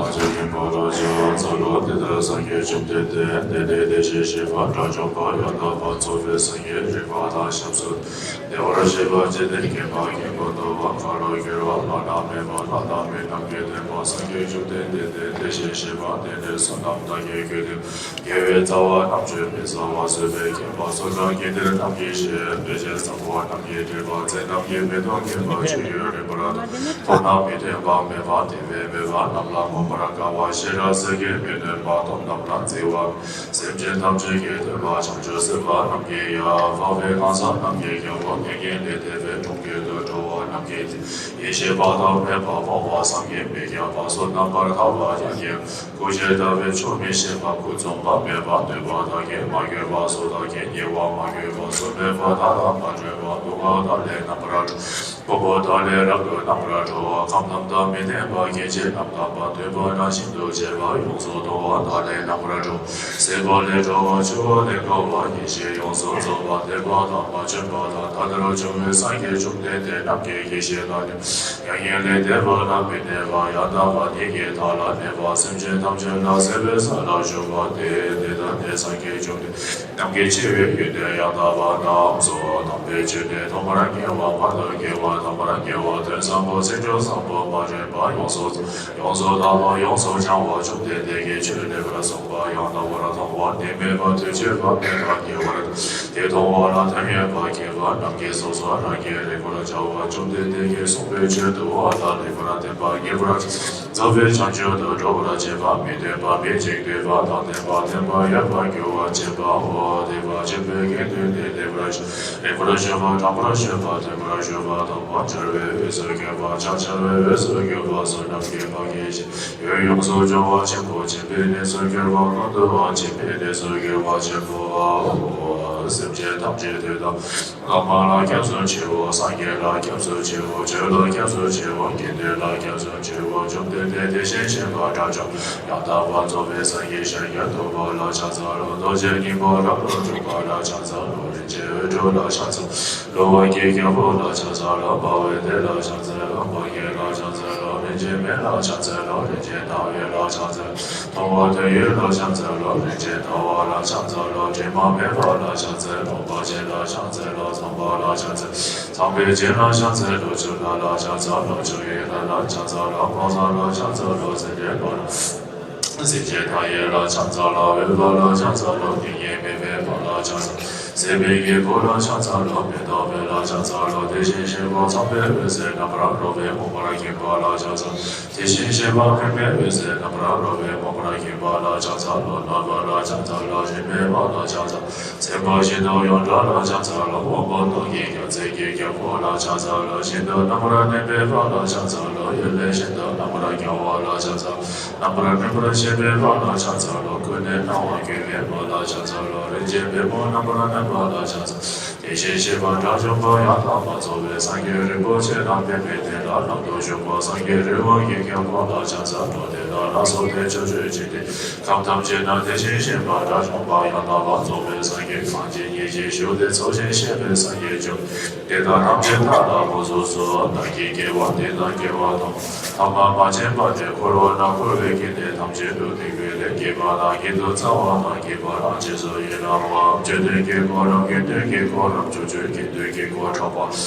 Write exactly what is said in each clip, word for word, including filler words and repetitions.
ལ་ཆོས་ཀྱི་འཁོར་ལོ་བཅུ་བ་འཚོགས་ལོ། དེ་ལྟར་སངས་རྒྱས་བཅོམ་ལྡན་འདས་དེ་འདྲའི་བདེ་གཤེགས་བཞི་པ་དགྲ་བཅོམ་པ་ཡང་དག་པར་རྫོགས་པའི་སངས་རྒྱས་རིག་པ་དང་ཞབས་སུ་བདེ་བར་གཤེགས་པ་འཇིག་རྟེན་མཁྱེན་པ་མཁན་པོ་འདུལ་བ་མཁའ་འགྲོ་སྒྱུར་བ་བླ་ན་མེད་པ་ལྷ་དང་མི་རྣམས་ཀྱི་སྟོན་པ་སངས་རྒྱས་བཅོམ་ལྡན་འདས་དེ་འདྲའི་བདེ་གཤེགས་བཞི་པ་དེ་འདྲའི་བསོད་ནམས་དང་དགེ་བའི་རྒྱུ་དེ་དགེ་བའི་རྩ་བ་རྣམ་དཔྱོད་མི་ཟ་བ་བཟོད་པས་མཁྱེན་པ་གསུམ་དང་དགེ་འདུན་རྣམས་ཀྱི་ཞབས་པད་ཕྱིར་བཟང་པོ་རྣམས་ཀྱི་སྤྲུལ་པ་མཚན་རྣམས་ཀྱི་མེ་ཏོག་མཁྱེན་པ་སྤྱོད་ཡུལ་རིག་པར་ཐོབ་ཐོབ་རྣམས་མི་མཐུན་པ་མེད་པ་དེ་བས་མེད་པ་རྣམས་ལ་མངོན་པར་དགའ་བ་ཤེས་རབ་སེང་གེ་མི་ནུས་པ་སྟོབས་རྣམས་ལ་བརྩེ་བ། སེམས་ཅན་ཐམས་ཅད་ཀྱི་སྟོན་པ་བྱང་ཆུབ་སེམས་དཔའ་རྣམས་ཀྱི་ཡབ། འཕགས་པའི་གང་ཟག་རྣམས་ཀྱི་རྒྱལ་པོ། མྱ་ངན་ལས་འདས་པའི་གྲོང་ཁྱེར་དུ་འགྲོ་བ་རྣམས་ཀྱི་ཡེ་ཤེས་པ་དང་ལྡན་པ་སྤངས་པ་བསམ་གྱིས་མི་ཁྱབ་པ་བསོད་ནམས་མར་ཐོབ་པ་ཡང་ཡང་སྐུ་ཅི་ལྟ་བུའི་ཆོས་མི་ཤེས་པ་ཀུན་རྫོབ་པ་མེད་པ་འདོད་པ་དག་གིས་མ་གོས་པ་སོ་ཐར་གྱི་ཉེ་བར་མ་གྱུར་པ་སོ་སྨོན་པ་དག་ལ་མ་གྲོལ་བ་སྡུག་བསྔལ་དག་ལས་རྣམ་པར་གྲོལ། ཕུང་པོ་དག་ལས་རབ་ཏུ་རྣམ་པར་གྲོལ་བ་ཁམས་ཐམས་ཅད་མི་མཐུན་པ་སྐྱེ་མཆེད་རྣམས་དག་པ་འདུན་པ་དང་ཤིན་ཏུ་བཅས་པ་ཡོངས་སུ་དག་པ་དག་ལས་རྣམ་པར་གྲོལ། སྲེད་པ་ལས་གྲོལ་བ་སྤྱོད་པ་ལས་འགལ་བ་ཡེ་ཤེས་ཡོངས་སུ་རྫོགས་པ་བདེན་པ་དམ་པ་བཅོམ་པ་དང་ད་ལྟར་བྱུང་བའི་སངས་རྒྱས་བཅོམ་ལྡན་འདས་རྣམས་ཀྱི་ཡེ་ཤེས་དང་ནི། མྱ་ངན་ལས་འདས་པ་ལ་མི་གནས་པ་ཡང་དག་པ་ཉིད་ཀྱི་མཐའ་ལ་གནས་པ་སེམས་ཅན་ཐམས་ཅད་ལ་སྲིད་པའི་ས་ལ་བཞུགས་པ་སྟེ། དེ་ལྟར་ནི་སངས་རྒྱས་བཅོམ་ལྡན་རྣམས་ཀྱི་ཆེ་བའི་དགེ་འདུན་ཡང་དག་པ་རྣམས་སོ། དམ་པའི་ཆོས་ནི་ཐོག་མར་མཁྱེན་པ། བར་དུ་དགེ་བ། ཐ་མར་དགེ་བ། དོན་བཟང་པོ། ཚིག་སྦྱོར་བཟང་པོ། མ་འདྲེས་པ། ཡོངས་སུ་ཡོངས་སུ་དག་པ། ཡོངས་སུ་བྱང་བ། བཅོམ་ལྡན་འདས་ཀྱིས་ཆོས་ལེགས་པར་གསུངས་པ་ཡང་དག་པར་མཐོང་བ། ནད་མེད་པ། དུས་གཅིག་པ་མེད་པ། ཉེ་བར་དེ་མཐོང་བ་ལ་དོན་ཡོད་པར་མཁྱེན་པ་རྣམས་ཀྱིས་སོ་སོ་རང་གིས་རིག་པར་བྱ་བ་བཅོམ་ལྡན་འདས་ཀྱིས་གསུངས་པའི་ཆོས་འདུལ་བ་ལ་ལེགས་པར་ལྡན་པ། ངེས་པར་རྫོགས་པའི་བྱང་ཆུབ་ཏུ་འགྲོ་བར་བྱེད་པ། མི་མཐུན་པ་མེད་ཅིང་འདུས་པ་དང་ལྡན་པ། མཐུན་པ་ཡོད་པར་འགྱུར་བར་བྱེད་པའོ། དེ་བ་ཆེན་པོའི་དགེ་འདུན་ནི་ལེགས་པར་ལེགས་པར་ཞུ་བ། དྲང་པོར་ཞུ་བ། མཐུན་པར་ཞུ་བ། དང་པོ་སྦྱོར་བའི་འོས་སུ་གྱུར་པ། ཕྱག་བྱ་བའི་འོས་སུ་གྱུར་པ། བསོད་ནམས་ཀྱི་འཕགས་ཀྱི་ཡུལ་ཡོངས་སུ་སྦྱོང་བ་ཆེན་པོ། སྦྱིན་པའི་གནས་སུ་གྱུར་པ། ཀུན་ཏུ་སྦྱིན་པའི་གནས་སུ་གྱུར་པ་ཆེན་པོའོ། སེམས་ཅན་ཐམས་ཅད་དུས་དང་། བླ་མ་ལ་སྐྱབས་སུ་མཆིའོ། སངས་རྒྱས་ལ་སྐྱབས་སུ་མཆིའོ། ཆོས་ལ་སྐྱབས་སུ་མཆིའོ། དགེ་འདུན་ལ་སྐྱབས་སུ་མཆིའོ། བཅོམ་ལྡན་འདས་དེ་བཞིན་གཤེགས་པ་དགྲ་བཅོམ་ཡང་དག་པར་རྫོགས་པའི་སངས་རྒྱས་ཤཱཀྱ་ཐུབ་པ་ལ་ཕྱག་འཚལ་ལོ། རྡོ་རྗེ་སྙིང་པོ་རབ་ཏུ་འཇོམས་པ་ལ་ཕྱག་འཚལ་ལོ། རིན་ཆེན་འོད་འཕྲོ་ལ་ཕྱག་འཚལ་ལོ། བརྒྱད་ཀྱི་རྒྱལ་པོ་ལ་ཕྱག་འཚལ་ལོ། འཕགས་པའི་སྟེང་ལ་ཕྱག་འཚལ་ལོ། འཕགས་རྒྱལ་ལ་ཕྱག་འཚལ་ལོ། རིན་ཆེན་མེ་ལ་ཕྱག་འཚལ་ལོ། རིན་ཆེན་ཟླ་བའི་ལ་ཕྱག་འཚལ། མཐོང་བ་དོན་ཡོད་ལ་ཕྱག་འཚལ་ལོ། རིན་ཆེན་ཟླ་བ་ལ་ཕྱག་འཚལ་ལོ། དྲི་མ་མེད་པ་ལ་ཕྱག་འཚལ་ལོ། དཔལ་ཆེན་ལ་ཕྱག་འཚལ་ལོ། ཚངས་པ་ལ་ཕྱག་འཚལ། ཚངས་པའི་སྤྱན་ལ་ཕྱག་འཚལ་ལོ། ཆུ་ལྷ་ལ་ཕྱག་འཚལ་ལོ། ཆུ་ཡི་ལྷ་ལ་ཕྱག་འཚལ་ལོ། དཔལ་བཟང་ལ་ཕྱག་འཚལ་ལོ། སེམས་ཅན་མཁའ་ཡི་ལྷ་ལ་ཕྱག་འཚལ་ལོ། འོད་དཔལ་ལ་ཕྱག་འཚལ་ལོ། མྱ་ངན་མེད་པའི་དཔལ་ལ་ཕྱག་འཚལ། སྲིད་པའི་རྒྱལ་པོ་ལ་ཕྱག་འཚལ་ལོ། མི་ལྡོག་པའི་ལ་ཕྱག་འཚལ་ལོ། དེ་བཞིན་གཤེགས་པ་ཚངས་པའི་འོད་ཟེར་རྣམ་པར་རོལ་པའི་མོས་པར་མཁྱེན་པ་ལ་ཕྱག་འཚལ། དེ་བཞིན་གཤེགས་པ་པདྨའི་འོད་ཟེར་རྣམ་པར་རོལ་པའི་མོས་པར་མཁྱེན་པ་ལ་ཕྱག་འཚལ་ལོ། ནོར་བུ་ལ་ཕྱག་འཚལ་ལོ། རིག་པའི་དཔལ་ལ་ཕྱག་འཚལ། སེམས་དཔའ་ཤིན་ཏུ་ཡོངས་གྲགས་ལ་ཕྱག་འཚལ་ལོ། དབང་པོ་ཐོག་གི་རྒྱལ་མཚན་གྱི་རྒྱལ་པོ་ལ་ཕྱག་འཚལ་ལོ། ཤིན་ཏུ་རྣམ་པར་གནོན་པའི་དཔལ་ལ་ཕྱག་འཚལ་ལོ། ཡུལ་ལས་ཤིན་ཏུ་རྣམ་པར་རྒྱལ་བ་ལ་ཕྱག་འཚལ། རྣམ་པར་སྨིན་པར་བྱེད་པའི་དཔལ་ལ་ཕྱག་འཚལ་ལོ། ཀུན་ནས་སྣང་བ་གྱུར་པའི་དཔལ་ལ་ཕྱག་འཚལ་ལོ། རིན་ཆེན་པདྨོ་རྣམ་པར་གནོན་པ་ལ་ཕྱག་འཚལ། དེ་བཞིན་གཤེགས་པ་དགྲ་བཅོམ་པ་ཡང་དག་པར་རྫོགས་པའི་སངས་རྒྱས་རིན་པོ་ཆེ་དང་ལྡན་པའི་དེ་ལ་ལམ་དུ་ཞུགས་པ་སངས་རྒྱས་རི་བོ་ཡི་རྒྱལ་པོ་ལ་ཕྱག་འཚལ་ལོ། དེ་དག་ལ་སོགས་པའི་ཕྱོགས་བཅུའི་འཇིག་རྟེན་ཁམས་ཐམས་ཅད་ན་དེ་བཞིན་གཤེགས་པ་དགྲ་བཅོམ་པ་ཡང་དག་པར་རྫོགས་པའི་སངས་རྒྱས་གང་ཇི་སྙེད་ཅིག་བཞུགས་ཏེ་འཚོ་ཞིང་གཞེས་པའི་སངས་རྒྱས་བཅོམ་དེ་དག་ཐམས་ཅད་བདག་ལ་དགོངས་སུ་གསོལ། བདག་གིས་དགེ་བ་འདི་དང་དགེ་བ་དང་། དམ་པ་མ་བྱས་པ་དེ་འཁོར་བ་ན་འཁོར་བའི་དགེ་འདུན་ཐམས་ཅད་དུ་སྡིག་པའི་ལས་བགྱིས་པ་དང་བགྱིད་དུ་སྩལ་བ་དང་བགྱིས་པ་རང་རྗེས་སུ་ཡི་རང་བ། སྤྱོད་ལྡན་གྱི་གོ་རིམ་དགེ་འདུན་གྱི་གོ་རིམ་ཕྱོགས་བཅུའི་དགེ་འདུན་གྱི་གོ་འཕྲོད་པ་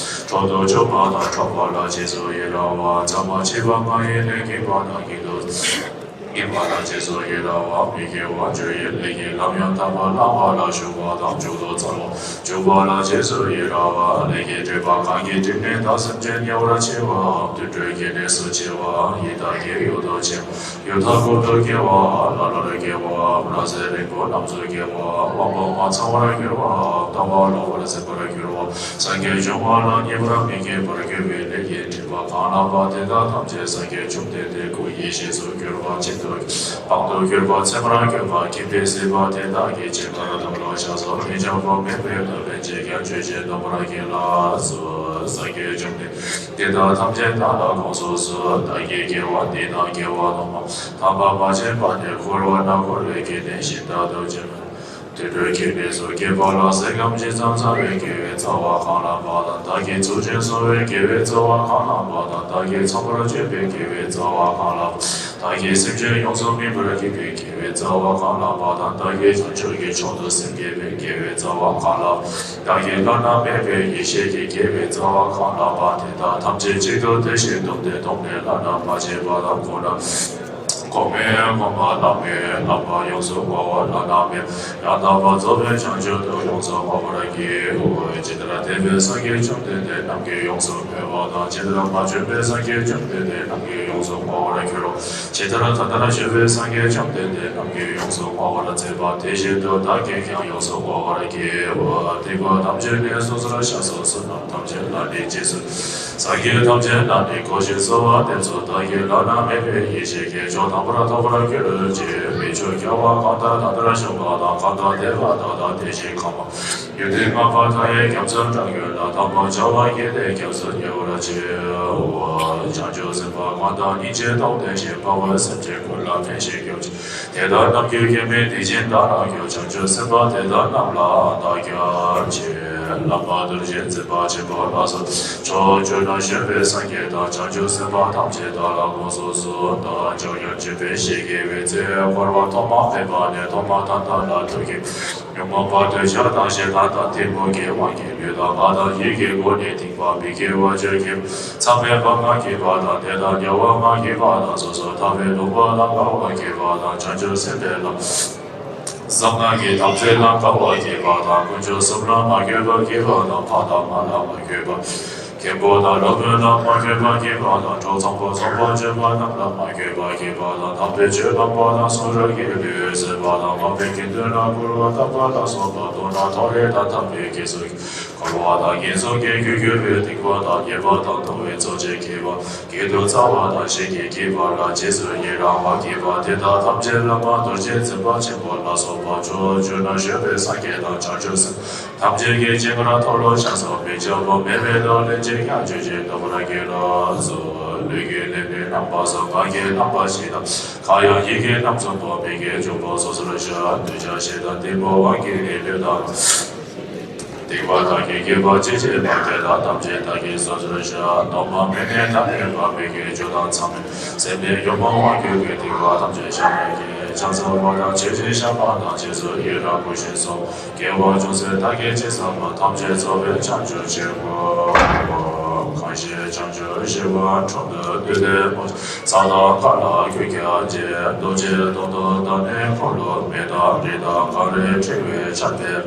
འཕྲོག་ཏུ་བཅུག་པ་དང་འཕྲོག་པ་ལ་རྗེས་སུ་ཡི་རང་བ། མཚམས་མ་མཆིས་པ་ལྔ་ཡི་ལས་བགྱིས་པ་དང་བགྱིད་དུ་བགྱིས་པ་ལ་རྗེས་སུ་ཡི་རང་བ། མི་དགེ་བ་བཅུ་ཡི་ལས་ཀྱི་ལམ་ཡང་དག་པར་བླང་བ་ལ་ཞུགས་པ་དང་མཇུག་ཏུ་སྩལ་བ། འཇུག་པ་ལ་རྗེས་སུ་ཡི་རང་བ། ལས་ཀྱི་སྒྲིབ་པ་གང་གིས་སྒྲིབ་ནས་བདག་སེམས་ཅན་དམྱལ་བར་མཆི་བའམ་དུད་འགྲོའི་གི་གནས་སུ་མཆི་བའམ་ཡི་དྭགས་ཀྱི་ཡུལ་དུ་མཆི་བ། ཡུལ་མཐའ་འཁོབ་ཏུ་སྐྱེ་བའམ་ལ་ལར་སྐྱེ་བའམ་རབ་གསལ་རིང་པོ་རྣམས་སུ་སྐྱེ་བའམ་དབང་པོ་མ་ཚང་བར་གྱུར་བའམ་ལྟ་བ་ལོག་པར་ཟིན་པར་གྱུར་བ། སངས་རྒྱས་འབྱུང་བ་ལ་མཉེས་པར་མི་བགྱིད་པར་གྱུར་པའི་ལས་ཀྱི་སྒྲིབ་པ་གང་ལགས་པ་དེ་དག་ཐམས་ཅད་སངས་རྒྱས་བཅོམ་ལྡན་འདས་སྐུ་ཡེ་ཤེས་སུ་གྱུར་པ་གཅིག་ཏུ་དཔག་ཏུ་གྱུར་པ་ཚད་མར་གྱུར་པ་ཁྱིམ་པའི་སྲིད་པ་དེ་དག་གི་ཕྱི་ཁར་དུ་ལོག་བཞག་སོ། མི་འཇིགས་པ་མེད་པའི་བདག་ལན་ཅིག་ཀྱང་ཆོས་ཅན་སྟོན་པར་བགྱིད་ལགས་སོ། སངས་རྒྱས་བཅོམ་ལྡན་འདས་དེ་དག་ཐམས་ཅད་བདག་ལ་དགོངས་སུ་གསོལ། བདག་གིས་དགེ་བ་འདི་དང་དགེ་བ་དུ་མ་དམ་པ་མ་བྱས་པ་དེ་འཁོར་བ་ན་འཁོར་བའི་དགེ་འདུན་གཞན་དག་ཏུ་སྤྱད་པ། དུད་འགྲོའི་གི་གནས་སུ་སྐྱེས་པ་ལ་སེམས་ཁམས་ཇི་ཙམ་བཟང་བའི་དགེ་བའི་རྩ་བ་གང་ལགས་པ་དང་། བདག་གིས་ཚུལ་ཁྲིམས་སྲུང་བའི་དགེ་བའི་རྩ་བ་གང་ལགས་པ་དང་། བདག་གིས་ཚངས་པར་སྤྱོད་པའི་དགེ་བའི་རྩ་བ་གང་ལགས་པ། ཀྱི་སེམས་ཅན་ཡོངས་སུ་སྨིན་པར་བགྱིད་པའི་དགེ་བའི་རྩ་བ་གང་ལགས་པ་དང་། བདག་གིས་བྱང་ཆུབ་ཀྱི་མཆོག་ཏུ་སེམས་བསྐྱེད་པའི་དགེ་བའི་རྩ་བ་གང་ལགས། བདག་གིས་བླ་ན་མེད་པའི་ཡེ་ཤེས་ཀྱི་དགེ་བའི་རྩ་བ་གང་ལགས་པ། དེ་དག་ཐམས་ཅད་གཅིག་ཏུ་བསྡུས་ཤིང་བཟླུམས་ཏེ་བསྡོམས་ནས་བླ་ན་མ་མཆིས་པ་དང་གོང་ན་གོང་མའི་གོང་མ་ལྷག་མའི་ལྷག་མ་ཡོངས་སུ་བསྔོ་བ་བླ་ན་མེད་ཡང་དག་པར་རྫོགས་པའི་བྱང་ཆུབ་ཏུ་ཡོངས་སུ་བསྔོ་བར་བགྱིའོ། ཇི་ལྟར་འདས་པའི་སངས་རྒྱས་བཅོམ་ལྡན་འདས་རྣམས་ཀྱིས་ཡོངས་སུ་བསྔོས་པ་དང་། ཇི་ལྟར་མ་བྱོན་པའི་སངས་རྒྱས་བཅོམ་ལྡན་འདས་རྣམས་ཀྱིས་ཡོངས་སུ་བསྔོ་བར་འགྱུར་རོ། ཇི་ལྟར་ད་ལྟར་བྱོན་པའི་སངས་རྒྱས་བཅོམ་ལྡན་འདས་རྣམས་ཀྱིས་ཡོངས་སུ་བསྔོ་བར་མཛད་པ་དེ་བཞིན་དུ་བདག་གིས་ཀྱང་ཡོངས་སུ་བསྔོ་བར་བགྱིའོ། སྡིག་པ་ཐམས་ཅད་ནི་སོ་སོར་བཤགས་སོ། བསོད་ནམས་ཐམས་ཅད་ལ་ནི་རྗེས་སུ། སངས་རྒྱས་ཐམས་ཅད་རྣམས་ནི་གོ་ཞིང་གསོལ་བ་འདེབས་སོ། བདག་གིས་བླ་ན་མེད་པའི་ཡེ་ཤེས་ཀྱི་མཆོག་དམ་པར་ཐོབ་པར་གྱུར་ཅིག་མི་མཆོག་རྒྱལ་བ་གང་དག་ད་ལྟར་བཞུགས་པ་དང་། གང་དག་འདས་པ་དག་དང་དེ་བཞིན་གང་བ། ཡོན་ཏན་མངའ་བ་མཐའ་ཡས་སྐྱབས་སུ་འགྲོ་ཀུན་ལ། དམ་པ་བྱ་བ་བགྱིས་ཏེ་སྐྱབས་སུ་ཉེ་བར་མཆིའོ། བྱང་ཆུབ་སེམས་དཔའ་གང་དག་སྙིང་རྗེའི་སྟོབས་ལྡན་ཞིང་། དཔའ་བོས་སེམས་ཅན་ཀུན་ལ་ཕན་ཞིང་སྐྱོབ་ཅིང་། དེ་དག་རྣམས་ཀྱི་རྒྱུད་སྨིན་སྡིག་ཅན་དག་ལ་སྐྱོབ། བྱང་ཆུབ་སེམས་དཔའ་དེ་དག་རྣམས་ལ་བདག་སྐྱབས་མཆི། བླ་མ་རྡོ་རྗེ་འཛིན་པ་ཆེན་པོ་ལ་སོགས་ཕྱོགས་བཅུ་ན་བཞུགས་པའི་སངས་རྒྱས་དང་བྱང་ཆུབ་སེམས་དཔའ་ཐམས་ཅད་དག་ལ་དགོངས་སུ་གསོལ་ཏོ། བཅོམ་ལྡན་འདས་ཀྱིས་བཤད་པའི་ཚེ་འཁོར་བ་ཐོག་མ་མེད་པ་ནས་ཐོག་མ་ད་ལྟ་ལ་ཐུག་གི་ཉོན་མོངས་པ་འདོད་ཆགས་དང་ཞེ་སྡང་དང་གཏི་མུག་གི་དབང་གིས་ལུས་དང་ངག་དང་ཡིད་ཀྱི་སྒོ་ནས་སྡིག་པ་མི་དགེ་བ་བཅུ་བགྱིས། མཚམས་མེད་པ་ལྔ་བགྱིས་པ་དང་། དད་དང་དམྱལ་བ་ལྔ་བགྱིས་པ་དང་། སོ་སོར་ཐར་པའི་ལུང་པ་ལ་དགའ་བ་བགྱིས་པ་དང་། བྱང་ཆུབ་སེམས་དཔའི་ལམ་བཟང་ངན་གྱི་དམ་ཚིག་ལ་དགའ་བ་བགྱིས་པ་དང་། དཀོན་མཆོག་གསུམ་ལ་མ་གུས་པ་བགྱིས་པ་དང་། ཕ་དང་མ་ལ་མ་གུས་པ། མཁན་པོ་དང་སློབ་དཔོན་ལ་མ་གུས་པ་བགྱིས་པ་དང་། གྲོགས་བཟང་པོ་བཟང་པོ་སྤྱོད་པ་རྣམས་ལ་མ་གུས་པ་བགྱིས་པ་དང་། དམ་པའི་ཆོས་སྤངས་པ་དང་། གསུང་རབ་ཀྱི་ལུང་བཟོད་པ་དང་། མ་བུའི་དགེ་འདུན་ལ་གུས་པ་བསྐངས་པ་ལ་སོགས་པ། མདོར་ན་མཐོ་རིས་དང་འཐབ་པའི་དགེ་ཚུལ་གྱི་འཁོར་བ་དང་། ངན་སོང་གི་རྒྱུར་གྱུར་པའི་སྡིག་པ་དང་། ཉེས་པ་དང་འདོར་བའི་ཚོགས་ཆེན་བགྱིས་པ། གྱེན་དུ་སྩལ་བ་དང་ཞལ་གྱིས་བགྱིས་པ་ལ་རྗེས་སུ་ཡི་རང་བ་བགྱིས་པ། དེ་དག་ཐམས་ཅད་བླ་མ་རྡོ་རྗེ་འཛིན་པ་ཆེན་པོ་ལ་སོགས་པ་ཕྱོགས་བཅུ་ན་བཞུགས་པའི་སངས་རྒྱས་དང་བྱང་ཆུབ་སེམས་ཐམས་ཅད་ཀྱི་སྤྱན་སྔར་མཐོལ་ལོ་བཤགས་སོ། མི་འཇིགས་པ་མེད་པའི་ཐོག་ལས་ཅི་ཡང་སྤྱོད་ཅིང་སྡོམ་པར་བགྱིད་ལགས་སོ། ལུས་ཀྱི་ལས་ནི་རྣམ་པ་གསུམ། ངག་གི་རྣམ་པ་བཞི་དང་། ཁ་ཡང་ཡིད་ཀྱི་རྣམ་གསུམ་པོ། མི་དགེ་བཅུ་པོ་སོ་སོར་བཤགས། འདོད་ཆགས་ཞེ་སྡང་གཏི་མུག་དབང་གིས་ནི་ལུས་དང་། སྡིག་པ་དག་གིས་བགྱིས་པ་ཅི་མཆིས་པ། དེ་དག་ཐམས་ཅད་བདག་གིས་སོ་སོར་བཤགས། གཏོར་མ་མེ་ནི་མཐའ་ཡས་པ། མི་དགེ་བཅུ་དང་མཚམས་མེད། སེམས་ནི་ཉོན་མོངས་དབང་གིས་བསྒོས། སྡིག་པ་ཐམས་ཅད་བཤགས་པར་བགྱི། ཕྱག་འཚལ་བ་དང་མཆོད་ཅིང་བཤགས་པ་དང་། རྗེས་སུ་ཡི་རང་བསྐུལ་ཞིང་གསོལ། དགེ་བ་ཅུང་ཟད་བདག་གིས་ཅི་བསགས་པ། ཐམས་ཅད་རྫོགས་པའི་བྱང་ཆུབ་ཆོས་སྐུ། གང་ཞིག་བྱང་ཆུབ་ཤིང་དྲུང་དུ་བཏུད་དེ་སྨོན། ས་དང་ཀ་ལ་ཀུན་ཁྱབ་ཅིང་། རྡོ་རྗེ་གདོང་དུ་བལྟམས་ནས་འཁོར་ལོ་བརྒྱ་དང་རིགས་དང་གངས་རིས་ཕྲེང་བའི་ཆར་འབེབས།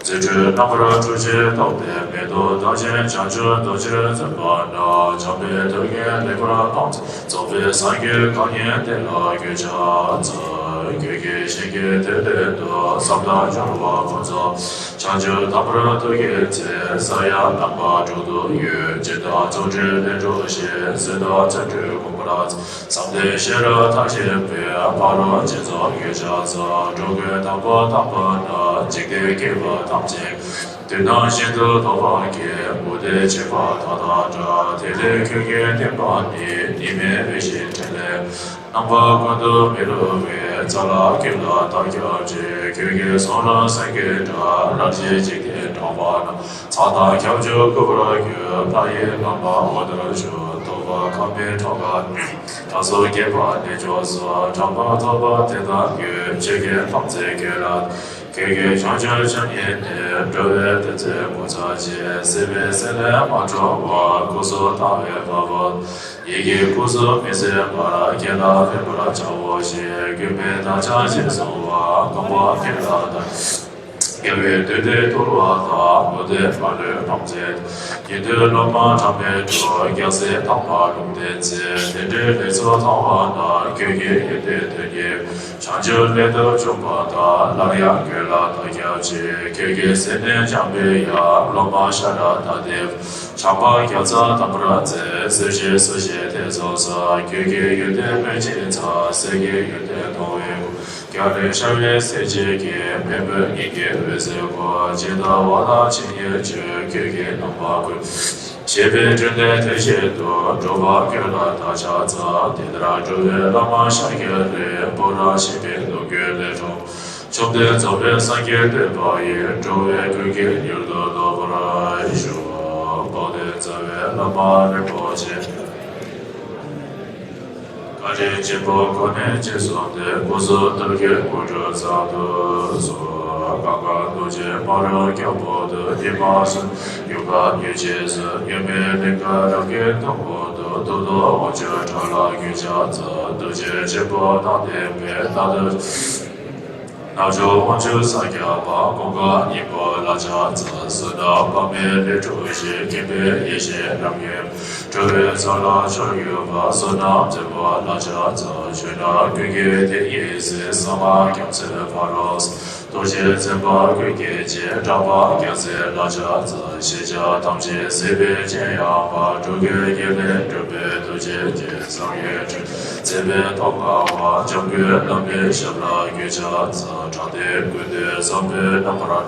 རྫུ་འཕྲུལ་རྣམ་པར་སྤྲུལ་ཅིང་རྟོགས་པའི་མེ་ཏོག་བདག་གཞན་བྱང་ཆུབ་རྡོ་རྗེར་འཛིན་པ་རྣམས། འཇམ་དཔལ་ཐུགས་ཀྱིས་ལེགས་པར་བསྔགས་ཏེ། རྫོགས་པའི་སངས་རྒྱས་གང་ཉིད་དེ་ལ་གུས་ཕྱག་འཚལ། ཁྱོད་ཀྱི་ཞལ་གྱི་མཐིལ་དེ་དུ་བསམ་དང་སྦྱོར་བ་ཕུན་སུམ། བྱང་ཆུབ་དམ་པར་ཐུགས་བསྐྱེད་ཚེ། ས་ཡི་རྣམ་པར་དྲུག་ཏུ་ཡོད། སྦྱིན་དང་བརྩོན་འགྲུས་ལས་འགྲོ་ཞིང་། བཟོད་དང་བརྩོན་འགྲུས་མངོན་པར་བརྩམས། བསམ་དོན་ཤེས་རབ་མཐར་ཕྱིན་པའི། ཕ་རོལ་ཕྱིན་མཚམས་གུས་ཕྱག་འཚལ། འགྲོ་ཀུན་དམ་པ་དམ་པ་རྣམས། འཇིག་རྟེན་སྐྱེ་བོ་ཐམས་ཅད་དོན་དམ་ཤིན་ཏུ་རྟོགས་པར་བགྱི། མུ་སྟེགས་ཕྱིན་པ་དག་དང་འདྲ། དེ་ལས་ཁྱོད་ཀྱིས་བསྟན་པ་ནི། གཉིས་མེད་རིགས་ཤེས་ཕྲིན་ལས་རྣམ་པ་ཀུན་ཏུ་མི་རུང་བའི། ཚ་ལ་སྐེམ་ལ་རྟག་སྐྱོབ་ཅིང་། ཁྱོད་ཀྱི་གསུང་རབ་སེང་གེའི་སྒྲ། རབ་འབྱིན་འཇིག་རྟེན་གྲགས་པ་རྣམས། ཚངས་དང་ཁྱབ་འཇུག་འགུགས་པར་འགྱུར། ལྷ་ཡི་ལྷ་མོ་འོད་ལྟར་བཞུགས། རྟོག་པ་ཁ་མེད་ཁྲོ་ག་ནད། ལ་སོགས་བརྒྱད་པ་ནད་མཆོག་སོགས། ཕྲག་པ་ཐོགས་པ་དེ་དག་ཀུན། ཁྱོད་ཀྱིས་ཕམ་བྱས་གྱུར་ལ། ཁྱོད་ཀྱི་བྱང་ཆུབ་ཕྱག་ཉིད་ནི། འགྲོ་བའི་དོན་མཛད་ངོ་མཚར་ཅན། སྲིད་པའི་སེམས་ལས་མ་གྲོལ་བར། སྐུ་གསུམ་ལྟ་བའི་དཔའ་བོས། ཡིད་ཀྱི་སྐུ་གསུམ་མི་ཟད་པར། བསྐྱེད་ལ་འབད་པར་བྱའོ་ཞེས། མགོན་མེད་བདག་ཅག་གཅེས་སུ་བབས། རྐང་པ་བསྐྱེད་ལ་བརྡབ། དགེ་བའི་མདུན་དེ་བཏུལ་བ་དང་། མུ་སྟེགས་མ་ལུས་ཕམ་མཛད། ཉན་ཐོས་སློབ་མ་གྲངས་མེད་དྲུག། རྒྱལ་སྲས་དམ་པ་ལུང་བསྟན་མཛད། དེ་འདྲའི་ལེགས་ཚོགས་ཚང་བ་རྣམས། ཁྱོད་ཀྱི་ཡོན་ཏན་དོན་གཉིས། བྱང་ཆུབ་སླད་དུ་འབྱུང་བ་དག། སླར་ཡང་ཀུན་ལ་བདག་སྐྱབས་མཆི། ཁྱོད་ཀྱི་སྲས་ནི་འཇམ་པའི་དབྱངས། སློབ་མ་ཤ་ར་དྭ་ཏིའི་བུ། བྱམས་པ་རྒྱ་མཚོ་དམ་པར་མཛད། བརྩེ་ཞིང་བརྩོན་ཞིང་ཐེ་ཚོམ་སེལ། ཁྱོད་ཀྱི་ཡོན་ཏན་སྨོས་ཅི་ཚར། སྲས་ཀྱི་ཡོན་ཏན་མཐོང་བའི་སྒོ། རྒྱལ་བའི་ཤ་རུས་གསེར་གྱི་སྐྱེམས། ཕན་པའི་སྙིང་གའི་འོད་ཟེར་སྒོ། ཇི་ལྟ་བ་དག་ཇི་སྙེད་བྱོན། ཁྱོད་ཀྱིས་རྣམ་པ་ཀུན། བྱས་པའི་འབྲས་ནི་དེ་བཞིན་དུ། འགྲོ་བ་ཀུན་ལ་བདག་ཕྱག་འཚལ། དེ་ལྟར་འགྲོ་བའི་བླ་མ་ཤཱཀྱ་རིགས། སྤོབས་རབ་ཞི་བའི་ལོངས་སྐུ་ལས་འཁྲུངས། བཅོམ་ལྡན་རྫོགས་པའི་སངས་རྒྱས་བསྟན་པ་ཡི། འགྲོ་བའི་ཀུན་ཀྱང་མྱུར་དུ་ཐོབ་པར་ཤོག། འཕགས་བསྟེན་རྩ་བའི་བླ་མ་རིན་པོ་ཆེ། བཀའ་དྲིན་ཆེན་པོ་ཁོ་ནས་རྗེས་སུ་བདེ། སྐུ་གསུང་ཐུགས་ཀྱི་སྐུ་ཁྲུས་གཙང་དུ་གསོལ། གང་ག་རྡོ་རྗེ་སྤ་རོ་རྒྱལ་པོ་དུ། ཉི་མ་གསུམ་ཡུམ་གང་ཡུལ་རྗེས་སུ། ཉི་མའི་གླིང་ག་རང་གི་སྟོང་པོ་དུ། ཐུགས་རྡོ་དབང་ཕྱུག་ཁྲོ་ལ་གུས་ཕྱག་འཚལ། ཐུགས་རྗེ་ཆེན་པོ་དང་ལྡན་པའི་ལྷ་དུ། རྣལ་འབྱོར་དབང་ཕྱུག་ས་སྐྱ་པ། ཀུན་དགའ་སྙིང་པོ་ལ་ཕྱག་འཚལ། བསོད་ནམས་དཔག་མེད་འཕེལ་འགྲིབ་ཞི། མཁྱེན་པའི་ཡེ་ཤེས་རབ་བརྙེས། འགྲོ་བའི་ཚོགས་ལ་མཆོག་གྱུར་པ། བསོད་ནམས་རྫོགས་པ་ལ་ཕྱག་འཚལ། ཆོས་རྣམས་ཀུན་གྱི་དེ་ཉིད་ཟེར། གསང་སྔགས་རྒྱ་མཚོའི་ཕ་རོལ། རྡོ་རྗེ་འཛིན་པ་ཀུན་གྱི་རྗེ། གྲགས་པ་རྒྱལ་སྲས་ལ་ཕྱག་འཚལ། ཤེས་བྱ་ཐམས་ཅད་སྲིད་པའི་སྤྱན་ཡངས་པ། འགྲོ་ཀུན་དགེ་ལེགས་སྒྲུབ་པའི་ཐུགས་རྗེ་ཅན། སངས་རྒྱས་སྤྲུལ་པའི་མཛད་པའི་ཐོག་མངའ་བ། འཇམ་མགོན་བླ་མའི་ཞབས་ལ་གུས་ཕྱག་འཚལ། དྲང་བདེན་ཀུན་བཏུས་བསམ་པའི་རྣམ་པར།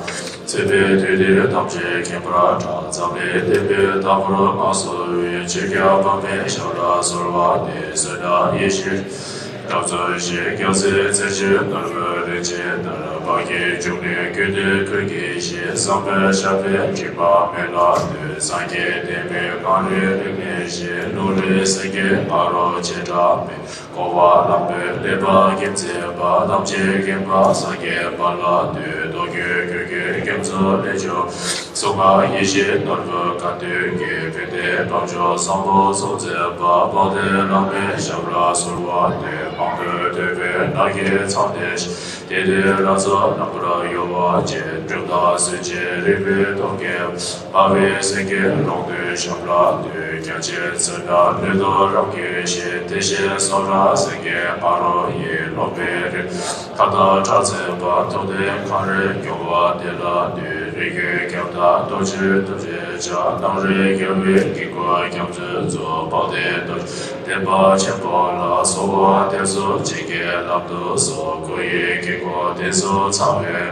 ཚེ་འཕོས་དུས་འདིར་ཐམས་ཅད་མཁྱེན་པར་གྲགས། འཛམ་གླིང་བསྟན་པའི་བདག་པོར་མངའ་གསོལ་བའི། ཆོས་རྒྱལ་དཔག་མེད་ཞབས་ལ་གསོལ་བ་འདེབས། བསོད་ནམས་ཡེ་ཤེས་རབ་རྫོགས་ཤིང་། རྒྱལ་སྲས་རྩེ་གཅིག་ནོར་བུ་རིན་ཆེན་ལྟར། འཕགས་པའི་འབྱུང་གནས་ཀུན་འདུས་ཀུན་གྱི་གཞི། བསམ་པའི་ཞབས་པད་སྒྲིབ་པ་མེད་ལ་ལྟོས། སངས་རྒྱས་བསྟན་པའི་གངས་རིའི་རིག་གནས་བཞིན། ལུང་རིགས་སེང་གེའི་ང་རོ་བྱེ་བྲག་མེད། གོ་བ་ལམ་པོའི་ཀླད་པ་རྒྱན་མཛེས་པ། ཐམས་ཅད་མཁྱེན་པ་སངས་རྒྱས་དཔའ་ལ་འདུད། མདོ་རྒྱུད་ཀུན་གྱི་རྒྱ་མཚོ་ལས་བྱུང་། གསུང་ངག་ཡིད་བཞིན་ནོར་བུ་གང་འདུས་ཀྱི། དཔལ་ལྡན་དམ་ཆོས་བཟང་པོ་གསུང་མཛད་པ། དཔལ་ལྡན་བླ་མའི་ཞབས་ལ་གསོལ་བ་འདེབས། མང་པོས་ཐོས་པའི་རྣ་བརྒྱའི་ཚངས་ལྡན་ཞིང་། དེ་ལྟའི་ལྷ་ཚོགས་རྣམ་པར་གཡོ་བ་ཅན། འབྲུམ་ཐང་གསོན་ཅིང་རིག་པའི་སྟོབས་ཀྱིས། སྨྲ་བའི་སེང་གེ་ཀློང་རྡོལ་ཞབས་ལ་འདུད། རྒྱ་ཆེན་བཙུན་ན་ལུས་རྟོག་རང་གི་ཞིང་། བདེ་གཤེགས་སོ་ནམ་སེང་གེའི་ང་རོ་ཡིས། སློབ་དཔོན་རིགས་མཐའ་དག་གྲགས་ཚངས་པ། ཐུབ་བསྟན་གངས་རིའི་རྒྱལ་པོ་དེ་ལ་འདུད། རིགས་ཀྱི་ཁྱབ་བདག་རྡོ་རྗེ་ཐུགས་རྗེ་ཅན། སྣང་རིང་རྒྱལ་བའི་དཀྱིལ་འཁོར་རྒྱ་མཚོའི་མཛོད། དཔལ་ལྡན་རྡོ་རྗེ་ལྡན་པ་ཆེན་པོ་ལ། གསོལ་བ་འདེབས་སོ་བྱིན་གྱིས་བརླབ་ཏུ་གསོལ། སྐུ་ཡི་དཀྱིལ་འཁོར་དེ་ཚུ་ཚང་བའི།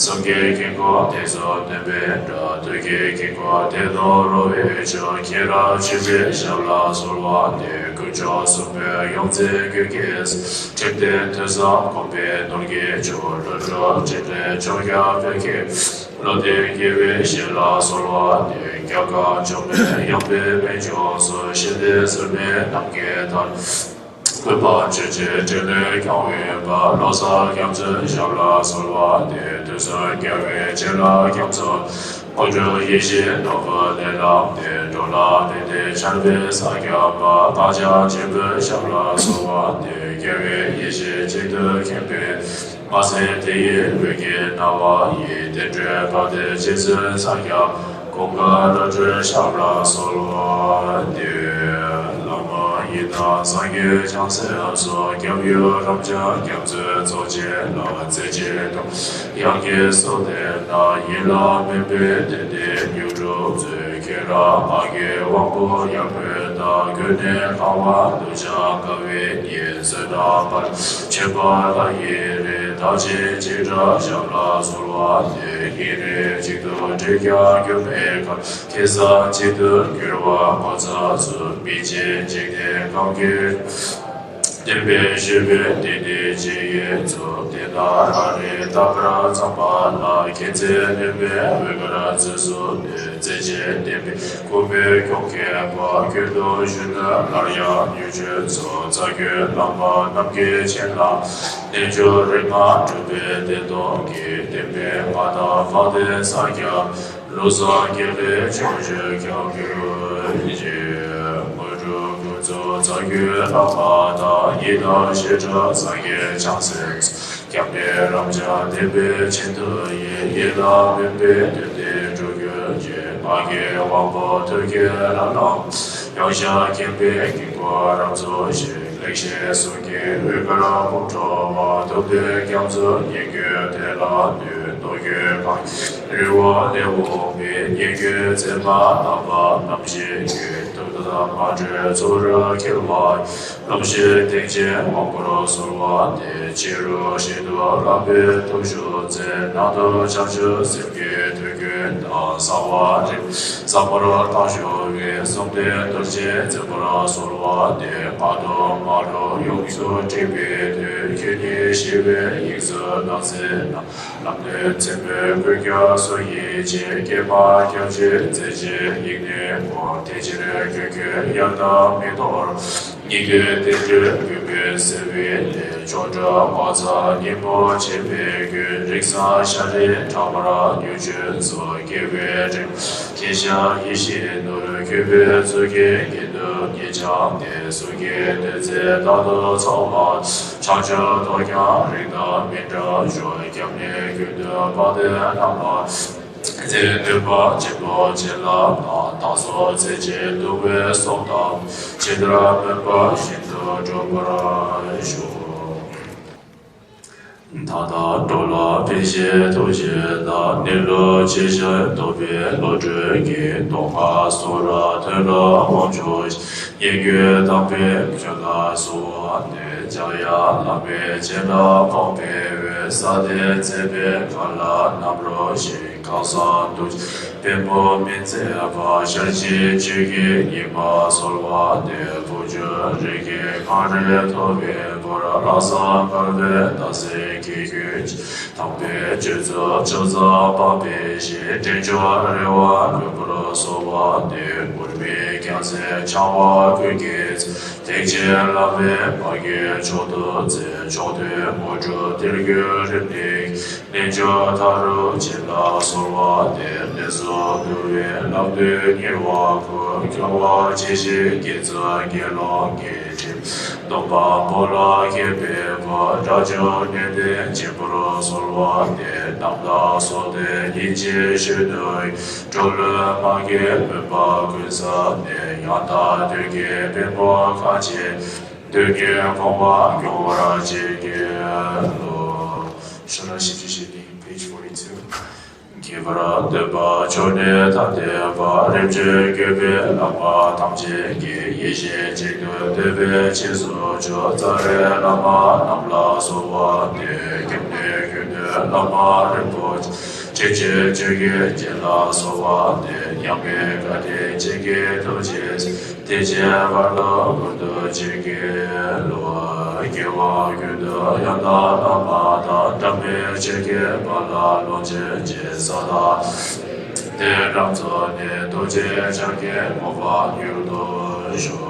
གསུང་གི་དཀྱིལ་འཁོར་དེ་ཚུ་སྟོན་པའི་སྒྲ། ཐུགས་ཀྱི་དཀྱིལ་འཁོར་དེ་རྣམས་རོལ་པའི་མཆོག། མཁྱེན་རབ་ཆེན་པོའི་ཞབས་ལ་གསོལ་བ་འདེབས། དཀོན་མཆོག་གསུམ་པོའི་ཡོངས་འཛིན་ཀུན་གྱི་སྲས། ཁྲིམས་ལྡན་ཐོས་བསམ་སྒོམ་པའི་ནོར་གྱི་མཆོག། ལྷུན་གྲུབ་འཕྲིན་ལས་ཕྱོགས་བརྒྱ་སྤེལ་མཁན། བློ་ལྡན་དགེ་བའི་བཤེས་ལ་གསོལ་བ་འདེབས། རྒྱལ་དཀར་མཆོག་མའི་ཡངས་པའི་སྨན་ལྗོངས་སུ། ཤེས་ལྡན་སྲིད་མའི་རྣམ་རྒྱལ་དང་། ཀུན་སྤངས་ཆོས་ཀྱི་འཕྲིན་ལས་ཀྱང་འོད་འབར། བློ་བཟང་རྒྱ་མཚོའི་ཞབས་ལ་གསོལ་བ་འདེབས། དུས་གསུམ་རྒྱལ་བའི་སྤྱན་ལ་རྒྱ་མཚོ། དངོས་གྲུབ་ཡེ་ཤེས་ནོར་བུ་ལས་ལམ་སྟོན། འགྲོ་ལ་ཕན་བདེ་ཆར་འབེབས་ས་སྐྱ་པ། སྔགས་འཆང་ཆེན་པོའི་ཞབས་ལ་གསོལ་བ་འདེབས། རྒྱལ་བའི་ཡེ་ཤེས་གཅིག་ཏུ་མཁྱེན་པའི། མ་ཟད་དེ་ཡི་འོད་ཀྱི་སྣང་བ་ཡིས། བསྟན་འགྲོའི་དཔལ་ལྡན་རྗེ་བཙུན་སངས་རྒྱས། ཀུན་དགའ་བླ་སྤྲུལ་ཞབས་ལ་གསོལ་བ་འདེབས། བླ་མ་ཡི་དམ་སངས་རྒྱས་བྱང་སེམས་སོགས། སྐྱབས་ཡུལ་རབ་འབྱམས་རྒྱ་མཚོའི་མཚོ་ཆེན་ལ། རྩེ་གཅིག་ཏུ་དབྱངས་ཀྱི་གསོལ་འདེབས་གནང་། ཡིད་ལ་སྨོན་པའི་དོན་འདི་མྱུར་འགྲུབ་མཛོད། མཁྱེན་རབ་སྔགས་ཀྱི་དབང་པོ་ཡར་འཕོས་དང་། ཀུན་ནས་གང་བ་གདུལ་བྱ་དགའ་བའི་ཉིད། བསོད་ནམས་དཔལ་ཆེན་པོ་ལྷ་ཡི་རིགས། བདག་ཆེན་འཇིགས་བྲལ་ཞབས་ལ་གསོལ་བ་འདེབས། ཡིད་རིགས་གཅིག་ཏུ་དྲིལ་ཀྱང་འགྱུར་མེད་གར། མཁྱེན་བཟང་གཅིག་ཏུ་གྱུར་པ་ངོ་མཚར་གསུམ། མི་ཕྱེད་འཇིག་རྟེན་གང་གི། བསྟན་པའི་བཞུགས་པའི་གཏེར་འདི་ཇི་ཡིས་འཚོལ། དེ་དག་རང་རིག་རྟག་པར་ཚངས་པ་ལ། མཁྱེན་བརྩེ་ནུས་པའི་འོད་དཀར་བརྩེགས་སུ་གནས། རྩེ་གཅིག་བསྟན་པའི་སྐུ་མོས་སྐྱོང་མཁས་པ། ཀུན་ཏུ་བཞུགས་ནས་སླར་ཡང་མྱུར་བྱོན་སོང་། རྩ་བརྒྱུད་བླ་མ་རྣམས་ཀྱི་མཚན་ལ། རྣལ་འབྱོར་རིག་སྔགས་གྲུབ་པའི་བདེན་སྟོབས་ཀྱིས། བསྟན་པའི་མངའ་བདག་དཔལ་ལྡན་སངས་རྒྱས། ལུགས་བཟང་དགེ་ལེགས་ཕྱོགས་བཅུར་ཁྱབ་གྱུར་ཅིག། དངོས་གྲུབ་ཀུན་རྫོགས་རྩ་བརྒྱུད་བླ་མ་དང་། ཡི་དམ་ཞི་ཁྲོ་སངས་རྒྱས་བྱང་སེམས། སྐྱབས་གནས་རབ་འབྱམས་བསྟན་པའི་ཆེད་དུ་ཡིན། ཡིད་ལ་སྨོན་པའི་དོན་འདི་འགྲུབ་གྱུར་ཅིག། སྔགས་ཀྱི་དབང་པོ་ཐུགས་ཀྱི་རབ་ལམ། ཡང་ཞིང་མཁྱེན་པའི་དཀྱིལ་འཁོར་རབ་རྫོགས་ཤིང་། ལེགས་བཤད་གསུང་གི་འོད་དཀར་འབུམ་འཕྲོ་བ། ཐུབ་བསྟན་རྒྱ་མཚོ་སྙན་བརྒྱུད་དེ་ལ་འདུད། མདོ་རྒྱུད་གང་རི་བོ་ལས་འོངས་པའི། སྙན་བརྒྱུད་མཛེས་མ་རྣམ་པ་རྣམ་བཞི་ཡོད། ཐུགས་དམ་མ་བྲལ་ཚུ་རོལ་འཁྱིལ་བ། སློབ་བཤད་སྟེང་ཆེན་དབང་བསྐུར་གསོལ་བ་འདེབས། ཕྱི་རོལ་ཞིང་དུ་ལྷག་པའི་ཐུགས་ཞུགས་མཛད། ནང་དུ་བྱང་ཆུབ་སེམས་ཀྱི་མཐུ་རྒྱུད་དང་། གསང་བ་རིམ་བཟང་པོར་བརྟན་བཞུགས་པའི། གསུང་རྟེན་རྡོ་རྗེ་འཛིན་པར་གསོལ་བ་འདེབས། སྔགས་དུ་མ་འགྲོ་ཡོངས་སུ་དྲན་པའི་མཐུས། ཆོས་ཉིད་ཞི་བའི་དབྱིངས་སུ་སྣང་མཛད་ན། ལམ་སྟོན་མཛད་པའི་ཀུན་ཁྱབ་བསོད་ཡིད་ཅན། ཀྱེ་མ་སྐྱབས་མཆི་མཛད་ཅིང་སྙིང་ནས་སྨོན། དེ་ཕྱིར་ཀུན་མཁྱེན་གཡང་དང་མི་གཏོར། སྙིགས་དུས་བསྟན་འགྲོའི་མུན་པའི་ སེར་བའི་གནས་མཆོག་འགྲོ་ངོ་མཚར་སྙིང་པོ་འཆད་པའི་རྒྱུན། རིགས་བཟང་ཤཱ་རིའི་ཕྲ་མར་མྱུར་བྱོན་སོ། དགེ་བའི་སྤྲིན་ཞེས་བྱ་ཡེ་ཤེས་ནོར། གུས་པས་ཚུལ་གྱིས་དགྱེས་བཏུད་ཉིད་སྦྱངས་ཏེ། གསུང་གི་ཐོས་ཚད་རྟག་ཏུ་ཚང་བ། བྱང་ཆུབ་ཐོབ་ཀྱང་རིགས་དང་མི་འབྲལ་ཤོག། སྐྱབས་གནས་ཀུན་ཏུ་དཔག་ཏུ་མེད་པ། རྗེས་ནུས་པ་ཆེན་པོ་ཅན་ལ་བསྔགས། བདག་སོགས་ཚེ་གཅིག་གདུག་པའི་ཚོགས་དང་། ཇི་ལྟར་སྨོན་པ་བཞིན་དུ་འགྲུབ་པར་ཤོག། མཐའ་དག་འགྲོ་ལ་ཕན་ཕྱིར་ཐུགས་བསྐྱེད་དང་། གནས་ལུགས་ཇི་བཞིན་རྟོགས་པའི་བློ་གྲོས་ཀྱིས། སྟོང་པ་སུ་ར་དོན་ལ་དབང་ཕྱུག་ཡིན། ཉེ་བརྒྱུད་དམ་པའི་ཆོས་ལ་གསོལ་བ་འདེབས། ཕྱག་གཡས་བླ་མའི་མཚན་ལ་དབང་བསྐུར་བས། ས་སྟེང་མཛེས་པའི་མཁའ་ལ་རྣམ་རོལ་ཞིང་། གང་ཟག་ཐུགས་བརྩེ་བས་བུ་མི་འཛད་པ། ཞལ་གྱིས་ཆོས་ཀྱི་ཉི་མ་གསོལ་བ་འདེབས། བུ་ཆུང་རིགས་ཀྱི་གངས་རིར་ཐོགས་པའི་བུར། ལྷག་བསམ་འཕེལ་བའི་བདག་སེམས་ཀྱིས་ཀུན་གྱི། དམ་པའི་ཆོས་ཚུལ་ཕྱག་འཚལ་དཔག་པའི་ཞིང་། འདྲེན་མཆོག་རེ་བ་མོས་པར་གསོལ་བ་འདེབས། ངུར་སྨྲིག་རྒྱལ་མཚན་འཆང་བ་ཀུན་གྱི་གཙོ། ཐེག་ཆེན་བླ་མའི་བར་གྱི་མཆོག་ཏུ་བརྩི། མཆོག་ཐུན་དངོས་གྲུབ་གཏེར་གྱི་རིམ་གྲོ། རྣལ་འབྱོར་མཐའ་རུ་ཕྱིན་ལ་གསོལ་བ་འདེབས། ལས་ཚུལ་དུལ་བའི་ལམ་སྟོན་ཉེ་བར་བཀུར། སྐྱོ་བ་ཇི་བཞིན་བགྱིད་ཚུལ་དགེ་སློང་གི་ཁྲིམས། སྡོམ་པ་པོ་ལ་མཁས་པའི་བུ། དགྲ་བཅོམ་ནན་ཏན་ཆེན་པོར་གསོལ་བ་འདེབས། རྣམ་དག་སོགས་དོན་ཉིན་བྱེད་གཞོན་ནུ་ཡི། འགྲོ་ལུགས་མ་རྒན་སྨོན་པ་ཀུན་བསལ་ནས། ཡང་དག་དོན་གྱི་པད་མོ་ཁ་ཕྱེ། དོན་གཉིས་སྤོང་བ་སྐྱོང་བར་བྱེད་ཀྱི་བློ། ཤོ་ལོ་ཀ་བཞི་བཅུ་ཞེ་གཉིས། Page forty-two. མཁས་པར་སྟོན་པ་མཆོག་ནི་ཐ་དད་པ། རིམ་བྱོན་བཀོད་པའི་བླ་མ་ཐམས་ཅད་ཀྱིས། ཡིད་བཞིན་གཅིག་ཏུ་བསྟོད་པའི་རྗེས་སུ་འཇུག། རྩ་བའི་བླ་མ་རྣམས་ལ་གསོལ་བ་འདེབས། སྐྱབས་གནས་ཀུན་འདུས་བླ་མ་རིན་པོ་ཆེ། དྲིན་ཅན་ཆོས་ཀྱི་རྒྱལ་ལ་གསོལ་བ་འདེབས། མྱ་ངན་འདའ་སྟོན་བྱེད་ཀྱི་ཐུགས་རྗེས། དེ་ཕྱིར་བར་དུ་ཀུན་ཏུ་སྤྱོད་པའི་བློ། སྐྱེ་བ་ཀུན་ཏུ་ཡང་དག་བླ་མ་དང་། འབྲལ་མེད་ཆོས་ཀྱི་དཔལ་ལ་ལོངས་སྤྱོད་ཅིང་། ས་དང་ལྷ་དང་ལྷ་མིན་འདྲ་བ་ནས། ཐུགས་རྗེ་ཆགས་བཞག་སྨོན་པ་མྱུར་དུ་ཞུ།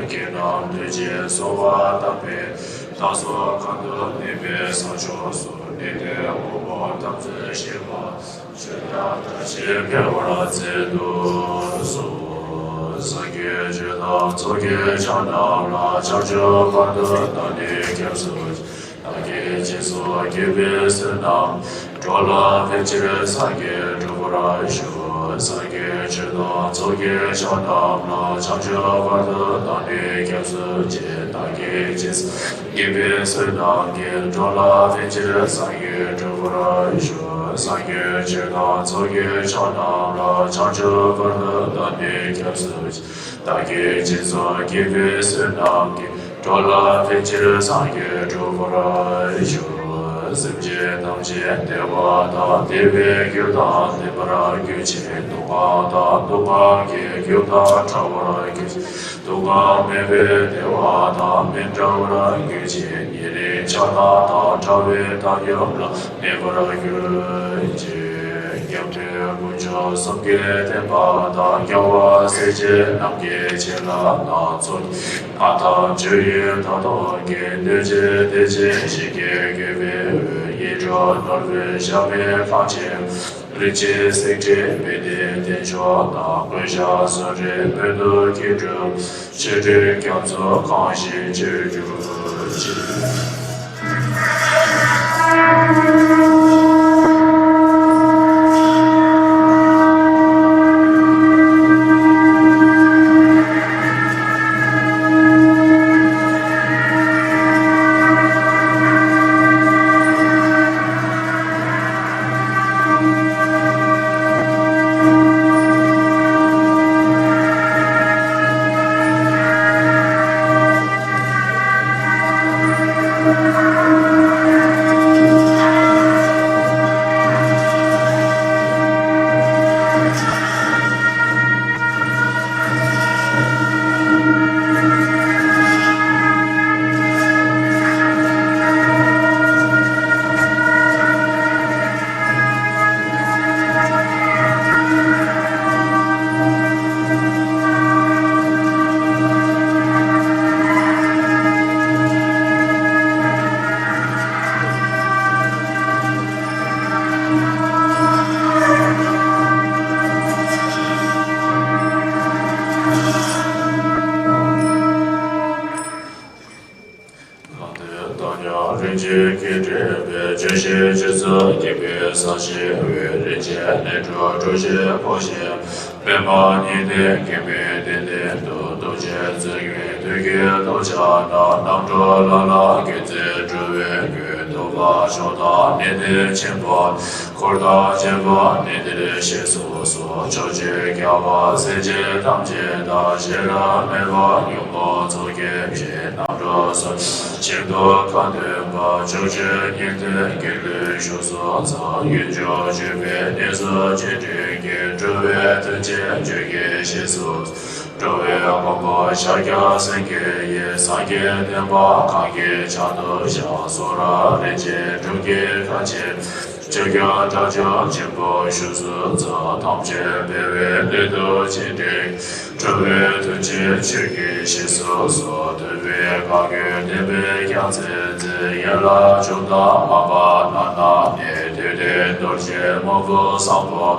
ཁྱེད་རྣམས་དུས་གཅིག་གསོལ་བ་བཏབ་པས། བདག་སོགས་གང་དུ་གནས་པའི་ས་ཕྱོགས་སུ། གནས་བརྟན་དབང་པོ་དམ་ཚིག་ཞི་བ། ཆོས་དང་བཀྲ་ཤིས་འཕེལ་བར་མཛད་དུ་གསོལ། སངས་རྒྱས་ཆོས་དང་ཚོགས་ཀྱི་མཆོག་རྣམས་ལ། བྱང་ཆུབ་བར་དུ་བདག་ནི་སྐྱབས་སུ་མཆི། བདག་གིས་སྦྱིན་སོགས་བགྱིས་པའི་བསོད་ནམས། འགྲོ་ལ་ཕན་ཕྱིར་སངས་རྒྱས་འགྲུབ་པར་ཤོག། སངས་རྒྱས་ཆོས་དང་ཚོགས་ཀྱི་མཆོག་རྣམས་ལ། བྱང་ཆུབ་བར་དུ་བདག་ནི་སྐྱབས་སུ་མཆི། བདག་གིས་སྦྱིན་སོགས་བགྱིས་པའི་བསོད་ནམས་ཀྱིས། འགྲོ་ལ་ཕན་ཕྱིར་སངས་རྒྱས་འགྲུབ་པར་ཤོག། སངས་རྒྱས་ཆོས་དང་ཚོགས་ཀྱི་མཆོག་རྣམས་ལ། བྱང་ཆུབ་བར་དུ་བདག་ནི་སྐྱབས་སུ་མཆི། བདག་གིས་སྦྱིན་སོགས་བགྱིས་པའི་བསོད་ནམས་ཀྱིས། འགྲོ་ལ་ཕན་ཕྱིར་སངས་རྒྱས་འགྲུབ་པར་ཤོག། སེམས་ཅན་ཐམས་ཅད་བདེ་བ་དང་བདེ་བའི་རྒྱུ་དང་ལྡན་པར་གྱུར་ཅིག། སྡུག་བསྔལ་དང་སྡུག་བསྔལ་གྱི་རྒྱུ་དང་བྲལ་བར་གྱུར་ཅིག། སྡུག་བསྔལ་མེད་པའི་བདེ་བ་དང་མི་འབྲལ་བར་གྱུར་ཅིག། ཉེ་རིང་ཆགས་སྡང་དང་བྲལ་བའི་བཏང་སྙོམས་ལ་གནས་པར་གྱུར་ཅིག། སྐྱབས་གནས་དཀོན་མཆོག་གསུམ་གྱི་བསྟན་པ་དང་། རྒྱལ་བ་སྲས་བཅས་རྣམས་ཀྱི་བྱིན་རླབས་དང་། ཚོགས་ཀྱི་མཐའ་དག་ཇི་ཡོད་མཐའ་སྟོངས་ཀྱིས། གནོད་སྦྱིན་སྡེ་བཞིའི་བཞད་གད་བཀོད་པའི་འོད། ཡིད་འཕྲོག་ནོར་བུའི་ཞལ་མའི་ཁང་ཆེན། རིན་ཆེན་སེང་ཁྲི་མིག་ལྡན་རྟེན་མཆོག་དང་། དཀོན་ཤོས་བསོད་ནམས་སྨོན་འདུན་གྱི་སྒྲུབ། ཆོ་འཕྲུལ་རྒྱ་མཚོ་གང་ཞིག་ཅིར་གྱུར་ཅིག། ཆོས་ཀྱི་སྤྲུལ་པའི་ལྗོན་ཤིང་རྗེས་སུ་སྙེགས་པའི་ས་གཞི་བས། རིན་ཆེན་ལས་གྲུབ་གྲུ་བཞི་བོར་ཞིང་། པདྨ་ཉི་ཟླའི་སྐྱེད་པའི་གཏེར་སྟོན་དུ། རྡོ་རྗེ་བཙུན་གྱི་མདུན་གྱི་ཐོག་ཆ་ན། རྣམ་གྲོལ་ལ་ལ་དགེ་འདུན་གྲུབ་པའི་མགོན། ཐུབ་པ་མཆོག་དང་ནི་སྟེ་ཆེན་པོ། འཁོར་དང་བཅས་པ་ནི་དེར་གཤེགས་སུ་གསོལ། ཕྱོགས་བཅུའི་རྒྱལ་བ་སྲས་བཅས་ཐམས་ཅད་དང་། གཞན་ལ་མེད་པ་ཉོན་མོངས་ཚོགས་ཀྱིས་བསྐྱེད། རྣམ་གྲོལ་སོགས་ཀྱི་ཞིང་དུ་ཁ་འདོན་པ། ཕྱོགས་བཅུའི་ཉི་སྟེང་དགེ་འདུན་བཞུགས་སུ་གསོལ། ཡུལ་འཇུག་སྤྱོད་པའི་གནས་སུ་རྗེས་དྲན་གྱི། འགྲོ་བའི་དོན་ཆེན་ཆོས་ཀྱི་རྗེས་སུ། འགྲོ་བའི་མགོན་པོ་ཤཱཀྱ་སེང་གེ་ཡི། སངས་རྒྱས་བསྟན་པ་གང་གི་ཕྱག་ཏུ་བཞག་སོགས་རབ་རིམ་གྱིས་འགྲོ་ཀུན་དགའ་ཆེན། ཕྱོགས་བཅུའི་དགྲ་བཅོམ་ཆེན་པོ་བཞུགས་སུ་གསོལ། ཐམས་ཅད་འཕེལ་བའི་སླད་དུ་རྗེས་དྲན། འགྲོ་བའི་དོན་ཆེན་ཆོས་ཀྱི་རྗེས་སུ་གསོལ། ཐུབ་པའི་བཀའ་བརྒྱུད་བསྟན་པའི་རྒྱལ་མཚན་མཛད། ཡན་ལག་བཅུ་དང་མ་པ་རྣམས་ནས་ནི། ཐོས་ལྡན་རྡོ་རྗེ་སྨུག་པོ་བཟང་པོ།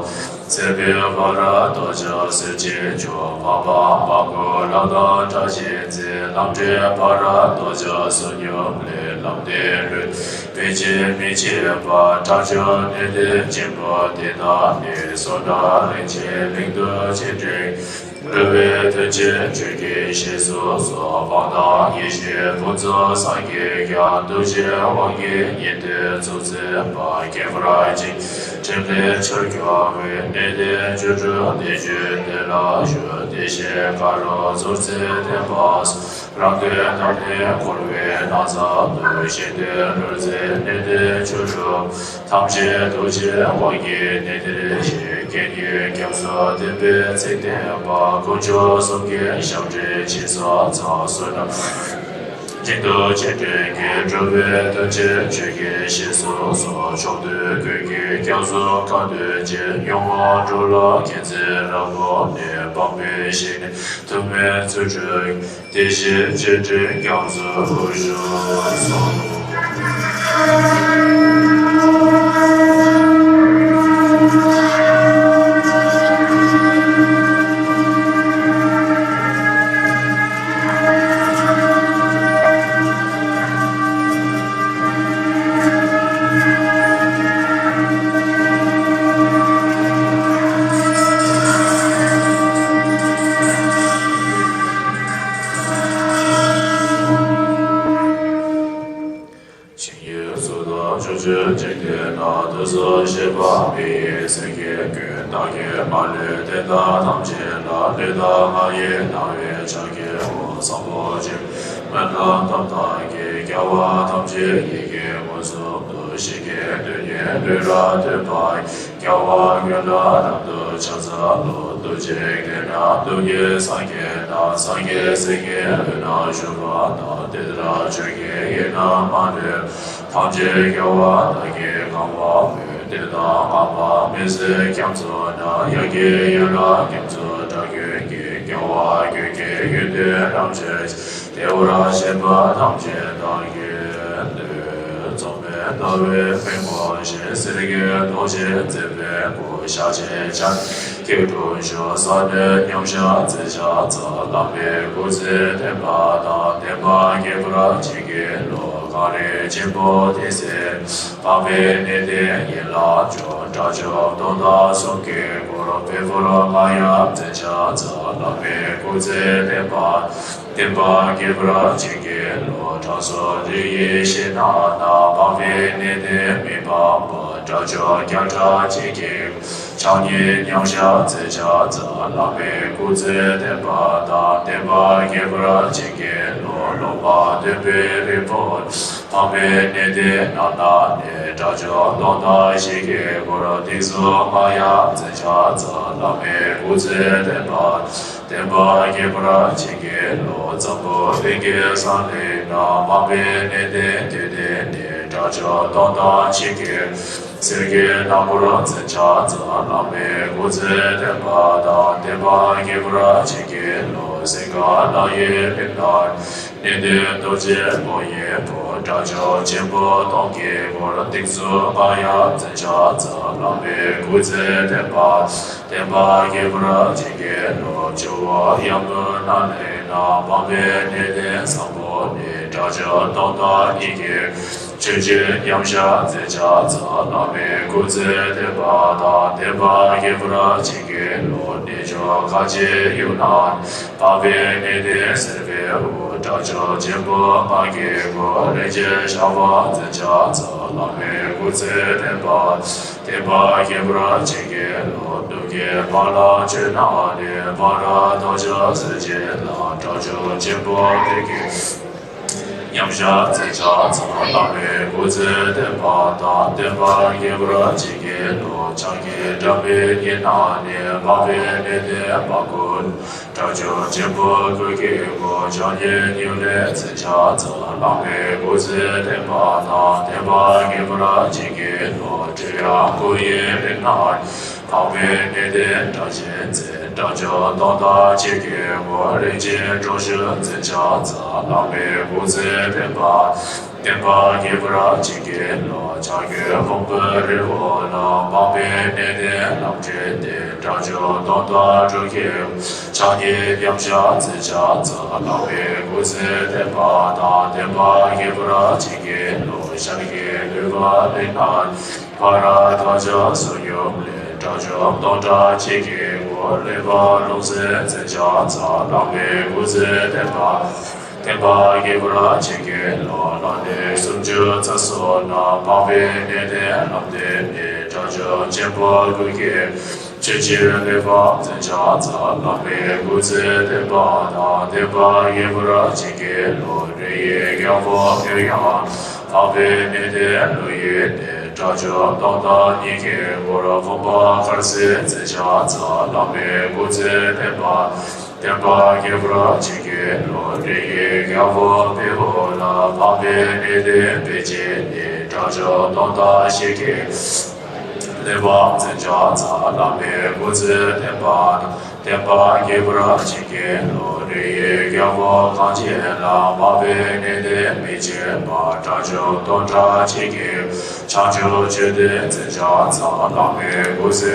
མཛད་པའི་བར་ར་རྡོ་རྗེ་གསེར་གྱི་མཆོག་མ་པ་མ་གོ་ལྷ་དང་སྒྲ་གཅན་འཛིན། ལམ་འབྲས་བར་ར་རྡོ་རྗེ་བསོད་སྙོམས་ལས། ལམ་བདེན་ལུས་བདེན་ཕྱིར་མི་ཕྱེད་པ། དགྲ་བཅོམ་ནི་སྟེང་ཆེན་པོ་དེ་དག་ནི། བསོད་ནམས་རིན་ཆེན་གླིང་དུ་རྗེས་དྲན། འགྲོ་བའི་དོན་ཆེན་ཆོས་ཀྱི་རྗེས་སུ་གསོལ། སྤངས་དང་ཡེ་ཤེས་ཕུན་སུམ་ཚོགས་ཀྱིས་ཀྱང་། འདུ་བྱེད་དབང་གིས་ཉན་ཐོས་ཚོགས་བརྩེགས་པ། ཁྱད་པར་འཇིག་རྟེན་ཕྲིན་ལས་ཆར་རྒྱུ་བའི། གནས་བརྟན་བཅུ་དྲུག་བདེ་སྤྱོད་གནས་ལ་བཞུགས། བདེ་གཤེགས་ཀ་རུ་གཙོ་མཛད་བསྟན་པ་སོགས། རང་དོན་དམ་ལྡན་འཁོར་བའི་སྣང་ཚགས་དུ། གཞན་དོན་བློ་འཛིན་གནས་བརྟན་བཅུ་དྲུག་ཐམས་ཅད་རྡོ་རྗེའི་དབང་གིས་ནི་དེར་གཤེགས། སྐད་སྙན་སྐྱབས་སུ་བསྟན་པའི་ཚིག་བསྟན་པ། དཀོན་མཆོག་གསུམ་གྱི་ཞབས་འདྲེན་ཕྱིར་སོ་ཚང་། བསོད་ནམས་ཤིན་ཏུ་རྗེས་དྲན་གྱི། འགྲོ་བའི་དོན་ཆེན་ཆོས་ཀྱི་རྗེས་སུ་གསོལ། ཕྱོགས་དུས་ཀུན་གྱི་སྐྱབས་སུ་ཁ་འདོན་ཅིང་། ཉོན་མོངས་འགྲོ་ལ་མཁྱེན་བརྩེ་རབ་བསྔོས་ནས། སྤངས་པའི་ཞིང་ནས་ཐོགས་མེད་ཚུལ་ཁྲིམས། དེ་བཞིན་རྗེས་དྲན་སྐྱབས་སུ་འགྲོ་ཞིང་གསོལ། ཞིང་གི་ཚོགས་དང་ཕྱོགས་བཅུའི་འཇིག་རྟེན་ན། དུས་གསུམ་གཤེགས་པ་མི་ཡི་སེང་གེ་ཀུན། བདག་གིས་མ་ལུས་བསྟན་དང་ཐམས་ཅད་ལ། ལུས་དང་ངག་ཡིད་རྣ་བའི་ཕྱག་གི་འོག་བཟང་པོ་སྤྱོད་པའི་སྨོན་ལམ་ཐོབ་ཐང་གིས། རྒྱལ་བ་ཐམས་ཅད་ཡིད་ཀྱིས་མངོན་སུམ་དུ། ཞིང་གི་རྡུལ་སྙེད་ལུས་ལ་ཐིམ་པ་ཡི། རྒྱལ་བ་ཀུན་ལ་རབ་ཏུ་ཕྱག་འཚལ་ལོ། རྡོ་རྗེ་གདན་ན་རྡོ་རྗེ་སངས་རྒྱས་དང་། སངས་རྒྱས་སེང་གེ་དབུས་ན་བཞུགས་པ་དང་། དེ་ལྟར་ཆོས་ཀྱི་དབྱིངས་རྣམ་པར་གྲོལ། ཐམས་ཅད་རྒྱལ་བ་དག་གིས་གང་བ་མོས། ལྟས་དང་སྔགས་པ་མི་བཟད་རྒྱ་མཚོ་ན། ཡ་གི་ཡན་ལག་རྒྱ་མཚོ་དགྲ་བོ་ཀུན་གྱི། རྒྱལ་བ་ཀུན་གྱི་ཡོན་ཏན་རབ་འཕྲོ་ཞིང་། དེ་བར་གཤེགས་པ་ཐམས་ཅད་བདག་གིས་བསྟོད། མཚུངས་མེད་ལྟ་བའི་ཕུང་པོ་བཞིན། གསེར་གྱི་མདོག་ཅན་མཛེས་པའི་སྐུ། ཞལ་ཆེམས་ཕྱག་ནི་སྐྱིལ་ཀྲུང་བཞུགས། ས་གནོན་མཉམ་བཞག་མཛད་ཕྱག་འཚལ། བླ་མའི་སྐུ་ཚེ་བརྟན་པ་དང་། བསྟན་པ་རྒྱས་པར་བྱིན་གྱིས་རློབས། གངས་རི་ཆེན་པོ་ཏི་སེ། སྤངས་པའི་གནས་བརྟན་ཡན་ལག་བཅུ། དགྲ་བཅོམ་སྟོང་དང་གསུམ་གྱི་འཁོར། དཔལ་ཕུར་མ་ཡབ་མཛད་ཕྱག་འཚལ། བླ་མའི་སྐུ་ཚེ་བརྟན་པ། བསྟན་པ་རྒྱས་པར་བྱིན་གྱིས་རློབས། དྲང་སྲོང་རིགས་ཀྱི་ཞིང་ན་ན། སྤངས་པའི་གནས་བརྟན་མི་ཕམ་པ། དགྲ་བཅོམ་བརྒྱ་ཕྲག་གཅིག་གི། ཕྱག་གཉིས་མཉམ་བཞག་མཛད་ཕྱག་འཚལ། བླ་མའི་སྐུ་ཚེ་བརྟན་པ་དང་། བསྟན་པ་རྒྱས་པར་བྱིན་གྱིས་རློབས། སློབ་མ་སྟོན་པའི་རིང་པོ། སྤངས་པའི་གནས་བརྟན་རྣམས་ན་ནི། དགྲ་བཅོམ་སྟོང་དང་བཞི་གི་འཁོར། ཏིང་འཛིན་མ་ཡབ་མཛད་ཕྱག་འཚལ། བླ་མའི་སྐུ་ཚེ་བརྟན་པ། བསྟན་པ་རྒྱས་པར་བྱིན་གྱིས་རློབས། འཛམ་བུ་གླིང་གི་གསང་གླིང་ན། སྤངས་པའི་གནས་བརྟན་དུས་མཐའི་ནི། དགྲ་བཅོམ་སྟོང་དང་ཕྱེད་ཀྱི། གསེར་གྱི་ནམ་འཁོར་མཛད་ཕྱག་འཚལ། བླ་མའི་སྐུ་ཚེ་བརྟན་པ་དང་། བསྟན་པ་རྒྱས་པར་བྱིན་གྱིས་རློབས། སིངྒ་ལ་ཡི་གླིང་ན། གནས་བརྟན་རྡོ་རྗེ་སྤུངས་ཡི་བུ། དགྲ་བཅོམ་ཆེན་པོ་སྟོང་གི་འཁོར། ཏིང་འཛིན་མ་ཡབ་མཛད་ཕྱག་འཚལ། བླ་མའི་སྐུ་ཚེ་བརྟན་པ། བསྟན་པ་རྒྱས་པར་བྱིན་གྱིས་རློབས། ཇོ་བོ་ཡབ་མུ་ན་གླིང་ན། སྤངས་པའི་གནས་བརྟན་བཟང་པོ་ནི། དགྲ་བཅོམ་སྟོང་དང་ཉིད་ཀྱི། ཆོས་ཀྱི་མཉམ་བཞག་མཛད་བྱ་ཙམ། བླ་མའི་སྐུ་ཚེ་བརྟན་པ་དང་བརྟན་པ་རྒྱས་པར་བྱེད་ཀྱི་བློ། གནས་མཆོག་ག་ཅི་ཡོད་ན་འཕགས་པའི་གནས་བརྟན་ཟེར་བའི་དབུ། དགྲ་བཅོམ་ཆེན་པོ་ལྔ་གི་སྐུ། ལྷན་ཅིག་བཞག་པར་མཛད་བྱ་ཙམ། བླ་མའི་སྐུ་ཚེ་བརྟན་པ་བརྟན་པ་རྒྱས་པར་བྱེད་ཀྱི་བློ། གདུལ་དཀའི་བར་ལ་བྱོན་ནས་ནི། མར་ཐམས་ཅད་གཟིགས་བྱེད་ལ། དགྲ་བཅོམ་ཆེན་པོ་དེ་གི་མཉམ་བཞག་མཛད་བྱ་ཙམ། བླ་མའི་སྐུ་ཚེ་བརྟན་པ་དང་བརྟན་པ་རྒྱས་པར་བྱེད་ཀྱི་བློ། ཕྱག་གི་སྒྲ་མི་སྙན་ནས་ནི། འཕགས་པའི་གནས་བརྟན་མ་བསྐུལ། དགྲ་བཅོམ་ཆེན་པོ་ཀུན་གྱི་སྐུ། ཕྱག་གཉིས་སྙིང་ལས་མཛད་བྱ་ཙམ། བླ་མའི་སྐུ་ཚེ་བརྟན་པ་དང་བརྟན་པ་རྒྱས་པར་བྱེད་ཀྱི་བློ། ཁྲོ་བོའི་སྐུ་ཡི་དབུས་ན། འཕགས་པའི་གནས་བརྟན་སྒྲ་གཅན་འཛིན། དགྲ་བཅོམ་སྟོང་དང་ཕྱེད་ཀྱི་དབུས། ལྷན་ཅིག་འགྲོ་བཞིན་མཛད་བྱ་ཙམ། བླ་མའི་སྐུ་ཚེ་བརྟན་པ་བརྟན་པ་རྒྱས་པར་བྱེད་ཀྱི་བློ། ཕྱག་གཡས་བོང་བུའི་རིའི་དབུས་ན། འཕགས་པའི་གནས་བརྟན་ལམ་འབྲས་བསྟན། དགྲ་བཅོམ་སྟོང་དང་དྲུག་གི་དབུས། ཕྱག་གཉིས་མཉམ་བཞག་མཛད་བྱ་ཙམ། བླ་མའི་སྐུ་ཚེ་བརྟན་པ་དང་བརྟན་པ་རྒྱས་པར་བྱེད་ཀྱི་བློ། ཞབས་ཀྱི་ལུས་པ་གླིང་ན། ཕ་རོལ་ཐམས་ཅད་བསོད་སྙོམས་ལས། དགྲ་བཅོམ་སྟོང་ཕྲག་གཅིག་གི་དབུས། ལེགས་པར་རླུང་བསལ་མཛད་བྱ་ཙམ། བླ་མའི་སྐུ་ཚེ་བརྟན་པ་བརྟན་པ་རྒྱས་པར་བྱེད་ཀྱི་བློ། ལྷ་གནས་སུམ་ཅུ་རྩ་གསུམ་ན། འཕགས་པའི་གནས་བརྟན་ལམ་བདེ་ནས། དགྲ་བཅོམ་ཆེན་པོ་ཀུན་གྱི་ཆོས་ཕྱིར་ལེགས་པར་མཛད་བྱ་ཙམ། བླ་མའི་སྐུ་ཚེ་བརྟན་པ་དང་བརྟན་པ་རྒྱས་པར་བྱེད་ཀྱི་བློ། རི་ཡི་རྒྱལ་པོ་ཀུན་དབྱངས། འཕགས་པའི་གནས་བརྟན་ཀླུ་ཡི་གནས། དགྲ་བཅོམ་སྟོང་དང་ཉིད་ཀྱི་དབུས། བུམ་པ་དཀར་གསལ་མཛད་བྱ་ཙམ། བླ་མའི་སྐུ་ཚེ་བརྟན་པ་བརྟན་པ་རྒྱས་པར་བྱེད་ཀྱི་བློ། རི་ཡི་རྒྱལ་པོ་བེའུ་ལ། འཕགས་པའི་གནས་བརྟན་པེ་ཅིན་གནས། དགྲ་བཅོམ་སྟོང་དང་ཕྱེད་ཀྱི་ལེགས་པར་མཛད་བྱ་ཙམ། བླ་མའི་སྐུ་ཚེ་བརྟན་པ་དང་བརྟན་པ་རྒྱས་པར་བྱེད་ཀྱི་བློ། རི་ཡི་རྒྱལ་པོ་གངས་ཅན་ལ། འཕགས་པའི་གནས་བརྟན་མི་ཕྱེད་པ། དགྲ་བཅོམ་སྟོང་ཕྲག་གཅིག་གི་བྱང་ཆུབ་ཆོས་བརྟན་མཛད་བྱ་ཙམ། བླ་མའི་སྐུ་ཚེ་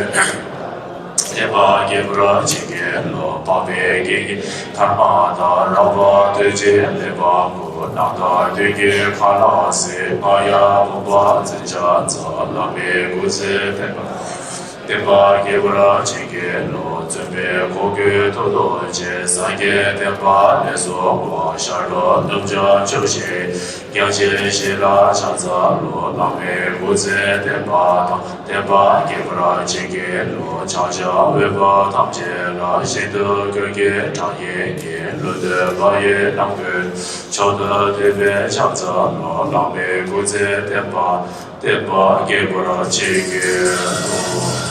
བརྟན་པ་རྒྱས་པར་བྱེད་ཀྱི་བློ། འཕགས་པའི་དགེ་བསྙེན་དྷརྨ་དང་། རགས་པ་ཐུགས་རྗེ་ལེགས་པར་བསྐུལ། རྣམ་དག་དུས་ཀྱི་མཁའ་ལ་གཟིགས། རྔ་ཡབ་བུམ་པ་མཛད་བྱ་ཙམ། བླ་མའི་སྐུ་ཚེ་བརྟན་པ་བརྟན་པ་རྒྱས་པར་བྱེད་ཀྱི་བློ། བཙུན་པའི་གོ་བགོས་ཐུགས་རྡོ་རྗེ། སངས་རྒྱས་བསྟན་པ་ལས་གསུངས་པ། ཤར་ལྷོ་ནུབ་བྱང་ཕྱོགས་བཞི། རྒྱ་ཆེན་ཞི་ལ་ཕྱག་འཚལ་ལོ། བླ་མའི་སྐུ་ཚེ་བརྟན་པ་དང་བརྟན་པ་རྒྱས་པར་བྱེད་ཀྱི་བློ། ཕྱག་བྱ་འོད་དཔག་ཐམས་ཅད་ལ། ཞིང་དུ་ཀུན་གྱི་གྲགས་ཡིན་ཉིད། ལུས་འདོད་པ་ཡི་རྣམ་ཀུན། མཆོག་ཏུ་ཐོད་པའི་ཕྱག་འཚལ་ལོ། བླ་མའི་སྐུ་ཚེ་བརྟན་པ་བརྟན་པ་རྒྱས་པར་བྱེད་ཀྱི་བློ།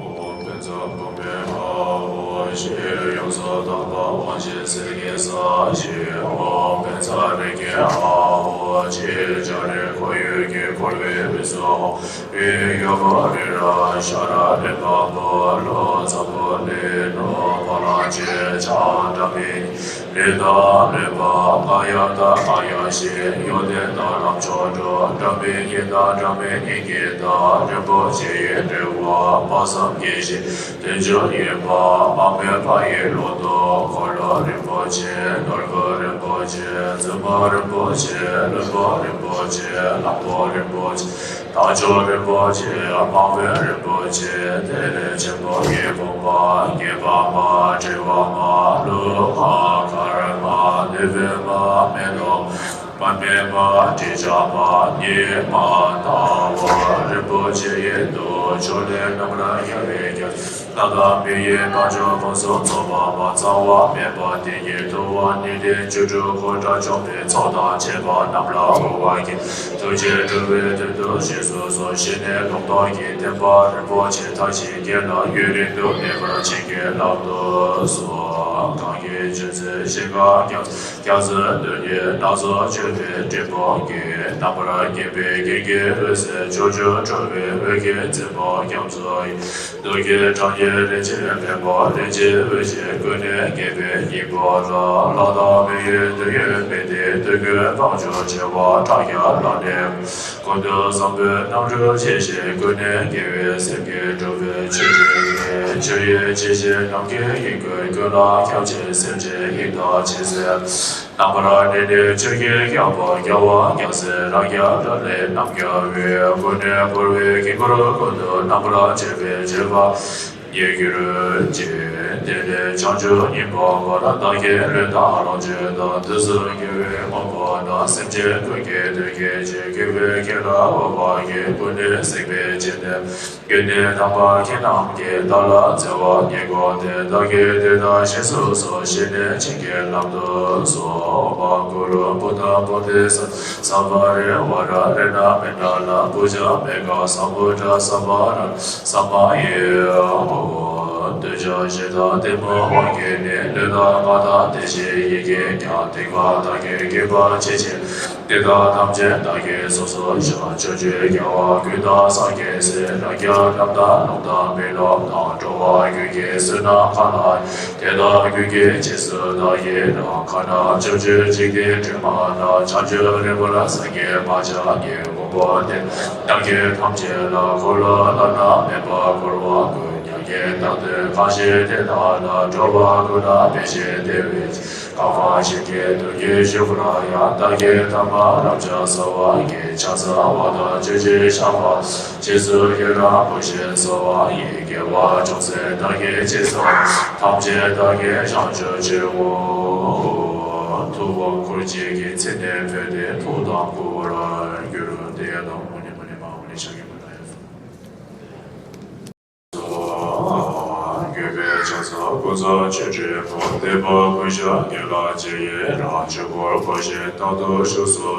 ཨོཾ་ཕན་མཚམས་བུམ་པའི་ཧཱུྃ་ཕྱིར། ཡོངས་སུ་དག་པ་དབང་ཆེན་གསེར་གྱི་ས་གཞི། ཨོཾ་ཕན་མཚམས་རིགས་ཀྱི་ཧཱུྃ་ཕྱིར། ལྕགས་རི་ཁོར་ཡུག་གིས་བསྐོར་བའི་དབུས་སུ། ཨོཾ་ཡུམ་གཡོག་པོ་རི་རབ་ཤར་ར་ལེབ་མ་བུ་ལོན་ཚ་པོ་ལེ་ནོ་བ་ལང་སྤྱོད་ཕྱག་འདྲ་མིན། ལུས་དང་ལུས་པ་ལྔ་ཡབ་དང་ལྔ་ཡབ་བཞི། ཡོན་ཏན་དང་ལམ་མཆོག་དྲུག། འདྲ་མིན་བརྒྱད་དང་འདྲ་མིན་སྙིང་གི་བདག། རིན་པོ་ཆེ་ཡི་དྲིལ་བུ་དཔག་བསམ་གྱིས་ཤིག་དོན་བཅུ་ཡིན་པ་མ་སྨོས་པ་ཡི་ལོ་ཏོག་འཁོར་ལོ་རིན་པོ་ཆེ། ནོར་བུ་རིན་པོ་ཆེ། བཙུན་མོ་རིན་པོ་ཆེ། བློན་པོ་རིན་པོ་ཆེ། གླང་པོ་རིན་པོ་ཆེ། རྟ་མཆོག་རིན་པོ་ཆེ། དམག་དཔོན་རིན་པོ་ཆེ། ཏེ་ལེ་ཆེན་པོ་ཡི་བུམ་པ། སྐྱེས་པ་མ། བྲི་བ་མ། ལུས་མ། དཀར་མ། ནུས་པའི་མ། མེ་ཏོག་པདྨའི་མ། དྲི་ཆབ་མ། ཉི་མ། ཟླ་བ། རིན་པོ་ཆེ་ཡི་གདུགས། ཕྱོགས་ལས་རྣམ་པར་རྒྱལ་བའི་རྒྱལ། རྣམ་དག་མི་ཡི་དཔལ་འབྱོར་ཕུན་སུམ་ཚོགས་པ་མ་ཚང་བ་མེད་པ་དེ་ཉིད་ཐུབ་པ་ནི་ལྡན་བཅུ་དྲུག་འཁོར་དགྲ་བཅོམ་པའི་ཚོགས་དང་བཅས་པ་རྣམས་ལ་དབུ་བར་བརྒྱན། ཐུགས་རྗེས་སྤྲུལ་པའི་མདུན་དུ་བཞེས་སུ་གསོལ། ཞི་གནས་ལུང་སྟོང་གི་བསྟན་པ་རིན་པོ་ཆེ་མཐར་ཕྱིན་རྒྱས་ལ་ཡུན་རིང་དུ་གནས་པར་བྱིན་གྱིས་བརླབ་ཏུ་གསོལ། གང་གི་ཆོས་སྲིད་ཞིང་ཁམས་ཀྱང་། རྒྱ་མཚོའི་མདུན་གྱི་སྣ་ཚོགས་མཆོད་པའི་སྤྲིན་ཕུང་གིས། རྣམ་པར་བརྒྱན་པའི་རྒྱན་གྱི་འོད་ཟེར་ཕྱོགས་བཅུར་འཕྲོ་བའི་འོད་ཀྱི་རྩེ་མོ་རྒྱ་མཚོ་ཡི། རྡུལ་གྱི་གྲངས་ཀྱིས་རིན་ཆེན་བེམ་པོ་རིན་ཆེན་འོད་ཀྱིས་ཀུན་ནས་བརྒྱན་པའི་སྙིང་པོ་ལ། ལྷ་དང་མི་ཡི་འདོད་ཡོན་སྨིན་ཏེ་འདོད་དགུའི་དཔལ་འབྱོར་བྱེ་བ་ཕྲག་བརྒྱ་ལ་ནི། ཀུན་ཏུ་བཟང་པོའི་རྣམ་གྲོལ་ཆེ་ཞིང་ཀུན་ནས་དགེ་བའི་སེམས་ཀྱིས་གྲུབ་པའི་ཆོས་འབྲེལ་གྱི། ཆོས་དབྱིངས་ཇི་བཞིན་ནམ་མཁའི་དབྱིངས་ཀུན་ཀུན་ལ་ཁྱབ་ཅིང་སེམས་ཅན་ཡིད་དང་ཇི་སྲིད། རྣམ་པར་གནས་ནས་ཆོས་ཀྱི་རྒྱལ་པོ་རྒྱལ་བ་རྒྱལ་སྲས་རང་རྒྱལ་སྒྲ་ལས་རྣམ་རྒྱལ་བས། ཀུན་ནས་བསྐོར་བའི་དཀྱིལ་འཁོར་ཀུན་ཏུ་རྣམ་པར་མཆོད་པའི་མཆོད་པ་ཉིད་གྱུར་ཅིག་དེ་ནས་བྱང་ཆུབ་སྙིང་པོ་མ་ར་བདག་གི་ལུས་དང་ལོངས་སྤྱོད་དང་དུས་སུ་དགེ་བའི་དངོས་པོ་རྣམས་སེམས་ཅན་ཀུན་གྱི་དོན་གྱི་ཕྱིར། དགེ་བའི་དགེ་ལ་འོས་པ་ཡིས་ཀུན་ནས་གཟིགས་པའི་ཕྱིར་ཏེ། ཀུན་ནས་དམ་པ་ཁྱེད་རྣམས་ཀྱིས་བདག་ལ་བརྩེ་བ་བསྙེན་བཀུར་ཏེ། བདག་གི་དོན་དག་བཞེས་སུ་གསོལ། ཞི་གནས་བྱིན་གྱིས་བརླབ་ཏུ་གསོལ། ཨོཾ་གུ་རུ་བུདྡྷ་བོ་དྷི་ས་ཏྭ་སམྦྷ་ཝ་ར་ཧ་ར་ཎ་མཎྜ་ལ་པུ་ཇ་མེ་གྷ་ས་བྷུ་ཏྲ་སམྦྷ་ཝ་ར་ཎ་སམྦྷ་ཡེ་ཧོ། འདོད་ཆགས་ཞེ་སྡང་གཏི་མུག་དབང་གིས་ནི། ལུས་དང་ངག་དང་བདེ་གཤེགས་ཡིད་ཀྱིས་ཀྱང་། སྡིག་པ་དག་གིས་ཀུན་སྤངས་ཕྱིར་ཕྱིན། དེ་དག་ཐམས་ཅད་བདག་གིས་སོ་སོར་བཤགས། ཕྱོགས་བཅུའི་རྒྱལ་བ་ཀུན་དང་སངས་རྒྱས་སྲས། རང་རྒྱལ་རྣམས་དང་ལྷ་དང་མི་རྣམས་དང་། འགྲོ་བ་ཀུན་གྱི་བསོད་ནམས་གང་ལགས་ཡོད། དེ་དག་ཀུན་གྱི་རྗེས་སུ་བདག་ཡི་རང་། གང་རྣམས་ཕྱོགས་བཅུའི་འཇིག་རྟེན་དྲི་མ་རྣམས། བྱང་ཆུབ་རིན་པོར་སངས་རྒྱས་མ་ཆགས་ཉིད། དབང་པོ་དེ་དག་གིས་ཐམས་ཅད་ལ། འཁོར་ལོ་བླ་ན་མེད་པ་བསྐོར་བ་ཀུན། མྱ་ངན་འདའ་སྟོན་གང་བཞེད་དེ་དག་ལ། འགྲོ་བ་ཀུན་ལ་ཕན་ཞིང་བདེ་བའི་ཕྱིར། གང་བ་ཞིག་གི་དོན་གྱིས་བཞུགས་པར་ཡང་། བདག་གིས་ཐ་མ་རབ་འབྱམས་གསོལ་བ་ཡི། ཕྱག་འཚལ་བ་དང་མཆོད་ཅིང་བཤགས་པ། རྗེས་སུ་ཡི་རང་བསྐུལ་ཞིང་གསོལ་བ་ཡི། དགེ་བ་ཅུང་ཟད་བདག་གིས་ཅི་བསགས། ཐམས་ཅད་བདག་གིས་བྱང་ཆུབ་ཕྱིར། ཐུབ་དབང་སྐུར་བྱེད་ཀྱི་ཚིག་ནི་འཕོས་ཏེ། ཐུགས་དམ་བསྐུལ་བར་འགྱུར། དེ་ཡང་དང་པོ་ནས་མ་ནས་མ་འོ་ནས་ཕྱག་གི་མ་ལ་ཡ། འགྱོད་པའི་ཕྱག་འཚལ་ཀུན་རྫོབ་ཆོས་དྲིལ་བུ། དད་པ་ཀུན་བཤགས་ངེས་ལ་ཅི་ཡི་རང་། ཆོས་འཁོར་བསྐོར་ཞིང་རྟག་ཏུ་བཞུགས་སུ།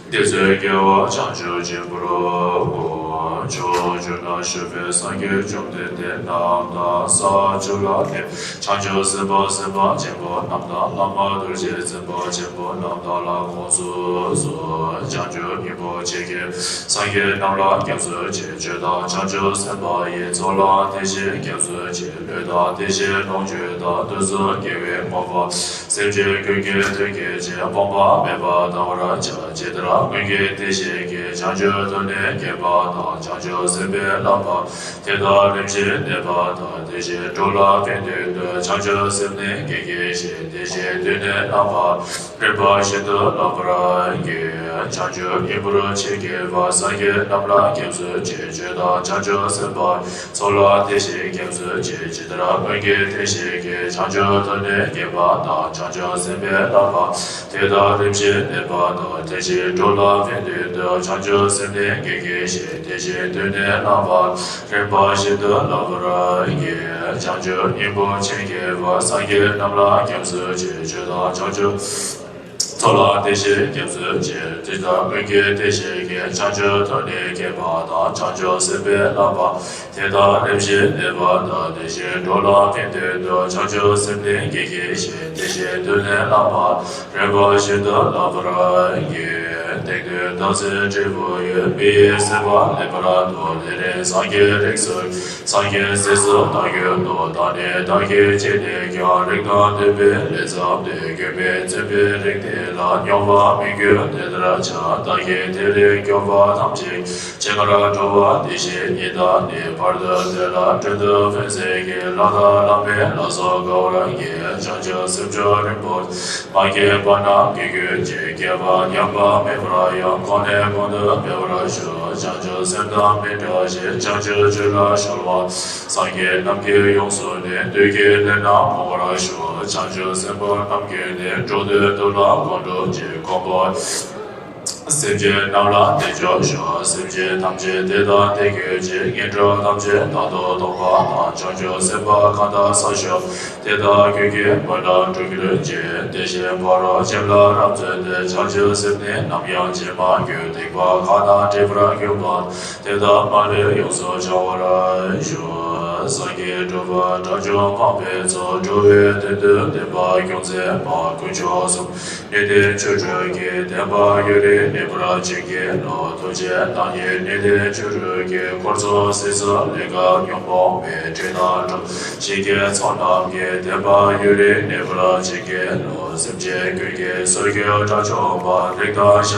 བདེ་གསལ་རྒྱལ་བ་བྱང་ཆུབ་ཆེན་པོར་བསྔོ། ཕྱོགས་བཅུ་ན་བཞུགས་པའི་སངས་རྒྱས་བཅོམ་ལྡན་འདས་རྣམས་དང་། ས་བཅུ་ལ་གནས་པའི་བྱང་ཆུབ་སེམས་དཔའ་སེམས་དཔའ་ཆེན་པོ་རྣམས་དང་། བླ་མ་རྡོ་རྗེ་འཛིན་པ་ཆེན་པོ་རྣམས་དང་ལ་དགོངས་སུ་གསོལ། བྱང་ཆུབ་སྙིང་པོ་ཆེ་གེ་སངས་རྒྱས་རྣམས་ལ་སྐྱབས་སུ་མཆི། ཆོས་དང་བྱང་ཆུབ་སེམས་དཔའ་ཡི། ཚོགས་ལ་བརྟེན་ཅིང་སྐྱབས་སུ་མཆི། ལུས་དང་བརྟེན་ཅིང་ལོངས་སྤྱོད་དང་། དུས་གསུམ་དགེ་བའི་མངོན་པ། སེམས་ཅན་ཀུན་གྱི་དོན་གྱི་ཕྱིར། སྤངས་པ་མེད་པར་བལྟ་བར་བྱ། ཇི་ལྟར་སྔོན་གྱི་བདེ་གཤེགས་ཀྱིས། བྱང་ཆུབ་ཐོབ་ནས་དགེ་བ་དང་། བྱང་ཆུབ་སེམས་དཔའི་བསླབ་པ། དེ་དག་རིམ་བཞིན་གནས་པ་དང་། དེ་བཞིན་འགྲོ་ལ་ཕན་དོན་དུ། བྱང་ཆུབ་སེམས་ནི་བསྐྱེད་བགྱི་ཞིང་། དེ་བཞིན་དུས་གནས་རྣམ་པ། རིམ་པ་བཞིན་དུ་བསླབ་པར་བགྱི། བྱང་ཆུབ་སྙིང་པོར་ཆེད་བགྱི་བ། སངས་རྒྱས་རྣམས་ལ་སྐྱབས་སུ་མཆི། ཆོས་དང་བྱང་ཆུབ་སེམས་དཔའ། ཚོགས་ལ་བརྟེན་ཅིང་སྐྱབས་སུ་མཆི། ཇི་ལྟར་སྔོན་གྱི་བདེ་གཤེགས་ཀྱིས། བྱང་ཆུབ་ཐོབ་ནས་དགེ་བ་དང་། བྱང་ཆུབ་སེམས་དཔའི་བསླབ་པ། དེ་དག་རིམ་བཞིན་གནས་པ་དང་། དེ་བཞིན་འགྲོ་ལ་ཕན་དོན་དུ། བྱང་ཆུབ་སེམས་ནི་བསྐྱེད་བགྱི་ཞིང་། དེ་བཞིན་དུས་གནས་རྣམ་པ། རིམ་པ་བཞིན་དུ་བསླབ་པར་བགྱི། བྱང་ཆུབ་སྙིང་པོར་ཆེད་བགྱི་བ། སངས་རྒྱས་རྣམས་ལ་སྐྱབས་སུ་མཆི། ཆོས་དང་བྱང་ཆུབ། ཚོགས་ལ་བརྟེན་ཅིང་སྐྱབས་སུ་མཆི། ཇི་ལྟར་སྔོན་གྱི་བདེ་གཤེགས་ཀྱིས། བྱང་ཆུབ་ཐོབ་ནས་དགེ་བ་དང་། བྱང་ཆུབ་སེམས་དཔའི་བསླབ་པ། དེ་དག་རིམ་བཞིན་གནས་པ་དང་། དེ་བཞིན་འགྲོ་ལ་ཕན་དོན་དུ། བྱང་ཆུབ་སེམས་ནི་བསྐྱེད་བགྱི་ཞིང་། དེ་བཞིན་དུས་གནས་རྣམ་པ། རིམ་པ་བཞིན་དུ་བསླབ་པར་བགྱི། དེང་དུས་བདག་ཚེ་འབྲས་བུ་ཡོད། མི་ཡི་སྲིད་པ་ལེགས་པར་ཐོབ། དེ་ནས་སངས་རྒྱས་རིགས་སུ། སངས་རྒྱས་སྲས་སུ་བདག་གྱུར་ཏོ། ད་ནི་བདག་གིས་ཅི་ནས་ཀྱང་། རིགས་དང་མཐུན་པའི་ལས་བརྩམས་ཏེ། མགོན་མེད་བཙུན་པའི་རིགས་དེ་ལ། སྙོམས་པར་མི་འགྱུར་དེ་ལྟར་བྱ། བདག་གིས་དེ་རིང་སྐྱོབ་པ་ཐམས་ཅད། ཕྱི་མར་འགྲོ་བ་བདེ་གཤེགས་ཉིད་དང་ནི། བར་དུ་དེ་ལ་མགྲོན་དུ་ཕན་མཛད་ཀྱིས། ལྷ་དང་ལྷ་མིན་ལ་སོགས་དགའ་བར་བགྱི། བྱང་ཆུབ་སེམས་མཆོག་རིན་པོ་ཆེ། མ་སྐྱེས་པ་རྣམས་སྐྱེ་གྱུར་ཅིག་སྐྱེས་པ་ཉམས་པ་མེད་པར་ཡང་། གོང་ནས་གོང་དུ་འཕེལ་བར་ཤོག་བྱང་ཆུབ་སེམས་དང་མི་འབྲལ་ཞིང་། བྱང་ཆུབ་ཆོས་ལ་གཞོལ་བ། སངས་རྒྱས་རྣམས་ཀྱི་ཡོངས་སུ་ནི། བདུད་ཀྱི་ལས་རྣམས་སྤོང་བར་ཤོག་བྱང་ཆུབ་སེམས་དཔའ་རྣམས་ཀྱིས་ནི། འགྲོ་དོན་དུ་ལ་གང་འགྲུབ་ཅིང་། གོམ་པ། སེམས་ཅན་རྣམས་ལ་བདེ་མཆོག་ཤོག། སེམས་ཅན་ཐམས་ཅད་བདེ་དང་བདེ་གྱུར་ཅིག། ངན་འགྲོ་ཐམས་ཅད་རྟག་ཏུ་སྟོངས་པ་དང་། བྱང་ཆུབ་སེམས་དཔའ་གང་དག་ས་ཞོག། དེ་དག་ཀུན་གྱི་དཔལ་ལ་འགྲོ་གྱུར་ཅིག། དེ་བཞིན་ཕ་རོལ་ཕྱིན་ལ་རབ་བརྩོན་ཏེ། བྱང་ཆུབ་སེམས་ནི་ནམ་ཡང་བརྗེད་མ་གྱུར། སྡིག་པ་གང་དང་འདྲེས་པར་གྱུར་པ། དེ་དག་མ་ལུས་ཡོངས་སུ་བྱང་བར་ཤོག། སངས་རྒྱས་གྲུབ་པ་དགྲ་བཅོམ་འཕགས་པའི་ཚོགས། འགྲོ་བའི་དོན་དུ་བསྟན་པ་སྐྱོང་མཛད་པ། དཀོན་མཆོག་གསུམ་ནི་བརྟན་ཆོས་དྲུག་གི། བསྟན་པ་ཡུན་རིང་གནས་པར་བྱིན་གྱིས་རློབས། ཐུགས་རྗེ་ནམ་མཁའི་ནི་བརྟན་ཆོས་དྲུག་གི། འཁོར་ཚོགས་སྲིད་གསུམ་ལས་སྐབས་ཉོན་མོངས་པའི། འདྲེ་དང་གྲོག་མ་ཞིག་གི་ཚོགས་རྣམས་ཀྱི། བསྟན་པ་ཡུན་རིང་གནས་པར་བྱིན་གྱིས་རློབས། སེམས་ཅན་ཀུན་གྱི་གསོ་རྒྱུར་དགྲ་བཅོམ་པ། ལེགས་དང་ཤ་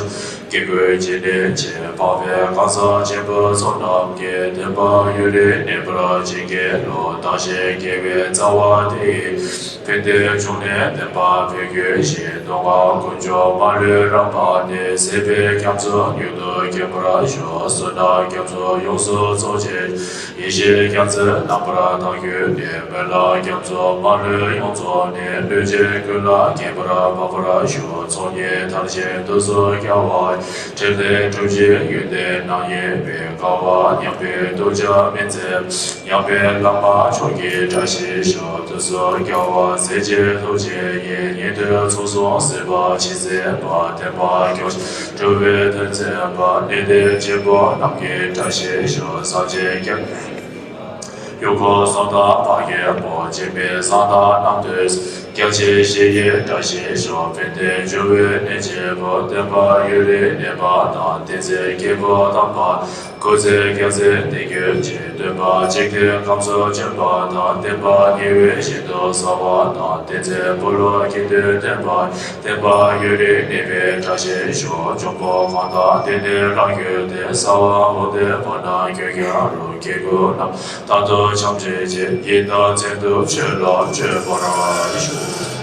སྟག་དགེ་བསྐུལ་བྱེད་ལས་བྱེད། འཕགས་པའི་གང་ཟག་ཆེན་པོའི་ཚོགས་རྣམས་ཀྱི། བསྟན་པ་ཡུན་རིང་གནས་པར་བྱིན་གྱིས་རློབས། བདག་གཞན་དགེ་བའི་རྩ་བ་དེ་ཡིས། ཕན་བདེའི་འབྱུང་གནས་བསྟན་པ་འཕེལ་གྱུར་ཅིག། མདོ་སྔགས་ཀུན་སྦྱོར་མ་ལུས་རབ་སྤངས་ཏེ། ཟད་པའི་རྒྱ་མཚོ་མྱུར་དུ་སྐྱེ་བར་ཤོག། བསོད་ནམས་རྒྱ་མཚོ་ཡོངས་སུ་རྫོགས་བྱེད། ཡེ་ཤེས་རྒྱ་མཚོའི་རྣམ་པར་དག་གྱུར་ནས། སྨོན་ལམ་རྒྱ་མཚོ་མ་ལུས་ཡོངས་རྫོགས་ནས། ལྷུན་གྱིས་ཀུན་ལ་ཁྱབ་པར་འབབ་པར་ཤོག། ཚོགས་གཉིས་མཐར་ཕྱིན་ཐུགས་སུ་རྒྱལ་བ། ཕྲིན་ལས་གྲུབ་ཀྱི་ཡོན་ཏན་རྣམ་གཉིས་པའི། དགའ་བ་མཉམ་པའི་ཐུགས་རྒྱ་སྨིན་མཛད། མཉམ་པའི་བླ་མ་མཆོག་གི་བཀྲ་ཤིས་ཤོག། ཐུགས་སུ་རྒྱལ་བ་སྲས་བཅས་ཐུགས་རྗེ་ཡིས། ཉན་ཐོས་ཚོགས་གསུམ་སྲིད་པ་ཇི་སྲིད་པ། བསྟན་པ་སྐྱོང་ཞིང་སྒྲུབ་པའི་དོན་མཛད་པ། ནད་དང་གཅིན་པ་རྣམས་ཀྱི་བཀྲ་ཤིས་ཤོག། ས་གཅིག་རྒྱ་ཡུལ་འཁོར་གསུམ་དང་བར་གྱི་བོད། འཇིགས་མེད་གསང་བདག་རྣམ་ཐོས། རྒྱ་ཆེ་ཞི་ཡི་བཀྲ་ཤིས་ཤོག། ཕན་བདེ་འབྱུང་བའི་གནས་ཆེན་པོ། བསྟན་པ་ཡུན་རིང་གནས་པ་དང་། བསྟན་འཛིན་སྐྱེས་བུ་དམ་པ། སྐུ་ཚེ་རྒྱ་ཆེར་བརྟན་གྱུར་ཅིག། སྟོན་པ་འཇིག་རྟེན་ཁམས་སུ་བྱོན་པ་དང་། བསྟན་པ་ཉེ་བའི་ཞིང་དུ་གསལ་བ་དང་། བསྟན་འཛིན་བོད་ལུགས་ཀྱི་དོན་བསྟན་པ། བསྟན་པ་ཡུན་རིང་གནས་པའི་བཀྲ་ཤིས་ཤོག། འབྱུང་པོ་གང་དག་བརྟེན་ནས་རང་རྒྱུད་དེ། གསང་བ་འོད་དཔལ་ཕོ་བྲང་ཀུན་ཁྱབ་རུ། སྐྱེ་དགུ་རྣམས་དང་དུ་འཆམ་མཛད་ཅིང་། ཡིད་དང་མཚན་ཐོབ་ཆོས་ལ་སྤྱོད་པར་ཤོག།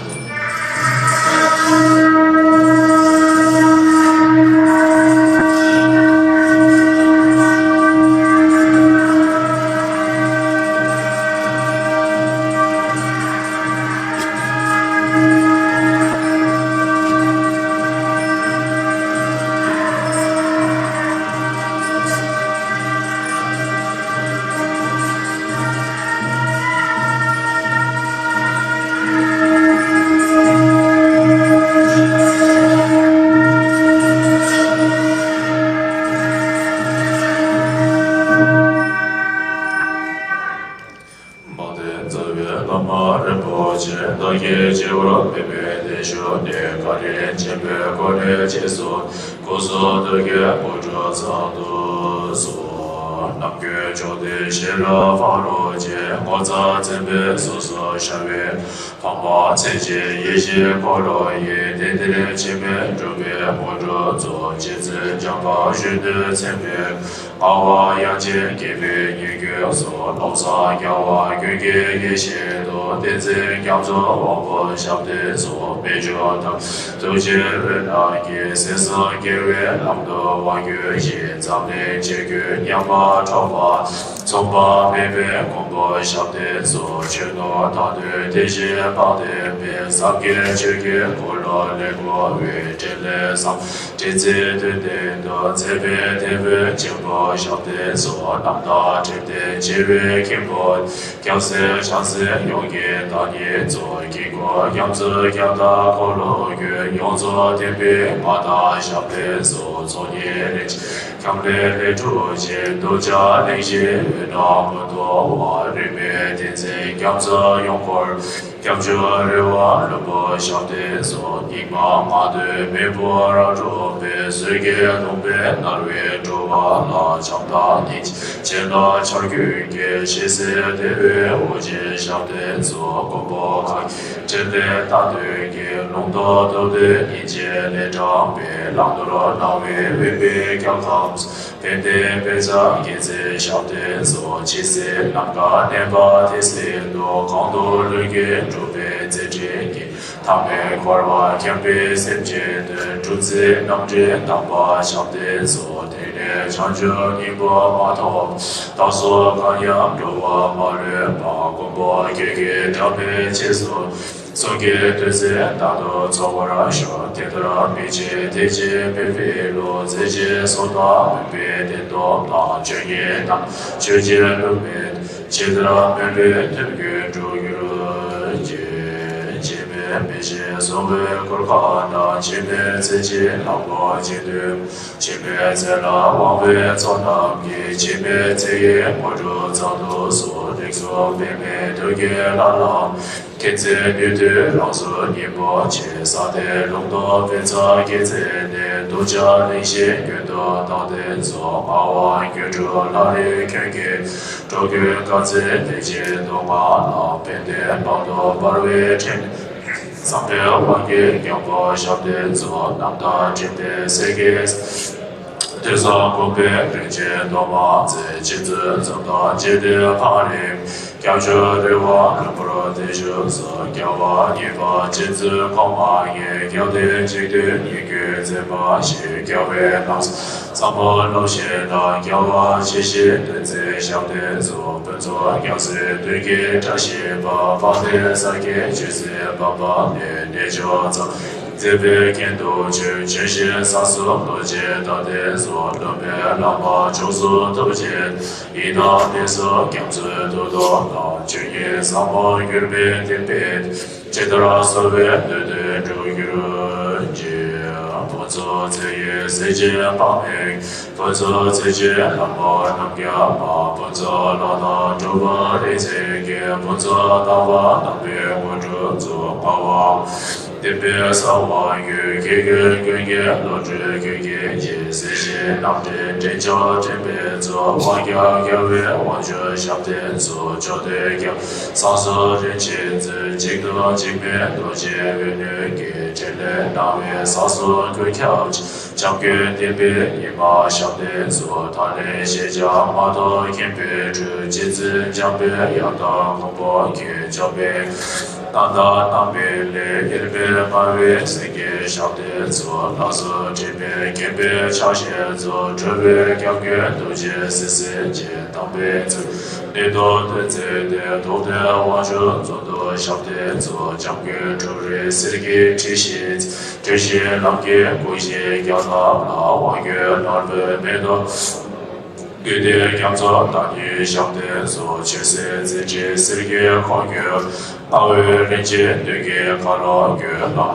འབངས་དེ་རྩ་བའི་བླ་མ་རིན་པོ་ཆེ། བདག་གིས་སྤྱི་བོར་འབུལ་བའི་གདན་ཞུ་ནས། བཀའ་དྲིན་ཆེན་པོའི་སྒོ་ནས་རྗེས་སུ་སྐུ་གསུང་ཐུགས་ཀྱི་སྐུ་ཁྲུས་གཙང་དུ་བསྲུང་། ནམ་མཁའི་ཕྱོགས་བདུན་ཞིང་རལ་ཕ་རོལ་ཕྱིན། ངོ་མཚར་མཚན་དཔེ་གཟུགས་སུ་ཤར་བའི། འཕགས་མ་མཚན་ཅན་ཡེ་ཤེས་འཁོར་ལོ་ཡི། གདན་འདིར་འཆི་མེད་འབྲུག་པའི་དངོས་གྲུབ་སྩོལ། རྗེ་བཙུན་འཇམ་དཔལ་གཞོན་ནུ་མཚན་དཔེ། ངག་དབང་དབྱངས་ཅན་དགྱེས་པའི་ཉེར་བརྒྱད་སོགས། ཀློང་གསལ་རྒྱལ་བ་ཀུན་གྱི་ཡེ་ཤེས་སྟོང་། བསྟན་འཛིན་རྒྱ་མཚོའི་དབང་པོ་ཞབས་བརྟན་སོགས། རྨད་བྱུང་ཐམས་ཅད་ཐུགས་རྗེའི་འོད་སྣང་གིས། གསེར་སྲང་རྒྱལ་བའི་ལམ་དུ་དབང་བསྒྱུར་ཞིང་། འཛམ་གླིང་ཆོས་ཀུན་མཉམ་པར་འགྲོགས་པ། མཚུངས་པ་མེད་པའི་མགོན་པོ་ཞབས་བརྟན་སོགས། ཆོས་ནོར་དང་ལྡན་དེ་བཞིན་དཔལ་ལྡན་པའི། སངས་རྒྱས་ཆོས་ཀྱི་འཁོར་ལོ་ལས་བསྐོར་བའི། ཕྲིན་ལས་བཟང་པོ་འབྲེལ་ཚད་དོན་ལྡན་དུ། མཛད་པའི་དེད་དཔོན་ཆེན་པོ་ཞབས་བརྟན་སོགས། རྣམ་དག་ཕྲིན་ལྡན་བྱེ་བའི་མཁན་པོ། རྒྱལ་སྲས་བྱང་སེམས་ཡོངས་ཀྱི་བདག་ཉིད་སོགས། དཀྱིལ་འཁོར་རྒྱ་མཚོའི་རྒྱ་མདའ་འཁོར་ལོ་ཀུན། ཡོངས་རྫོགས་བསྟན་པའི་མངའ་བདག་ཞབས་བརྟན་སོགས། ཚོགས་གཉིས་རིན་ཆེན་ཁྱབ་ལེན་ལས་གྲུབ་ཅིང་། གདུལ་བྱ་གླིང་བཞིའི་འོད་སྣང་མུ་ཏོག་འབར། རིས་མེད་བསྟན་འཛིན་རྒྱ་མཚོ་ཡོངས་བསྐོར། སྐྱབས་འཇུག་རི་དབང་ལྷུན་པོ་ཞབས་བརྟན་སོགས། སྙིགས་མ་ལྔ་བདོའི་མེ་འབར་རབ་འཁྲུགས་པའི། ཟོལ་གྱིས་གདུང་བས་མནར་བའི་འགྲོ་བ་ལ། བྱམས་དང་སྙིང་རྗེ་བྱིན་རླབས་ཆར་རྒྱུན་གྱིས། ཞི་བསིལ་བདེ་བའི་དབུགས་འབྱིན་ཞབས་བརྟན་སོགས། མགོན་པོ་གང་གི་ཕྲིན་ལས་རྟ་བདུན་གྱིས། ལུང་རྟོགས་སྟོབས་ལྡན་སྙིང་རྗེའི་ལས་དྲངས་པའི། བླང་དོར་སྣང་བས་དབེན་པའི་རྒྱལ་ཁམས། ཕན་བདེའི་དཔལ་བྱ་རྒྱལ་མཚན་ཞབས་བརྟན་སོགས། ཇི་སྲིད་ནམ་མཁའ་གནས་པ་དེ་སྲིད་དུ། གང་དུ་ལྷུན་གྱིས་གྲུབ་པའི་མཛད་འཕྲིན་གྱིས། ཐ་མལ་འཁོར་བ་འཁྱམས་པའི་སེམས་ཅན་དོན། གྲུབ་ཚུལ་རྣམ་འདྲེན་དམ་པ་ཞབས་བརྟན་སོགས། དོན་ བྱང་ཆུབ་སྙིང་པོ་མ་ཐོབ། བདག་སོགས་གང་ཡང་འགྲོ་བ་མ་ལུས་པ། མགོན་པོ་ཁྱེད་ཀྱི་དྲངས་པའི་རྗེས་སུ། གསུང་གི་བདུད་རྩི་རྟག་ཏུ་ཚོགས་པར་ཤོག། དེ་ལྟར་མི་བྱེད་དེ་བྱེད་མིན་པའི་ལུགས། མཛད་ཅིང་གསུངས་དང་མུན་པའི་གདེང་སྟོབས་དང་། ཆོས་ཉིད་རྣམས་ཆོས་ཀྱི་ལུགས་མིན། ཇི་ལྟར་མུན་པའི་ཐུར་གྱིས་འགྲུབ་གྱུར་ཅིག། འཆི་མེད་མི་ཤེས་གསུང་བའི་གུར་ཁང་ན། འཆི་མེད་ཚེ་གཅིག་ལམ་ལོག་འཆི་དུས། འཆི་མེད་ཚེ་ལ་དབང་བའི་ཚོགས་རྣམས་ཀྱིས། འཆི་མེད་ཚེ་ཡི་དངོས་གྲུབ་ཙམ་དུ་གསོལ། རིགས་གསུམ་པདྨའི་ཐུགས་ཀྱི་ལྷ་ལ། མཁྱེན་བརྩེ་ནུས་མཐུ་རང་གཟུགས་སྙིང་པོ་ཆེ། ས་སྟེང་ལུང་སྟོང་བེར་ཙམ་གྱི་ཚད་ནས། གདུལ་བྱ་གླིང་བཞི་རྒྱུན་དུ་བཏང་སྟེ་འཛུགས། ལྔ་དབང་སྒྱུ་འཕྲུལ་ལྷ་རིགས་ཀུན་གྱི། འགྲོ་ཀུན་དཀའ་སྤྱད་འབད་ཅིང་སྡུག་བསྔལ་ལ། ཕན་བདེ་དཔག་ཏུ་མེད་པའི་ཕྲིན་ལས། བསམ་པའི་དབང་གིས་སྙིང་པོར་ཞབས་བརྟན་སྩོལ། རྣམ་དག་སྤྲིན་པའི་གསེར་གྱི། དུས་གསུམ་འགུགས་པའི་རིན་ཆེན་གཏོར་མ་མཛད། རྗེ་བཙུན་འཛུམ་མདངས་བརྗིད་ལྡན་འཕང་རིང་། སྐྱབས་མཆོག་རི་དབང་ལྷུན་པོར་བརྟན་བཞུགས་སུ། རྒྱལ་བ་གཉིས་པ་རྗེ་བཙུན་གོང་མ་ལྔས། རྒྱལ་བསྟན་འཇིག་རྟེན་ཉིད་ཀྱི་མཛད་པ་བཞིན། རྒྱལ་བའི་ལམ་སྲོལ་བཟང་པོ་སློབ་བཞིན་དང་། རྒྱལ་བ་ཇི་བཞིན་དོན་མཛད་ཞབས་བརྟན་སྩོལ། ཕུན་ཚོགས་རྒྱལ་སྲས་མདུན་གྱི་བཀྲ་ཤིས་པ། དཔལ་ལྡན་ས་སྐྱའི་ཆོས་སྲིད་པ་པ་ནས། གནས་མཆོག་ཙམ་མཛད་པའི་རྒྱན་དུ་བརྗོད། ཇི་བཞིན་ས་གསུམ་རྡོ་རྗེ་རྟག་བརྟན་སོགས། སྟོན་པའི་བླ་མ་མཆོག་གསུམ་ཐུགས་རྗེ། ཡི་དམ་ལྷ་ཚོགས་རྒྱ་མཚོའི་ཐུགས་དམ་བསྐང་། ཆོས་ཉིད་ཟབ་མོ་གྱུར་པའི་བསྟན་པའི། ཇི་ལྟར་གསོལ་བའི་འདོད་དོན་འགྲུབ་གྱུར་ཅིག། ཕུན་ཚོགས་ཚེ་ཡི་གཟི་བརྗིད་དཔག་མེད། ཕུན་ཚོགས་ཚེ་ཆེན་ལྷ་མོ་རྣམ་རྒྱལ་མ། ཕུན་ཚོགས་ལྷ་དང་འགྲོ་བ་རིགས་ཚེ་གི། ཕུན་ཚོགས་ལྟ་བ་རྣམ་པའི་དངོས་གྲུབ་སྩོལ། ལྔ་དབང་བསྟན་པའི་ས་དབང་ཡོད། དགེ་རྒན་ཀུན་གྱི་བློ་གྲོས་ཀུན་གྱི་རྗེ། སྲིད་ཞིའི་རྣམ་འདྲེན་འདྲེན་མཆོག་འདྲེན་པའི་གཙོ། དབང་རྒྱལ་རྒྱལ་བའི་དབང་ཕྱུག་ཞབས་བརྟན་སོགས། བཅོམ་ལྡན་རྒྱལ་བ་སངས་རྒྱས་རིན་ཆེན་གཙོས། འཇིག་རྟེན་འཇིགས་མེད་རྡོ་རྗེ་འོད་ལུས་ཀྱིས། ཕྲིན་ལས་སྣང་བས་ས་གསུམ་ཀུན་ཁྱབ་ཅིང་། འཇམ་མགོན་བསྟན་པའི་ཉི་མ་ཞབས་བརྟན་སོགས། ད་ལན་ཞེས་བྱ་མ་ཐོགས་མཁྱེན་པའི་གྲོལ། རྗེ་བཙུན་འཇམ་དཔལ་ཡབ་དང་མགོན་པོ་ཁྱེད། འཇོམས་པའི་རྣམ་དག་རྣམ་པའི་ལྷ། དབྱེར་མེད་སྨྲ་བའི་སེང་གེ་ཞབས་བརྟན་སོགས། ལྷ་ཚོགས་འདྲེན་པའི་མཁྱེན་པའི་ཕྱག་བཞེས་སོགས། འགྲོ་བའི་སྐྱབས་མགོན་རྡོ་རྗེ་སེམས་དཔའ་ཆེ། དམ་པའི་ཚིག་ནི་སྟོང་དོན་མཛད་དེ། རྟོགས་ལྡན་དབང་ཕྱུག་གཙོ་བོར་ཞབས་བརྟན་སོགས། འཇམ་མགོན་གྲུབ་རིགས་གསེར་གྱི་ཁྲི་བཞི། དྲི་ཞིང་ལམ་གྱི་སྐུ་བཞི་རྒྱ་ཚབ་ལ། དབང་སྐྱོན་ནོར་བུའི་མེ་ཏོག་དགོས་འདོད་རྒྱ་མཚོ་བདག་ཉིད་ཞབས་བརྟན་སོགས། ཆོས་སྲིད་འཛིན་ཁྲི་གསེར་གྱི་འཁོར་གྱུར། དཔའ་བོའི་རིན་ཆེན་མདུན་གྱི་ཁ་ལོ་བསྐྱོད། ལམ་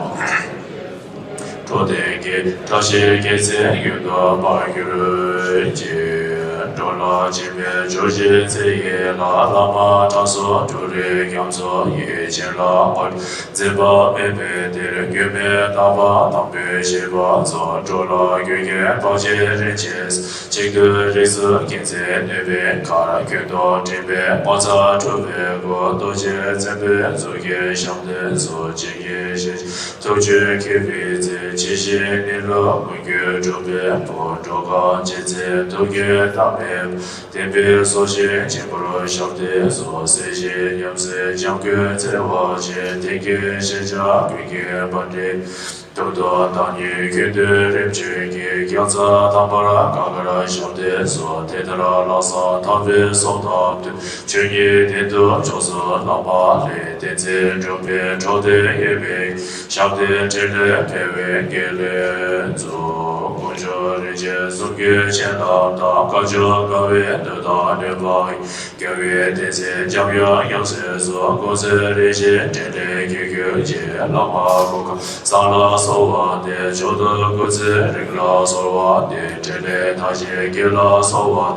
འགྲོ་དོན་གྱི་བཀྲ་ཤིས་རྒྱལ་མཚན་ཡུན་དུ་འབར་གྱུར་ཅིག། འགྲོ་ལ་སྦྱིན་པའི་ཇོ་བོ་རྗེ་ཚེ་ཡི་ལྷ། བླ་མ་དྲང་སྲོང་གྲུབ་རིགས་རྒྱ་མཚོ་ཡི། བྱིན་རླབས་དངོས་འཛིན་པ་མེད་པའི་གཏེར། འགྱུར་མེད་དམ་པ་དམ་པའི་བཞེད་པ་རྫོགས། འགྲོ་ལ་མགོན་ཁྱེད་བར་ཆད་རིན་ཆེན། འཇིག་རྟེན་རིགས་སུ་མཁྱེན་བརྩེ་ནུས་པའི་མཁར། ཁྱོད་དང་འགྲན་པའི་ངོ་མཚར་གྲུབ་པའི་སྐུ། རྡོ་རྗེ་འཛིན་པའི་གཙུག་གི་ཞབས་བརྟན་སོགས། ཇི་སྙེད་ཞིང་ཐུགས་རྒྱུད་མཁྱེན་པའི་ཚེ། ཇི་བཞིན་གནས་ལུགས་མངོན་གྱུར་གྲུབ་པའི་བུ། འགྲོ་ཁམས་ཇི་སྙེད་ཐུགས་ཀྱི་བདག་མེད། བསྟན་པའི་སྲོག་ཤིང་ཆེན་པོར་ཞབས་བརྟན་སོགས། སྲིད་ཞིའི་ཉམས་སྲིད་འཇམ་མགོན་བརྩེ་བ་ཆེ། དེང་གི་ཤེས་བྱ་ཀུན་གྱི་དཔལ་ཕྲེང་། ཐུགས་དང་བདག་ཉིད་ཀུན་བསྟུན་རིམ་བྱོན་གྱིས། རྒྱལ་ཚབ་དམ་པར་གང་གར་ཞབས་བརྟན་སོགས། དེ་ལྟར་ལྷག་བསམ་དམ་པའི་ཚོགས་རྣམས་བསྡུས། ཆོས་ཉིད་བདེན་མཐུ་མཆོག་སུ་བླ་མ་ལྷའི། བསྟན་འཛིན་འགྲོ་བའི་གྲོགས་དེ་ཡོད་པའི། ཞབས་བརྟན་འཕྲིན་ལས་འཕེལ་བའི་དགེ་ལེགས་མཚོ། དཀོན་མཆོག་རིན་ཆེན་གསུམ་གྱི་བྱིན་རླབས་དང་། དཀའ་སྤྱོད་དགའ་བའི་འདོད་དང་ནུས་པ་ཡིས། རྒྱལ་བའི་བསྟན་འཛིན་འཇམ་དབྱངས་ཡབ་སྲས་སོགས། སྐུ་ཚེ་རིང་ཞིང་འཕྲིན་ལས་རྒྱས་གྱུར་ཅིག། བླ་མ་གུར་དཀར་བཟང་ལ་གསོལ་བ་འདེབས། མཆོག་ཏུ་སྐུ་ཚེ་རིང་ལ་གསོལ་བ་འདེབས། འཕྲིན་ལས་མཐར་ཕྱིན་དགེ་ལ་གསོལ་བ།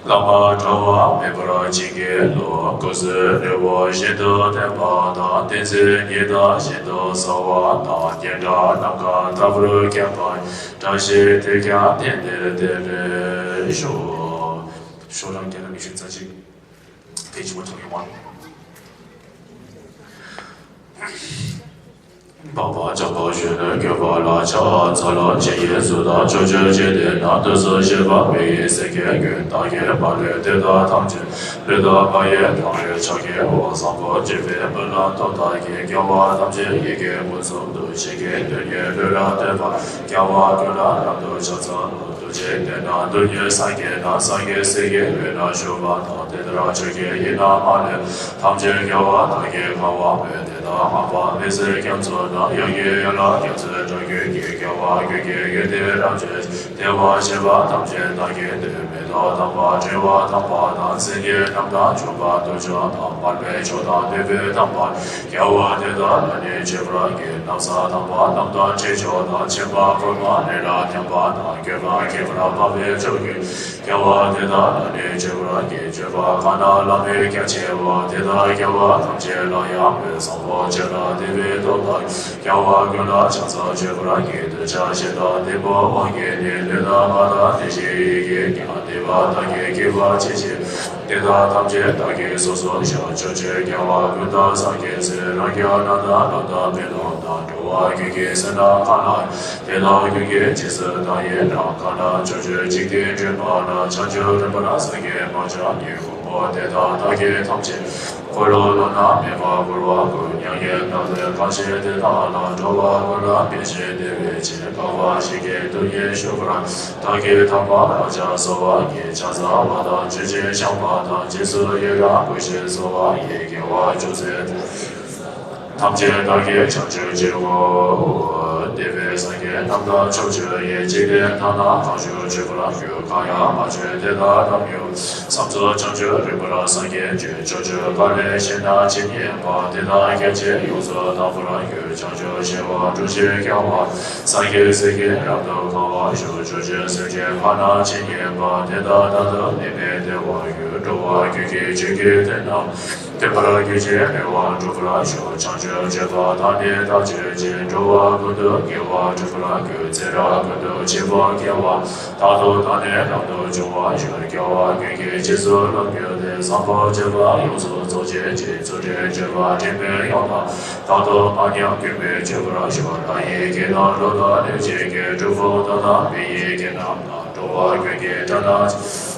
བླ་མ་གྲགས་པ་མེད་པར་བྱིན་གྱིས་རློབས། སྐུ་གསུང་ནུས་པ་བཞིན་དུ་ལྡན་པ་དང་། བསྟན་འཛིན་ཉི་ཟླ་བཞིན་དུ་གསལ་བ་དང་། སྙན་གྲགས་ནམ་མཁའ་ལྟ་བུར་ཁྱབ་པ། བཀྲ་ཤིས་དེས་ཀྱང་དེང་འདིར་བརྟན་པར་ཤོག། ཤོག་ལམ་རྒྱ་ལ་མི་ཤུགས་རྩ་གཅིག། དེ་བྱིན་པ་ཐོབ་ཡོང་བ། འཕགས་པ་འཇམ་དཔལ་གཞོན་ནུ་གུས་པ་ལ་ཕྱག་འཚལ་ལོ། ཇི་སྙེད་གཟུགས་དང་ཕྱོགས་བཅུའི་འཇིག་རྟེན་ན། དུས་གསུམ་གཤེགས་པ་མི་ཡི་སེང་གེ་ཀུན། བདག་གིས་མ་ལུས་དེ་དག་ཐམས་ཅད་ལུས་དང་ངག་ཡིད་དང་པའི་ཕྱག་གིས་འོ། བཟང་པོ་སྤྱོད་པའི་སྨོན་ལམ་མཐའ་དག་གིས། རྒྱལ་བ་ཐམས་ཅད་ཡིད་ཀྱི་ཀུན་གསུང་ཐུགས། ཇི་སྙེད་དོན་གཉིས་ལུས་ལ་ལྡན་པ། རྒྱལ་བ་ཀུན་ལ་རབ་ཏུ་ཕྱག་འཚལ་ལོ། ཅེས་བསྟན་ན། རྡུལ་སྙེད་སངས་རྒྱས་རྣམས་སངས་རྒྱས་སྲས་ཀྱི་དབུས་ན་བཞུགས་པ་དང་། དེ་ལྟར་ཆོས་ཀྱི་དབྱིངས་རྣམས་མ་ལུས་ཐམས་ཅད་རྒྱལ་བ་དག་གིས་གང་བ་མོས། དེ་དག་སྔགས་པ་མི་ཟད་རྒྱ་མཚོ་རྣམས། ཡང་གི་ཡན་ལག་རྒྱ་མཚོའི་སྒྲ་རྒྱུན་གྱིས། རྒྱལ་བ་ཀུན་གྱི་ཡོན་ཏན་རབ་བརྗོད་ཅིང་། བདེ་བར་གཤེགས་པ་ཐམས་ཅད་བདག་གིས་བསྟོད། མེ་ཏོག་དམ་པ་ཕྲེང་བ་དང་པོ་དང་། སེང་གེ་རྣམས་དང་མཆོད་པ་དུར་ཁྲོད་དང་། འཕགས་པའི་མཆོག་དང་བདུད་པོའི་དམ་པ། རྒྱལ་བ་དེ་དག་ལ་ནི་མཆོད་པར་བགྱི། ན་བཟའ་དམ་པ་རྣམས་དང་ཁྲི་མཆོག་དང་། ཕྱེ་མ་ཕུར་མ་རི་རབ་འཕྱང་པ་དང་། གོས་དཀར་ཁྱད་པར་འཕགས་པའི་མཆོག་གི། རྒྱལ་བ་དེ་དག་ལ་ནི་མཆོད་པར་བགྱི། མཆོད་པ་གང་རྣམས་བླ་མེད་རྒྱ་ཆེ་བ། དེ་དག་རྒྱལ་བ་ཐམས་ཅད་ལ་ཡང་འབུལ། བཟང་པོ་སྤྱོད་ལ་དད་པའི་སྟོབས་དང་། རྒྱལ་བ་ཀུན་ལ་ཕྱག་འཚལ་མཆོད་པར་བགྱི། གདུལ་བྱ་གཞན་དག་འདི་མོ་དབང་གིས་ནི། ལུས་དང་ངག་དང་བདེ་གཤེགས་ཡིད་ཀྱིས་ཀྱང་། འདུས་པ་བདག་གིས་བགྱིས་པ་ཇི་བཞིན། དེ་དག་ཐམས་ཅད་བདག་གིས་སོ་སོར་བཤགས། ཕྱོགས་བཅུའི་རྒྱལ་བ་ཀུན་བདག་སངས་རྒྱས་སྲས། རང་རྒྱལ་རྣམས་དང་རྣམ་དག་དཔོན་སློབ་དང་། འགྲོ་བ་ཀུན་གྱི་བསོད་ནམས་གང་ལགས། དེ་དག་ཀུན་གྱི་རྗེས་སུ་བདག་ཡི་རང་། གང་རྣམས་ཕྱོགས་བཅུའི་འཇིག་རྟེན་འདྲེན་པ་རྣམས། བྱང་ཆུབ་རིམ་པར་སངས་རྒྱས་མ་ཆགས་ཉིད། དགོངས་པ་འདི་ལྟར་བདག་གིས་ཐམས་ཅད། འཁོར་ལོ་ལོ་ན་མེད་པར་བསྐོར་བར་བསྐུལ། མྱ་ངན་འདའ་སྟོན་གང་བྱེད་དེ་དག་ལ། འགྲོ་བ་ཀུན་ལ་ཕན་ཕྱིར་བདེ་བའི་ཕྱིར། འཕགས་པ་ཞིང་གི་རྡུལ་སྙེད་བཞུགས་པར། བདག་གིས་དམ་པར་བགྱིའོ་གསོལ་བ་བགྱི། ཕྱག་འཚལ་བ་དང་མཆོད་ཅིང་བཤགས་པ་དང་། རྗེས་སུ་ཡི་རང་བསྐུལ་ཞིང་གསོལ་བ་ཡི། དགེ་བ་ཅུང་ཟད་ཐམས་ཅད་བདག་གིས་བྱང་ཆུབ་སྤྱད་དགོས། འདུས་པའི་སངས་རྒྱས་རྣམས་དང་ཕྱོགས་བཅུ་ཡི། འཇིག་རྟེན་དག་ན་གང་བཞུགས་མཆོད་པར་འབུལ། གང་ཡང་མ་བྱོན་དེ་དག་རྣམས་ཡོངས། བསམ་རྫོགས་བྱང་ཆུབ་རིམ་པར་སངས་རྒྱས་འབྱུང་། ཕྱོགས་བཅུ་ག་ལས་གཤེགས་ན་ཇི་སྙེད་པ། དེ་དག་སྐད་ཅིག་ཡོངས་སུ་དག་པར་འགྱུར། བྱང་ཆུབ་ཤེས་པ་སྒྲུབ་ཅིང་བསྐྱང་བ། སངས་རྒྱས་སྲས་ཀྱིས་རབ་ཏུ་གང་བར་ཤོག་ཕྱོགས་བཅུའི་སེམས་ཅན་གང་ན་ཇི་སྙེད་པ། དེ་དག་རྟག་ཏུ་ནི་མི་བདེ་བར་འགྱུར། འགྲོ་བ་ཀུན་གྱི་ཆོས་ཀྱི་དོན་རྣམས། མཐུན་པར་གྱུར་ཅིང་རེ་བ་འགྲུབ་པར་ཤོག་བྱང་ཆུབ་སྤྱོད་པ་དག་ནི་བདག་སྤྱོད་ཅིང་། འགྲོ་བ་ཀུན་ཏུ་དགེ་བ་འགྲུབ་པར་འགྱུར། ཚེ་རབས་ཀུན་ཏུ་བྱིས་པ་སྐྱེ་བ། རྟག་ཏུ་བདག་ནི་རབ་ཏུ་འབྱུང་བར་ཤོག་སྐྱེ་བ་ཀུན་གྱི་རྗེས་སུ་བསླང་རྒྱུ་སྟེ། བཟང་པོ་སྤྱོད་པ་ཡོངས་སུ་རྫོགས་བྱེད་ཅིང་། ཚུལ་ཁྲིམས་སྤྱོད་པ་དྲན་པས་ཡང་དག་རྟག་ཏུ་བསླང་སྙམ་དགོངས་པས་མཆོད་པར་ཤོག་ལྷ་ཡི་སྐད་དང་ཀླུ་དང་གནོད་སྦྱིན་སྐད། གྲུལ་བུམ་དག་དང་མི་ཡི་སྐད་རྣམས་དང་། འགྲོ་བ་ཀུན་གྱི་སྒྲ་རྣམས་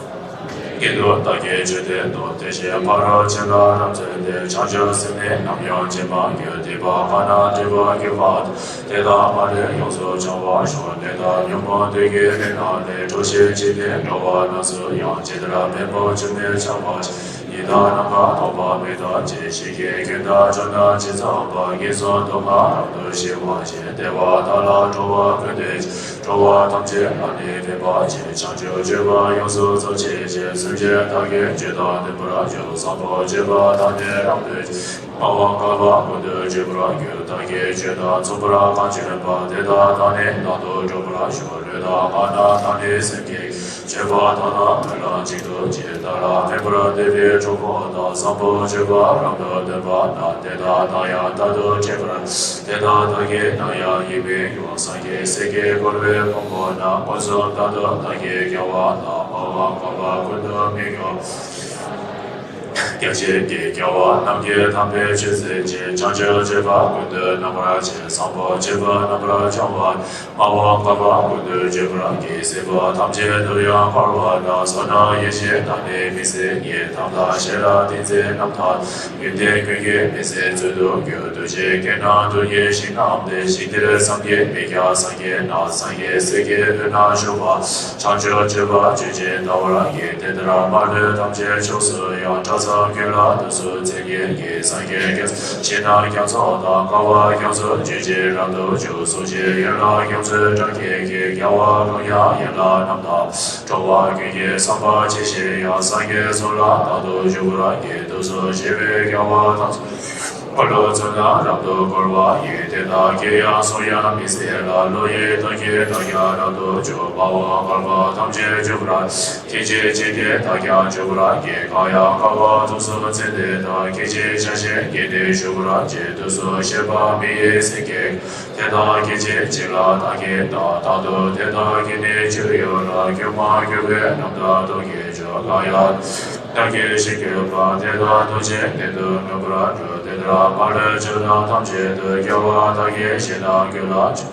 ཀྱིས་དུ་བདག་གི་ཆོས་སྟོན་ཏོ། དེ་བཞིན་ཕ་རོལ་ཕྱིན་དང་རབ་མཚོན་ཏེ། བྱང་ཆུབ་སེམས་ནི་ནམ་ཡང་བརྗེད་མ་གྱུར། སྡིག་པ་གང་རྣམས་སྒྲིབ་པར་གྱུར་པ་དང་། དེ་དག་མ་ལུས་ཡོངས་སུ་བྱང་བར་ཤོག་ནད་དང་ཉོན་མོངས་བདུད་ཀྱི་རིམས་རྣམས་ནི། གྲོལ་ཕྱིར་འཇིག་རྟེན་འགྲོ་བ་རྣམས་སུ་ཡང་། ཇི་ལྟར་བེམ་པོ་ཆུ་མིག་ཆགས་པ་བཞིན། ཡི་དྭགས་རྣམས་ཀྱང་དོགས་པ་མེད་པར་སྐྱེ། ཞིང་གི་ཀུན་དང་ཕྱོགས་རྣམས་ཇི་ཙམ་པར། ངན་སོང་སྡུག་བསྔལ་རབ་ཏུ་ཞི་བ་བཞིན། བདེ་བ་དག་ལ་འགྲོ་བ་ཀུན་འདུས་ཤིང་། འགྲོ་བ་ཐམས་ཅད་ལ་ནི་ཕན་པ་ཆེ། བྱང་ཆུབ་སྤྱོད་པ་ཡོངས་སུ་རྫོགས་བྱེད་ཅིང་། སེམས་ཅན་དག་གི་རྒྱུད་དང་ལྡན་པར་འགྱུར། བཟང་པོ་སྤྱོད་པ་དག་ནི་རབ་ཏུ་ཞི། སྨྲ་བ་འགགས་པ་ཀུན་ཏུ་སྤྱོད་པར་འགྱུར། བདག་གིས་ཆོས་དང་མཚུངས་པར་གང་བྱས་པ། དེ་དག་དག་ནི་བདག་ཏུ་འགྲོ་བར་ཤོག་ལུས་དང་ངག་རྣམས་དག་ནི་སེམས་བསྐྱེད། སྤྱོད་པ་དག་ནི་སྨོན་ལམ་གཅིག་ཏུ་བསྐྱེད། བདག་ལ་ཕན་པར་འདོད་པའི་གྲོགས་པོ་དག་བཟང་པོ་སྤྱོད་པ་རབ་ཏུ་སྟོན་པ་དང་། དེ་དག་དག་ཡང་རྟག་ཏུ་འཕྲད་པར། དེ་དག་བདག་གིས་ནམ་ཡང་ཡིད་མི་དབྱུང་། སངས་རྒྱས་སྲས་ཀྱིས་བསྐོར་བའི་དཔུང་པོ་རྣམས། མངོན་སུམ་རྟག་ཏུ་བདག་གིས་བསྐྱང་བ་དང་། སྨྲ་བ་འགགས་པ་ཀུན་ཏུ་མི་སྐྱོ་བ། སྐད་ཅིག་གིས་སྐྱེ་བོ་རྣམས་ཀྱི་དམ་པའི་ཆོས་གསན་ཅིང་། བྱང་ཆུབ་སྤྱོད་པ་ཀུན་ཏུ་རྣམ་པར་ཕྱིན། བཟང་པོ་སྤྱོད་པ་རྣམ་པར་སྦྱོང་བ། སྨྲ་བ་འགགས་པ་ཀུན་ཏུ་སྤྱོད་པར་བགྱི། སྲིད་པ་ཐམས་ཅད་དུ་ཡང་འཁོར་བ་དག་བསོད་ནམས་ཡེ་ཤེས་དག་ནི་མི་ཟད་ཉིད། དམ་དང་ཞལ་དང་ཏིང་འཛིན་རྣམ་དག་ཡོན་ཏན་ཀུན་གྱི་མི་ཟད་མཛོད་དུ་གྱུར། འདུ་བྱེད་སྐད་རྣམས་རྡུལ་སྙེད་ཞིང་རྣམས་ཏེ། ཞིང་དེར་བསམ་གྱིས་མི་ཁྱབ་སངས་རྒྱས་རྣམས། སངས་རྒྱས་སྲས་ཀྱི་དབུས་ན་བཞུགས་པ། བྱང་ཆུབ་སྤྱོད་པ་ཇི་བཞིན་བལྟ་བར་བགྱི། དེ་ལྟར་མ་ལུས་ཐམས་ཅད་ཕྱོགས་སུ་ཡང་། གྲགས་ཙམ་ཀུན་ལ་དུས་སུ་མཚན་ཉིད་ཀྱིས། སངས་རྒྱས་རྒྱ་མཚོ་ཞིང་རྣམས་རྒྱ་མཚོ་དང་། དཀའ་བ་རྒྱ་མཚོ་ཇི་བཞིན་རབ་ཏུ་འཇུག་གསུང་ཞིང་ཡན་ལག་རྒྱ་མཚོའི་སྒྲ་སྐད་ཀྱིས། རྒྱལ་བ་ཀུན་དབྱངས་ཡན་ལག་རྣམ་དག་འགྲོ་བ་ཀུན་གྱི་བསམ་པ་ཇི་བཞིན་དབྱངས། སངས་རྒྱས་གསུང་ལ་རྟག་ཏུ་བཞུགས་པར་བགྱི། དུས་སུ་ཞི་བའི་རྒྱལ་བ་དང་། འཁོར་ལོ་ཚུལ་རྣམས་རབ་ཏུ་བསྐོར་བ་ཡི། དེ་དག་གིས་ཡང་གསུང་ཡང་མི་ཟད་ལ། བློ་ཡི་དོན་གྱིས་བདག་ཀྱང་རབ་ཏུ་འཇུག་སྨྲ་བ་འགགས་པ་ཐམས་ཅད་འཇུག་པར། ཐེག་ཆེན་ཇི་སྙེད་དག་ཀྱང་འཇུག་པར་བགྱི། གང་ཡང་དཀའ་བ་དུས་སུ་མཚན་ལྡན་དང་། སྐད་ཅིག་ཆ་ཤས་ཀྱིས་ནི་ཞུ་བར་བགྱི། དུས་སུ་ཤེས་པ་མི་ཡི་སེང་གེ། དེ་དག་སྐད་ཅིག་གཅིག་ལ་བདག་གིས་བལྟ། རྟག་ཏུ་དེ་དག་གི་ནི་སྤྱོད་ཡུལ་ལ། སྐྱོན་མ་གྱུར་པའི་རྣམ་དག་རྟོག་གེ་བརྗོད། གང་ཡང་བདག་གིས་ཤེས་གྱུར་པ། དེ་དག་དོན་ཆེན་གཏན་དུ་མངོན་པར་སྒྲུབ། དེ་ལྟར་མ་ལུས་ཕྱོགས་རྣམས་ཐམས་ཅད་དུ། རྒྱལ་བ་དག་གིས་བཞེད་ན་ཀུན་ལ་འཇུག་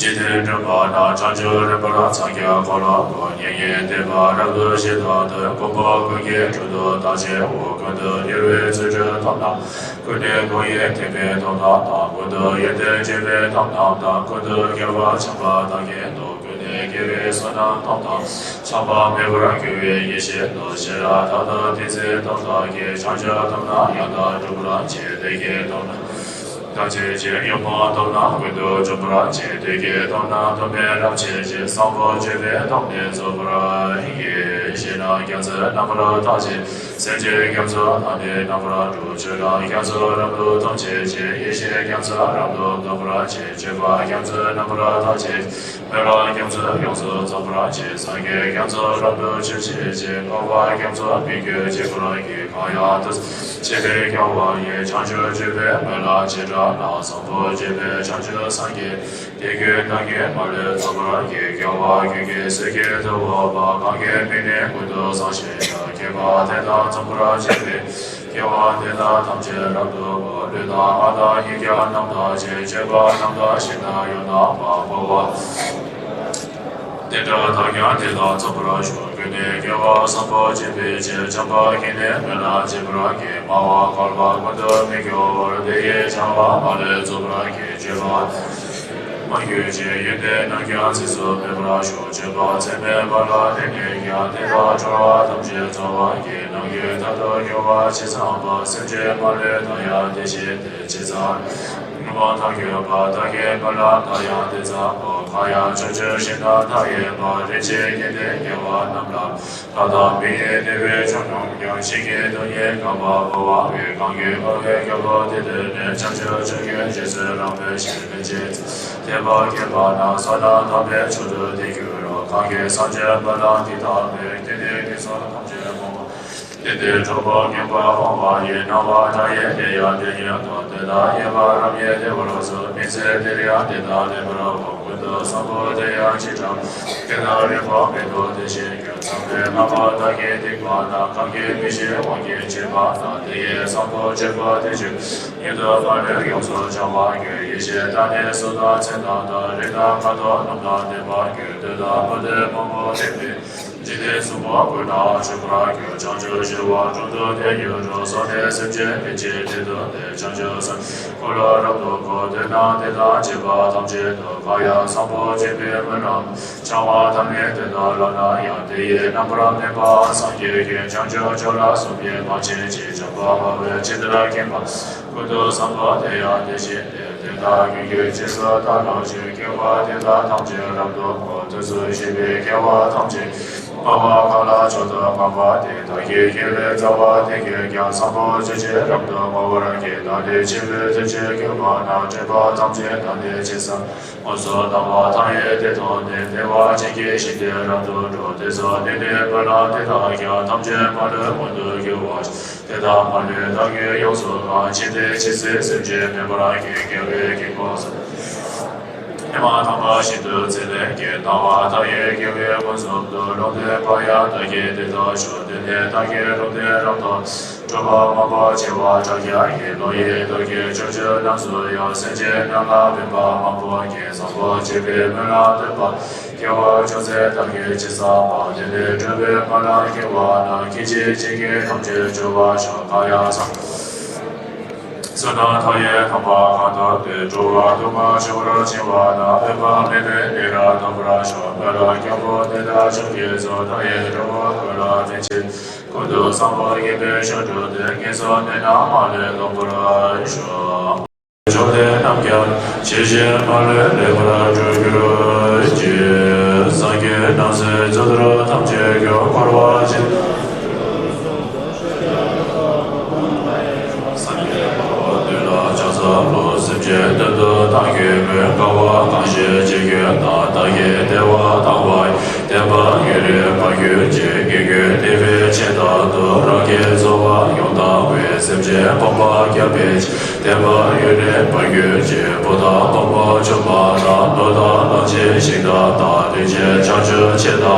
འཇིག་རྟེན་འདྲེན་པ་རྣམས། བྱང་ཆུབ་རིམ་པར་འཚང་རྒྱ་འཁོར་ལོ་བསྐོར། མྱ་ངན་འདས་པ་རབ་ཏུ་ཞི་དང་ལྡན། མགོན་པོ་ཀུན་གྱི་དྲུང་དུ་བདག་ཆེན་པོ། ཀུན་ཏུ་གཉེར་བའི་ཚུལ་ཁྲིམས་དམ་རྣམས། ཀུན་ནས་མགོ་ཡི་ཐེག་པའི་དོན་དག་དང་། ཀུན་ཏུ་ཡོན་ཏན་སྤྱོད་པའི་དམ་རྣམས་དང་། ཀུན་ཏུ་དགེ་བ་བྱམས་པ་དག་གི་མདོ། ཀུན་ནས་དགེ་ བའི་བསོད་ནམས་སྟོབས་དང་། ཆགས་པ་མེད་པར་གྱུར་པའི་ཡེ་ཤེས་ལ། ཤེས་རབ་མཐའ་དག་ཏིང་འཛིན་སྟོབས་དག་གིས། བྱང་ཆུབ་ཐོབ་ནས་ཡང་དག་འགྲུབ་པར་བྱེད། བདེ་སྐྱིད་ཐོབ་ནས་ཐམས་ཅད་མཁྱེན། ཡོན་ཏན་ཐོབ་ནས་ཀུན་ཏུ་སྤྱོད་པར་བྱེད། བདེ་སྐྱིད་ཐོབ་ནས་སྡུག་བསྔལ་རབ་བྱེད་ཅིང་། བཟང་པོ་སྤྱོད་པའི་སྟོབས་ནི་རྫོགས་པར་བགྱི། ཞེ་ན། རྒྱ་མཚོའི་རྣམ་པར་ཐལ་ཞིང་། སེམས་ཅན་རྒྱ་མཚོའི་ལྷ་ནི་རྣམ་པར་སྒྲོལ། ཆོས་རྣམས་རྒྱ་མཚོའི་རབ་ཏུ་ཐམས་ཅད་མཁྱེན། ཡེ་ཤེས་རྒྱ་མཚོའི་རབ་ཏུ་རྟོགས་པར་བྱེད། སྤྱོད་པ་རྒྱ་མཚོའི་རྣམ་པར་ཐལ་ཞིང་། སྨོན་ལམ་རྒྱ་མཚོས་ཡོངས་སུ་རྫོགས་པར་བྱེད། སངས་རྒྱས་རྒྱ་མཚོའི་རབ་ཏུ་ཆོས་འཆད་ཅིང་། འཕགས་པ་རྒྱ་མཚོའི་མི་བསྐྱོད་སྤྱད་པར་བགྱི། གང་ཡང་དུ་བྱས་པའི་དགེ་བ་ཡིས། བྱང་ཆུབ་སྤྱོད་པའི་སྨོན་ལམ་ཇི་འདྲ་ན། བཟང་པོ་སྤྱོད་པས་བྱང་ཆུབ་སངས་རྒྱས། དེ་ཀུན་བདག་གིས་མ་ལུས་རྫོགས་པར་བགྱི། དགེ་བ་ཀུན་གྱི་ཚོགས་ཀྱིས་ཐུབ་འོས་པ། གང་གིས་མི་ནུས་ཀུན་ཏུ་བཟང་ཞེས་བྱ། མཁས་པ་དེ་དག་མཚུངས་པར་བྱས་པས། དགེ་བ་འདི་དག་ཐམས་ཅད་རབ་ཏུ་བསྔོ། ལུས་དང་ངག་དང་ཡིད་ཀྱང་རྣམ་དག་ཅིང་། སྤྱོད་པ་རྣམ་དག་ཞིང་དང་ཡང་དག་པ། འཕགས་པ་དེ་འདྲ་དག་ཀྱང་དེ་དག་མཚུངས་པར་ཤོག་ཀུན་ནས་དགེ་བ་བཟང་པོ་སྤྱད་པའི་ཕྱིར། བྱམས་པ་གིས་ནི་སྨོན་ལམ་བརྗིད་པར་བགྱི། སྨྲ་བ་བསྐལ་པ་ཀུན་ཏུ་མི་སྐྱོ་བར། དེ་ཡི་བྱ་བ་མ་ལུས་རྫོགས་པར་བགྱི། སྤྱོད་པ་མ་གྱུར་ཅིག་ཡོན་ཏན་རྣམས་ཀྱང་ཚིགས་སུ་མེད་པར་ཤོག་སྤྱོད་པ་ཚད་མེད་པ་ལ་བརྟེན་ནས་ཀྱང་། དེ་དག་འཁོར་བ་ཐམས་ཅད་རྫོགས་པར་བགྱི། ནམ་རྒྱུན་དག་ཏུ་སྐྱོ་བ་ཇི་ཙམ་པ། སེམས་ཅན་མ་ལུས་མཐའ་ཡང་བདེ་ཞིང་སྟེར། ཇི་ཙམ་ངུ་བ་མཐའ་འཁྱོལ་བ། བདག་གི་སྨོན་ལམ་མཐའ་ཡང་དེ་ཙམ་པོ། གང་ཡང་ཕྱོགས་བཅུའི་ཞིང་རྣམས་མཐའ་ཡས་པ། རིན་ཆེན་སྐལ་ལྡན་རྒྱལ་བ་རྣམས་ལ། ལྷ་དང་མི་ཡི་བདེ་བའི་མཆོག་རྣམས་ཀྱང་། ཇི་སྙེད་དུ་བགྱིས་དགའ་བ་འཕེལ་བར་འོས། གང་གིས་བསྔོ་བའི་རྒྱལ་པོ་དེ་ཐོས་ནས། བྱང་ཆུབ་མཆོག་གི་རྗེས་སུ་རབ་འགྲོ་ཞིང་། རིན་ཆེན་ཐེག་པ་བསྐྱེད་པ་རྣམས། བསོད་ནམས་དམ་པའི་མཆོག་ཏུ་དེ་འགྱུར་རོ། གང་གིས་བསམ་བྱས་སྨོན་ལམ་འདི་བཏབ་པས། དེང་འདིར་ངན་སོང་ཐམས་ཅད་སྤངས་པ། དེང་འདིར་གྲོགས་པོ་ངན་པ་སྤངས་པ་ཡི། སྣང་བ་མཐའ་ཡས་དེ་ཡང་དེ་ཉིད་དོ། དེ་དག་ཡོད་པ་རབ་རྙེད་བདེ་བར་གསོལ། མི་ཚེ་འདིར་ཡང་དེ་དག་ལེགས་པར་བསྔོ། ཀུན་ཏུ་བཟང་པོ་དེ་ཡང་ཇི་འདྲ། དེ་དག་རིང་པོ་མེད་དོ་དེ་བཞིན་ཀྱང་། མཚམས་མེད་ལྷག་པར་བདག་གིས་བསྟན་པ་དང་། གང་གིས་མི་ཤེས་དབང་གིས་བྱས་པ་དག་དེ་ཡི་བཟང་པོ་སྤྱོད་པ་དེ་ཕྱིར། ཉིད་དུ་མ་ལུས་ཡོངས་སུ་བྱང་བར་འགྱུར། ཡེ་ཤེས་དང་ནི་གཟུགས་དང་མཚན་དང་ལྡན། རིགས་དང་ཁ་དོག་རྣམས་དང་ལྡན་པར་འགྱུར། འདོད་དང་མི་འདོད་མང་པོ་ལྡན་པས། འཇིག་རྟེན་གསུམ་པོ་ཀུན་ན་སྤྱོད་པར་འགྱུར། བྱང་ཆུབ་ཞི་བ་དྲུང་དུ་དེ་ཉིད་འགྲོ། བཟོད་ནས་སེམས་ཅན་ཕན་ཕྱིར་བདེ་དོན་ཏེ། བྱང་ཆུབ་སེམས་ཀུན་ལ་རབ་ཏུ་བསྔོ། འདོད་ན་དེ་དང་བཅས་པ་ཐམས་ཅད་དུ། གང་ཡང་བཟང་པོ་སྤྱོད་པའི་སྨོན་ལམ། བྱང་བ་ཐ་མའི་དོན་དུ་ལགས་ན་ཡང་། དེ་ཡི་རྣམ་པར་སྨིན་པ་སངས་རྒྱས་ཀྱིས། བྱང་ཆུབ་མཆོག་ལ་སོགས་པའི་བར་ཆད་ཕྱིར། བྱམས་པ་འཕགས་པས་ཇི་ལྟར་མཁྱེན་པ། ཀུན་ཏུ་བཟང་པོ་དེ་ཡང་དེ་བཞིན་ཏེ། དེ་དག་ཀུན་གྱི་རྗེས་སུ་བདག་སློབ་ཅིང་། དགེ་བ་འདི་དག་ཐམས་ཅད་རབ་ཏུ་བསྔོ། དུས་སུ་བཤད་པའི་དགེ་བ་ཐམས་ཅད། འཕགས་པ་གང་ལ་མཆོག་ཏུ་བསྔགས་པ་དེས། བདག་གི་དགེ་བའི་རྩ་བ་དེ་ཉིད་ཀྱང་། བཟང་པོ་སྤྱོད་ཕྱིར་རབ་ཏུ་བསྔོ་བར་བགྱི། ད་ནི་འཆི་བའི་དུས་ཀྱི་དགེ་བ་རྣམས། འདྲེན་པ་ཐམས་ཅད་ད་ནི་ཇི་སྲིད་དངོས་སུ་བདག་ལ་མཐའ་ཡས་དེ་ཐོབ་ནས། བདེ་བ་ཅན་གྱི་ཞིང་དུ་རབ་ཏུ་འགྲོ། དེ་ཚེ་ནད་ནི་སྨོན་ལམ་འདི་དག་ཀྱང་། ཐམས་ཅད་མ་ལུས་མངོན་དུ་འགྱུར་བར་ཤོག་དེ་དག་མ་ལུས་བདག་གིས་ཡོངས་སུ་བསྔགས། འཆི་ལྟས་འཆི་སྲིད་སེམས་ཅན་མེད་པར་བགྱི། དགེ་བའི་དཀྱིལ་འཁོར་བསམ། ཉི་མ་དང་པོ་ཞིག་ཏུ་ཚེ་ལས་སྐྱེས། སྣང་བ་མཐའ་ཡས་དགེ་བའི་ཀུན་རྫོབ་ཏུ། ལུང་བསྟན་པ་ཡང་བདག་གིས་དེ་ལྟར་ཞུ། དེ་ནས་བདག་གིས་ལུང་བསྟན་རབ་ཏུ། སྒྲུབ་པ་མང་པོ་བྱས་པ་ཕྲག་བརྒྱ་ཡི། ལོ་ཡི་དུས་ཀྱི་བཅུ་གཅིག་རྣམས་སུ་ཡང་། སེམས་ཅན་རྣམས་ལ་ཕན་པ་མང་པོ་བགྱིས། བཟང་པོ་སྤྱོད་པའི་སྨོན་ལམ་བཏབ་པ། དགེ་བ་ཅུང་ཟད་བདག་གིས་ཅི་བསགས་པ། དེ་ལས་སྒྲུབ་པའི་སྨོན་ལམ་སྐྱེ་བ་ན། སྐད་ཅིག་གཅིག་གིས་ཐམས་ཅད་འབྱོར་བར་ཤོག་གང་ཡང་བསགས་པ། བསོད་ནམས་མཐའ་ཡས་དམ་པ་གང་དག་པའི། འགྲོ་བ་དུ་མ་ཆོས་པར་བྱིང་བ་ན། འོད་དཔག་མེད་པའི་གནས་ལ་ཐིམ་པར་ཤོག་སྨོན་ལམ་སྐྱབས་མགོན་དེ་དག་མཆོག་གི་གཙོ། མཐའ་ཡས་འགྲོ་བ་ཀུན་ལ་ཕན་ཕྱིར། ཀུན་ཏུ་བཟང་པོ་སྤྱོད་པའི་མཆོག་འགྲུབ་སྟེ། ངན་སོང་གནས་རྣམས་མ་ལུས་ལོག་པར་ཤོག་མཆོག་དེ་རྣམས་ཀྱང་ཇི་བཞིན་མ་ལུས་ལེགས་པར་འགྲུབ་གྱུར་ཅིག་སངས་རྒྱས་རྣམས་ཀྱི་རྗེས་སུ་ཐམས་ཅད་ཀྱང་། འཁོར་བ་འཇིག་སངས་རྒྱས་འཁོར་བ་འདི་ལ་ཕྱག་འཚལ་ལོ། སེམས་ཅན་དོན་དུ་བདག་གིས་མོས། དཀའ་བ་གང་ཞིག་ཅི་ཡོད་ན། བདག་གིས་དལ་བ་དག་པ་ཡི། བདེན་པ་ཡུན་རིང་མ་གྱུར་ཅིག་ངེས་འགྱུར་བདེ་བའི་ཆེད་དུ། རང་གི་རྩོལ་བ་ཡོངས་དག་པའི། སེམས་ཅན་ཕོངས་པ་བསྐྱབ་པའི་ཕྱིར། བདེན་པ་ཡུན་རིང་མ་གྱུར་ཅིག་བུ་དང་དམག་དཔུང་ཕྱུག་པོ་དང་། ནོར་དང་ལོངས་སྤྱོད་ཞིང་དང་ལྡན། རིན་ཆེན་བྱང་ཆུབ་ཆེད་དུ།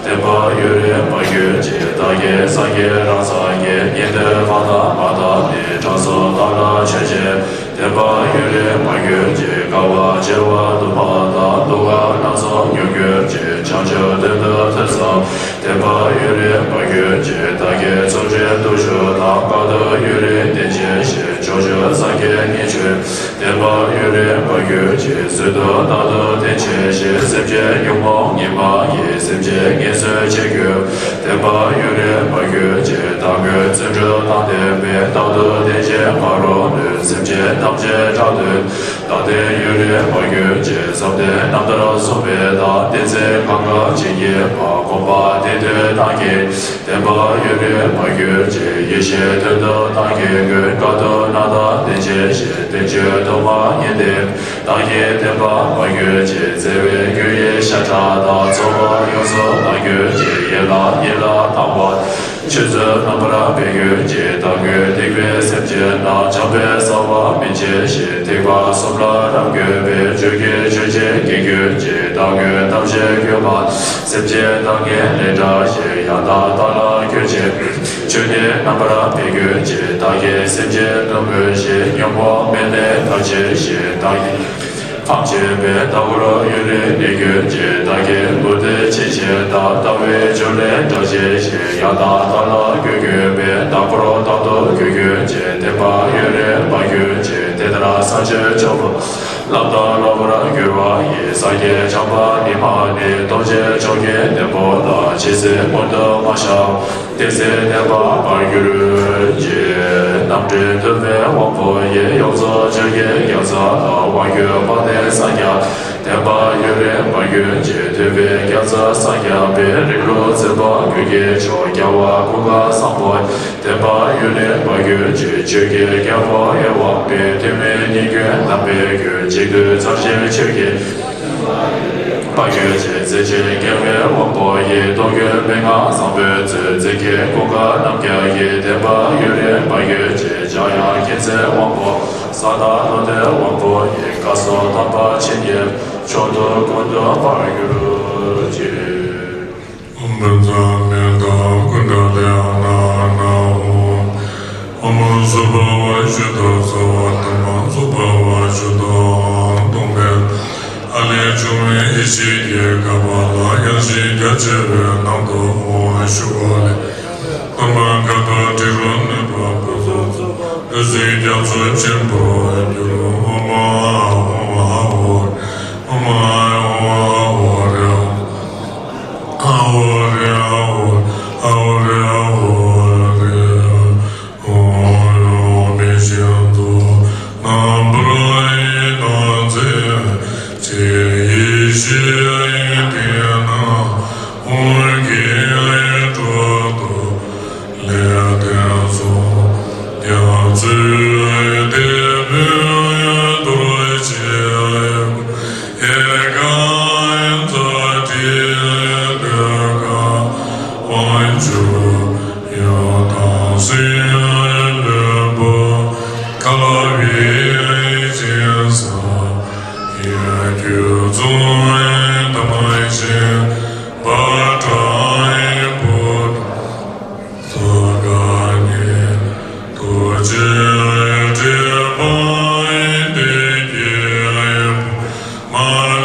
བདེན་པ་ཡུན་རིང་མ་གྱུར་ཅིག་བདག་གིས་སངས་རྒྱས་རང་སངས་རྒྱས། ཉན་ཐོས་འཕགས་དང་མ་དག་ནི། དྲང་སྲོང་དག་ལ་མཆོད་ཅིང་། བདེན་པ་ཡུན་རིང་མ་གྱུར་ཅིག་དཀའ་བ་སྤྱད་པ་དུ་མ་དང་། སྡུག་བསྔལ་རྣམ་གསུམ་མྱོང་གྱུར་ཅིག་བྱང་ཆུབ་དོན་དུ་ཐོས་བསམ། བདེན་པ་ཡུན་རིང་མ་གྱུར་ཅིག་བདག་གིས་ཚུལ་ཁྲིམས་བརྟུལ་ཞུགས་དང་། དཀའ་ཐུབ་ཡུན་རིང་བསྟེན་བྱའི་ཕྱིར། ཆོས་སངས་རྒྱས་ཉིད་མཆོད། བདེན་པ་ཡུན་རིང་བར་གྱུར་ཅིག་བཟོད་དུ་རྟག་ཏུ་བསྟེན་བྱས་ཤིང་། སེམས་ཅན་ཉོན་མོངས་ཉི་མ་ཡིས། སེམས་ཅན་ངལ་གསོ་བྱེད་དགོས། བདེན་པ་ཡུན་རིང་བར་གྱུར་ཅིག་བདག་ཉིད་བརྩོན་འགྲུས་དང་ལྡན་པས། རྟག་ཏུ་བསྟེན་ཅིང་བག་རོ་ནོན། སེམས་ཅན་ཐམས་ཅད་དགྲར་འདོད། བདག་བསྟེན་ཡུན་རིང་བར་གྱུར་ཅིག་བསམ་གཏན་རྣམ་ཐར་གསུངས་པའི་བདག་བསྟན་འཛིན་གང་ག་བྱེད་ཀྱི་བ། སྒོམ་པ་བདེན་དོན་དང་གཉིས། བདེན་པ་ཡུན་རིང་བར་གྱུར་ཅིག་ཡེ་ཤེས་དོན་དུ་བདག་གིས་མགོན། དཀའ་ཐུབ་རྣམ་དག་བསྟེན་བྱས་ཤིང་། བསྟན་བཅོས་དུ་མ་ཉིད་བསྟེན། བདག་གི་བདེན་པ་བར་གྱུར་ཅིག་བརྩེ་བའི་རྒྱུ་ཡི་ཤ་ཁྲག་དང་། གཙོ་བོ་ཡོངས་སུ་བར་གྱུར་ཅིག་ཡན་ལག་ཉིད་ལ་དང་བ། ཆོས་ཚུལ་རྣམ་པར་འཕེལ་གྱུར་ཅིག་བདག་ཉིད་སྡིག་པའི་སེམས་ཅན་རྣམས། བྱམས་པའི་རྩ་བ་སྨིན་བྱས་ཤིང་། སྡིག་པ་གསུམ་ལས་རབ་གོས་པའི། ཆོས་ཀྱི་ཆོས་ཆེན་བརྒྱན་གྱུར་ཅིག་བདག་ཉིད་ཐམས་ཅད་མགོན་པ། སེམས་ཅན་དག་ཉིད་ལས་དྲག་ཅིང་། ཡང་དག་བདག་ལ་མགོན་བྱེད་པའི། ཆོས་ཉིད་རྣམ་པར་འཕེལ་གྱུར་ཅིག་བདག་གིས་སེམས་ཅན་དུ་མོས་ཤིང་། ཉོན་མོངས་མེ་ལས་ཐར་བྱེད་ཅིང་། བདག་གིས་ཕམ་བྱས་པའི་ལྟ་བུར་ཡུན་རིང་གནས་གྱུར་ཅིག་བདག་གི་མུ་སྟེགས་ཆེན་ཞེ་སྡང་། ལྟ་བའི་རྒྱུ་ལས་དྲག་བྱེད་ཅིང་། ཡང་དག་བདག་ལ་མགོན་དགོས་པའི། བདག་འཁོར་རྟག་ཏུ་མགོན་གྱུར་ཅིག་བདེན་པ་ཡུན་རིང་བར་གྱུར་ཅིག་དེ་ལྟར་ས་བཅུའི་ཆོས་པོ་ལམ་དང་ལོག་པར་གྱུར་པ་ཡི། སངས་རྒྱས་བྱམས་པ་འདི་མ་ནི། སྟོང་ཆེན་མཆོག་གི་དེ་པོ་ལ། ཇི་སྲིད་མངོན་དུ་མ་ཤར་བ། བདེན་ཚིག་བདེན་པ་བར་གྱུར་ཅིག་རྣམ་འདྲེན་འདུལ་བའི་དབང་པོ་ཡིས། ཡོངས་རྫོགས་ཆོས་ཀྱི་རྒྱལ་མཚན་ལ། དབང་བསྒྱུར་དཔལ་ལྡན་སངས་རྒྱས། བདེན་པ་ཡུན་རིང་བར་གྱུར་ཅིག་ཐུབ་པའི་རྒྱལ་མཚན་སངས་རྒྱས་པའི། རིང་ལུགས་འཛིན་པ་རྒྱུད་ཀྱི་མཆོག་རྒྱལ་བ་ཀུན་དགའ་བཟང་པོ། བདེན་པ་ཡུན་རིང་བར་གྱུར་ཅིག་ཆོས་ཀྱི་རྒྱལ་པོ་ཡེ་དབང་པའི། ཐུན་མིན་ཉིད་ཀྱི་གདམས་པའི་རྒྱུད། གཅིག་ཏུ་ཚར་ཞིང་ཆོས་ཀྱི་བར་གྱུར་ཅིག་མཛད་ཆེན་རྒྱལ་བའི་དབང་པོ་ཡི། སྟོང་རྒྱུད་མན་ངག་བཟང་པོའི་མཛོད། འཛིན་མཁན་ཀུན་དགའ་རྣམ་རྒྱལ་གྱི། བདེན་པ་ཡུན་རིང་བར་གྱུར་ཅིག་འཇམ་དབྱངས་མཁྱེན་བརྩེའི་དབང་པོ། ས་དང་ལྷོ་ནུབ་དབང་པོ་ཡི། སྐལ་གསུམ་དམ་པ་མཆིས་ཀྱི་མཆོག་ཏུ་ཀུན་ཏུ་བར་གྱུར་ཅིག་ཨོཾ་བཛྲ་མེ་ཏྲ་ཀུཎྜ་ལི་ཨ་ན་ཨ་ན་ཧཱུྃ། ཨོཾ་སྭ་བྷཱ་ཝ་ཤུདྡྷ་སརྦ་དྷརྨ་སྭ་བྷཱ་ཝ་ཤུདྡྷ་ཨཱཿ། སྟོང་པའི་ཨ་ལས་བྱུང་བའི་ཡེ་ཤེས་ཀྱི་ཁ་བ་ལ། ཡངས་ཤིང་རྒྱ་ཆེ་བའི་ནང་དུ་འོང་བ་ཞུ་བ་ལས། ཐོག་མར་ཁ་དོག་དྲི་རོ་ནུས་པ་ཕུན་སུམ་ཚོགས་པ། ལུས་སེམས་རྒྱ་མཚོ་ཆེན་པོར་འགྱུར། ཨོཾ་ཨཱཿཧཱུྃ་ཧཱུྃ་ཧཱུྃ་ཧཱུྃ་ཧཱུྃ་ཧཱུྃ་རེ་ཧཱུྃ། ཨ་ཧོ་རེ་ཨ་ཧོ། ཨ་ཧོ་རེ་ཨ་ཧོ་རེ། ཨོཾ་ཡང་མི་ཤེས་མཚོ་རྣམ་པར་སྣང་མཛད་ཅིང་། ཡེ་ཤེས་དེ་ན་ཧཱུྃ་གི་སྒྲོག་ཏུ་ལས་ལྡན་གསུམ། རྒྱ་མཚོའི་དེད་དཔོན་རྡོ་རྗེ། ཡལ་ག་མཛའ་བྲལ་གདོས་ཁ་དབང་ཕྱུག་ཡང་དག་སྲིད་བློན་པོ། ཁ་བའི་སྦྱིན་སྲེག་ཡིད་སྐྱོ་རྫོང་དམ་ཅན་པ་དྲག་པོ། སོ་ག་ནི་རྡོ་རྗེ་དྲེགས་པ་སྡེ་བརྒྱད་པོ། མ་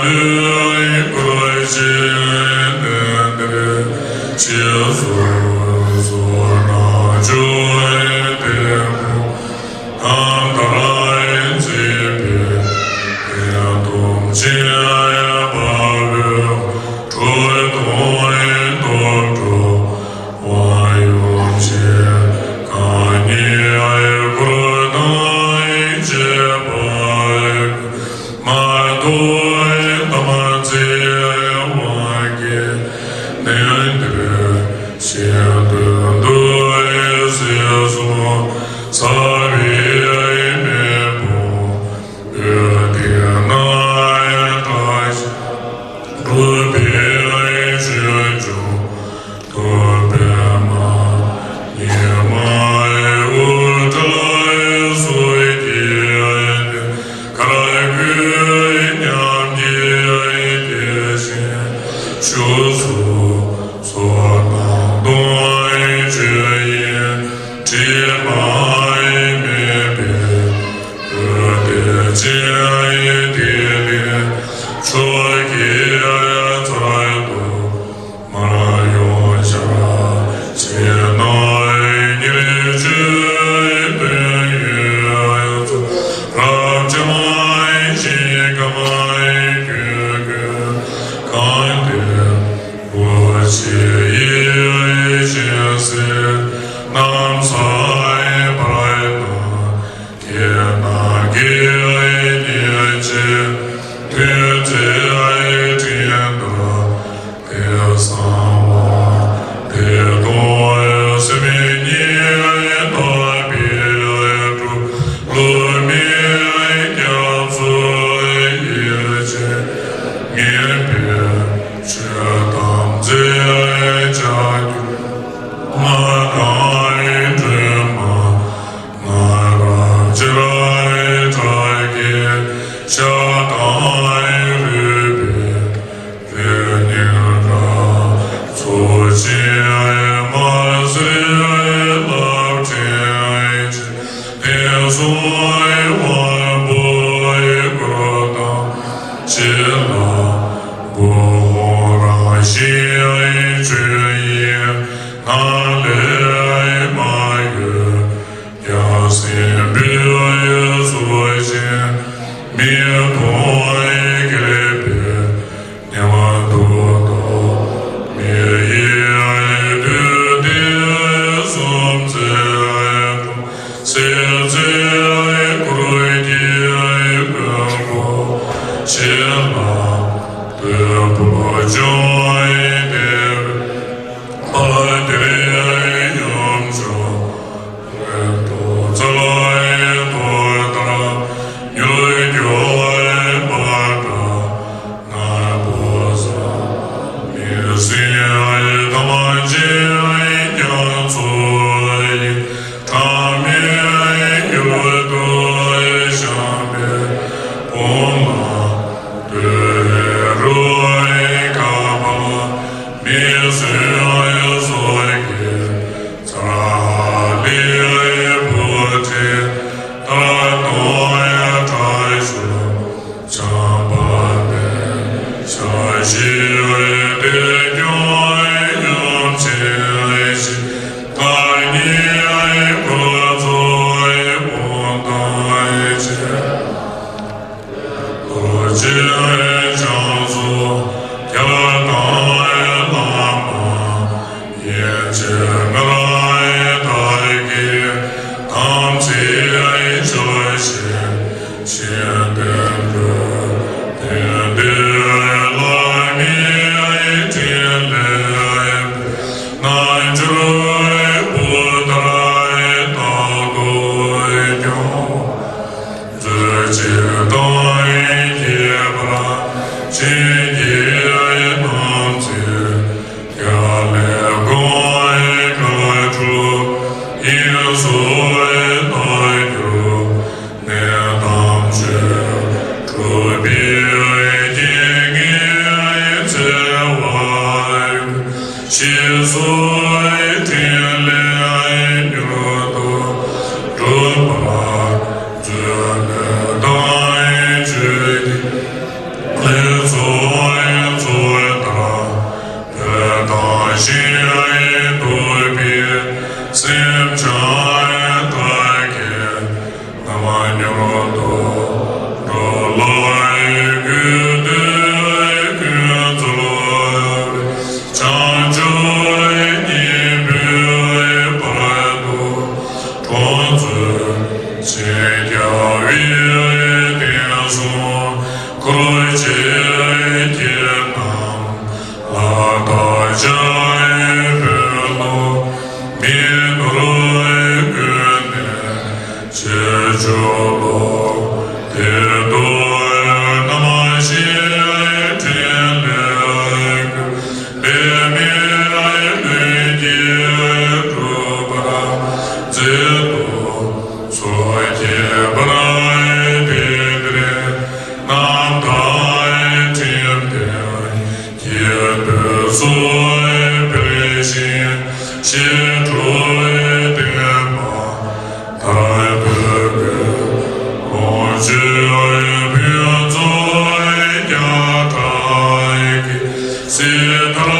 ལུས་བཀོད་ཅིང་ནན་ཏན་ཞེས་སུ་གསོལ་ན། ཇོ་བོའི་དེད་དཔོན་རྣམ་ཐར་མཛད་པའི་གདན་སྟོབས་ཆེན་དཔའ་བོས། ཁྲོ་ ཅི་ར་ཨེ་ཏྲ་ཀེ་ཤ་དང་རུས་པའི་རུས་ཉིན་ར་ཚོགས་ཆེན་མ་སྲི་རླབས་ཕྲེང་ཅན། དེང་སང་དབང་པོའི་སྐུ་དང་བཅས་ལ་དགོངས་རང་བཞིན་ཆོས་དབྱིངས་ནང་ལས་མ་གཡོས། རྒྱལ་སྲས་པོའི་གཟུགས་ཅན་མིག་མཐོང་མཁས་པའི་ཉམས་རྟོགས་དང་མི་ཡི་དུས་བདེ་སུམ་རྩེན་སྲིད་རྩེའི་འཁོར་གྱི་མགོན་པོ་ཆེ་ལ་བསྟོད་པ་བྱུང་སྟེ། ཨ་ཏི་ཡོངས་སུ། ཚ་ལི་བུ་ཁྲིད་ད་དུང་དྲག་ཤུལ་བྱམས་པ་ལས་ཞལ་བཞི་དེ་སྐྱོང་ཡུམ་ཆེན་ཞིག་བདག་ཉིད་འཁོར་ཚོགས་དཔུང་དང་བཅས། རྡོ་རྗེ་འཆང་སོགས་རྒྱལ་དང་བླ་མ་ཡན་ཆད་ང་རང་བདག་གི་དམ་ཚིག་ཕྱག་བཞེས་ཤིང་བསྟན་འགྲོ། དེང་འདིར་བླ་མའི་ཕྲིན་ལས་རྣལ་འབྱོར་པོ་ལྟར་རྟག་ཏུ་སྐྱོང་། མཛོད་ཅིག་དང་ཁྱད་པར་ཅན་གྱི་དམ་ཚིག་རྒྱ་ལས་དགོངས་བཀའ་སྒྲུབ་དབྱིངས་སུ་རྟག་གྱུར་ནས་དམ་ཆོས་སྒྲུབ་པའི་རྐྱེན་ངན་འཚེ་བ་ཞེས་སོགས་ཕྲིན་ལས་མྱུར་དུ་འགྲུབ་པར་མཛོད་ལས་དང་ཆོས་ཀྱི་ལས་ཚོགས་ཚོགས་ལྟར་བོད་དང་ཞིང་རྟོགས་པའི་སེམས་ཅན་དག་གི་རྣམ་མྱུར་དུ་འགྲོ་ལ་གུས་འདུད་ཀུན་སྩོལ་བའི་བྱང་ཆུབ་སྙིང་པོའི་བར་དུ་དྲུང་འཚོ་ཞིང་རྒྱ་བའི་དེང་སང་འཁོར་བཅས་ཀྱི་རྣམས་ལ་བདག་ཅག་བོད་ལུགས་མི་ནོར་ཀུན་ལྡན་ཆོས་སྤྱོད་ལུགས་དེ་དུ་རྣམ་ཤེས་ཕྲིན་ལས་ཀུན་འབད་མེད་ལྷུན་གྱིས་གྲུབ་པར་མཛད་དུ་གསོལ། ཁྱད་པར་དེ་འདྲའི་རྣམ་ཐར་ཁྲིམས་ལྡན་སྐྱེས་བུ་སོགས་འཕེལ་ཞིང་ཞི་ཁྲོའི་བསྟན་པ་དར་བོད་ཀྱི་ལོངས་སྤྱོད་ཕུན་ཚོགས་རྒྱ་གྲགས་ཀྱི་སྲིད་མཐར་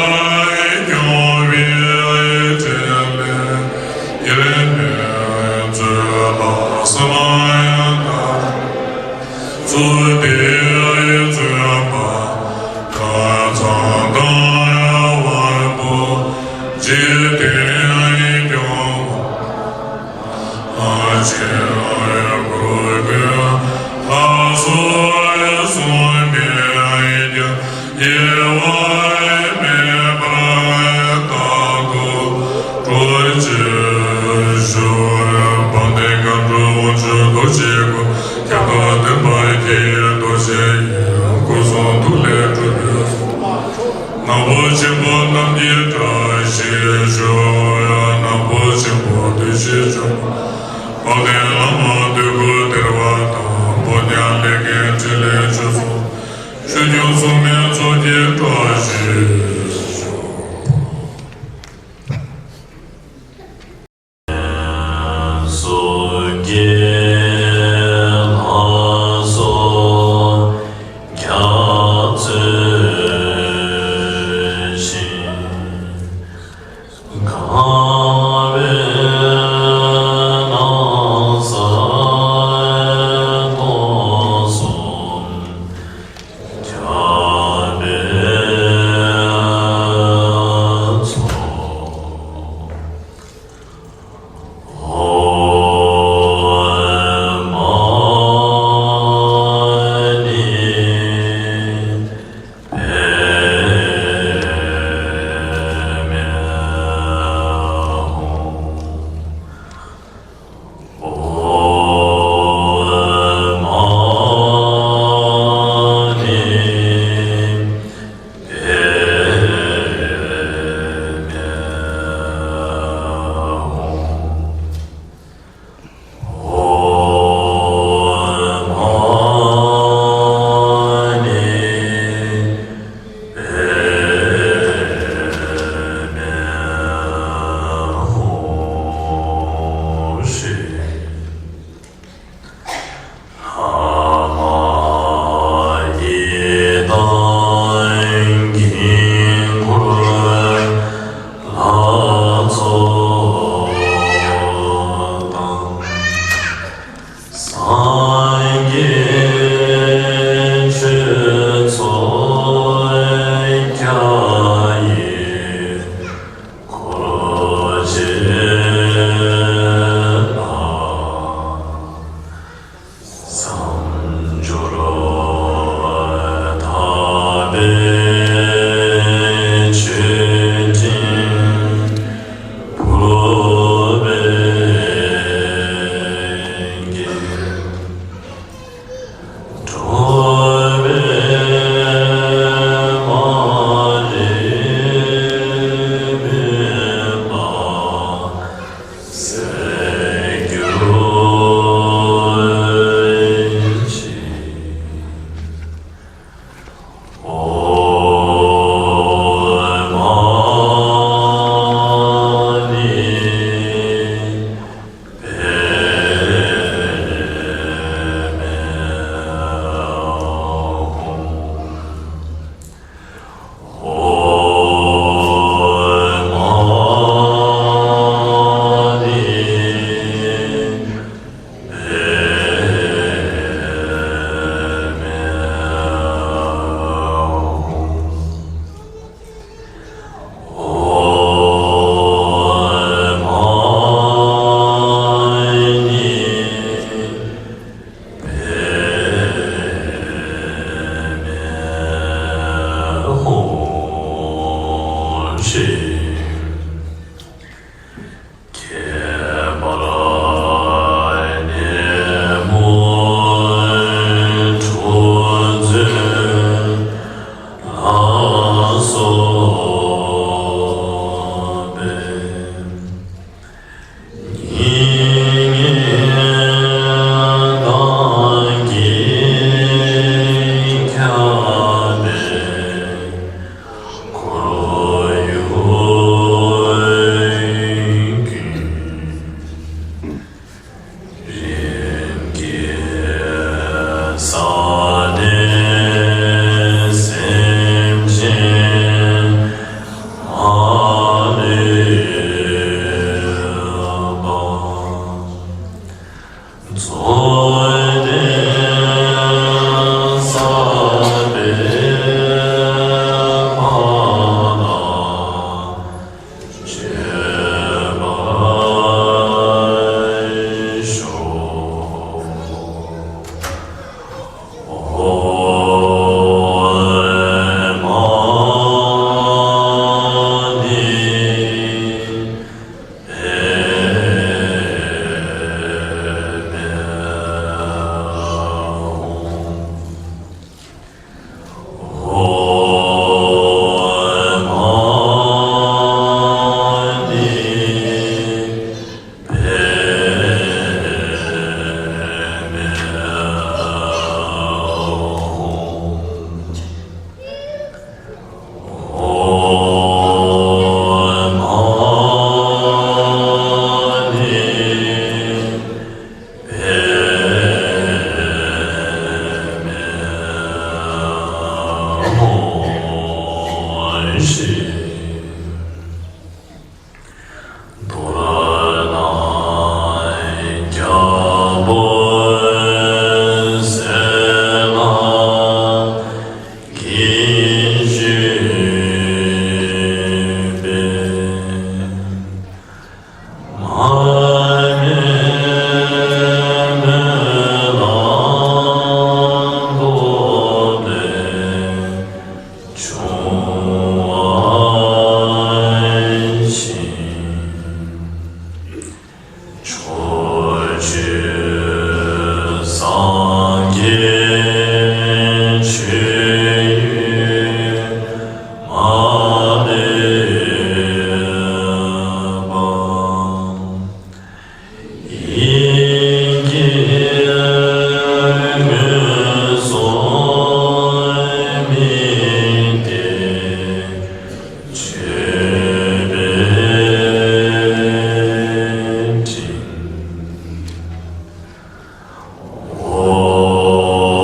སྐྱོང་བའི་ཕྲིན་ལས་དབྱེར་མེད་མཛོད་ལ་བསམ་ཡས་བསྐྱར། གཙུག་སྡེ་བཙུན་པ་ཁ་ཚང་དང་དབང་པོ་འཇིག་རྟེན་སྐྱོང་བ་ལྷ་ཆེན་འཁོར་དཔོན་ལ་སོགས་གསུམ་པའི་རྒྱལ་དབྱེ་བ་མེད་པར་རྟག་ཏུ་སྤྲོ་བྱེད་ཤོག། དཔལ་ལྡན་མཁའ་འགྲོ་དབང་ཕྱུག་རྡོ་རྗེའི་སྐུ། ཁྱབ་བདག་བདེན་པ་ཡེ་ཤེས་རྡོ་རྗེ་ཡི། སྐུ་གསུང་ཐུགས་ལས་སྤྲུལ་པའི་གསུང་། ནག་པོ་ཆེན་པོ་རྣམས་ཀྱི་བཀྲ་ཤིས་ཤོག། ནག་པོ་ཆེན་པོ་བདུད་བཞི་འཇོམས། དཔལ་ལྡན་བླ་མ་བདུད་དགུ། མཚམས་སྦྱོར་ཐར་པའི་ཆོས་དབྱིངས་ཕུར་པའི་རྒྱན། འགྲོ་བའི་མ་ལུས་མེད་པ་སེལ་གྱུར་ཅིག། ཨོཾ་མ་ཎི་པདྨེ་ཧཱུྃ། ཨོཾ་མ་ཎི་པདྨེ་ཧཱུྃ། ཨོཾ་མ་ཎི་པདྨེ་ཧཱུྃ། ཁྱད་པར་ཉོན་མོངས་འཁྲུལ་རྩོད་ལ་སོགས་པའི། སྙིགས་མའི་མདངས་ཀྱིས་ཁྱབ་པའི་འཁོར་ཡུག་ཀུན། རིམ་གྱིས་སངས་ཏེ་སེམས་ཅན་མ་ལུས་པ། རྫོགས་ལྡན་བསགས་པའི་ཕ་ལ་སྤྱོད་པར་ཤོག། ཨོཾ་མ་ཎི་པདྨེ་ཧཱུྃ། ཨོཾ་མ་ཎི་པདྨེ་ཧཱུྃ། ཨོཾ་མ་ཎི་པདྨེ་ཧཱུྃ། མདོར་ན་རྒྱལ་པོ་སྲས་ལ་གྱིས་ཞུས་པའི། མར་མེ་མེ་ལ་ཐོགས་ཏེ་བྱུང་བ་བཞིན། ཕྱོགས་བཅུའི་སངས་རྒྱས་ཆོས་དབྱིངས་མ་ལུས་པ། ཡིད་ཀྱིས་མངོན་སུམ་དམིགས་ཏེ་མཆོད་པའི་སྤྲིན། ཨོཾ་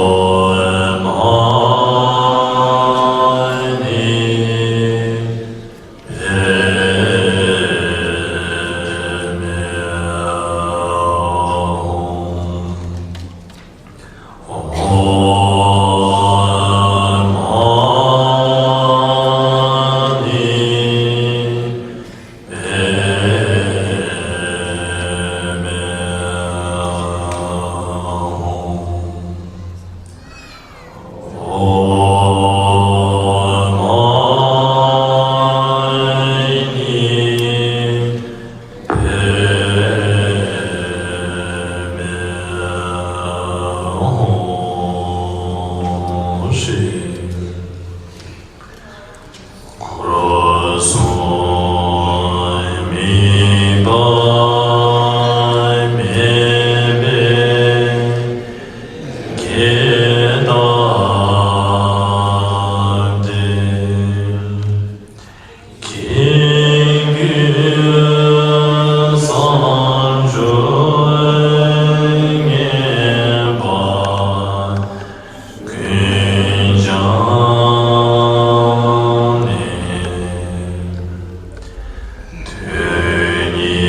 ཧོ་ཧྲཱིཿ་འཁོར་གསུམ་དམིགས་པ་མེད་པའི་དགེ་དང་བདེ། ཀུན་གྱི་བསམ་བརྗོད་ངེས་པ་ཀུན་སྦྱངས་ནས། དོན་གཉིས་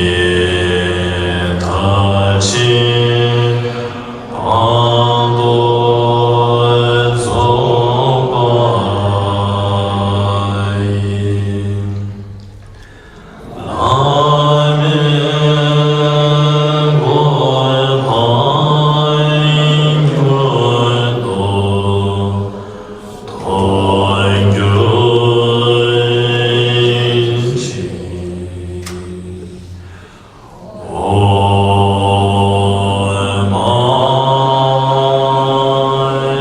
མཐར་ཕྱིན་དབང་དུ་རྫོགས་པ་ཡི། བླ་མེད་གོ་འཕང་མྱུར་དུ་ཐོབ་གྱུར་ཅིག། ཨོཾ་མ་ཎི་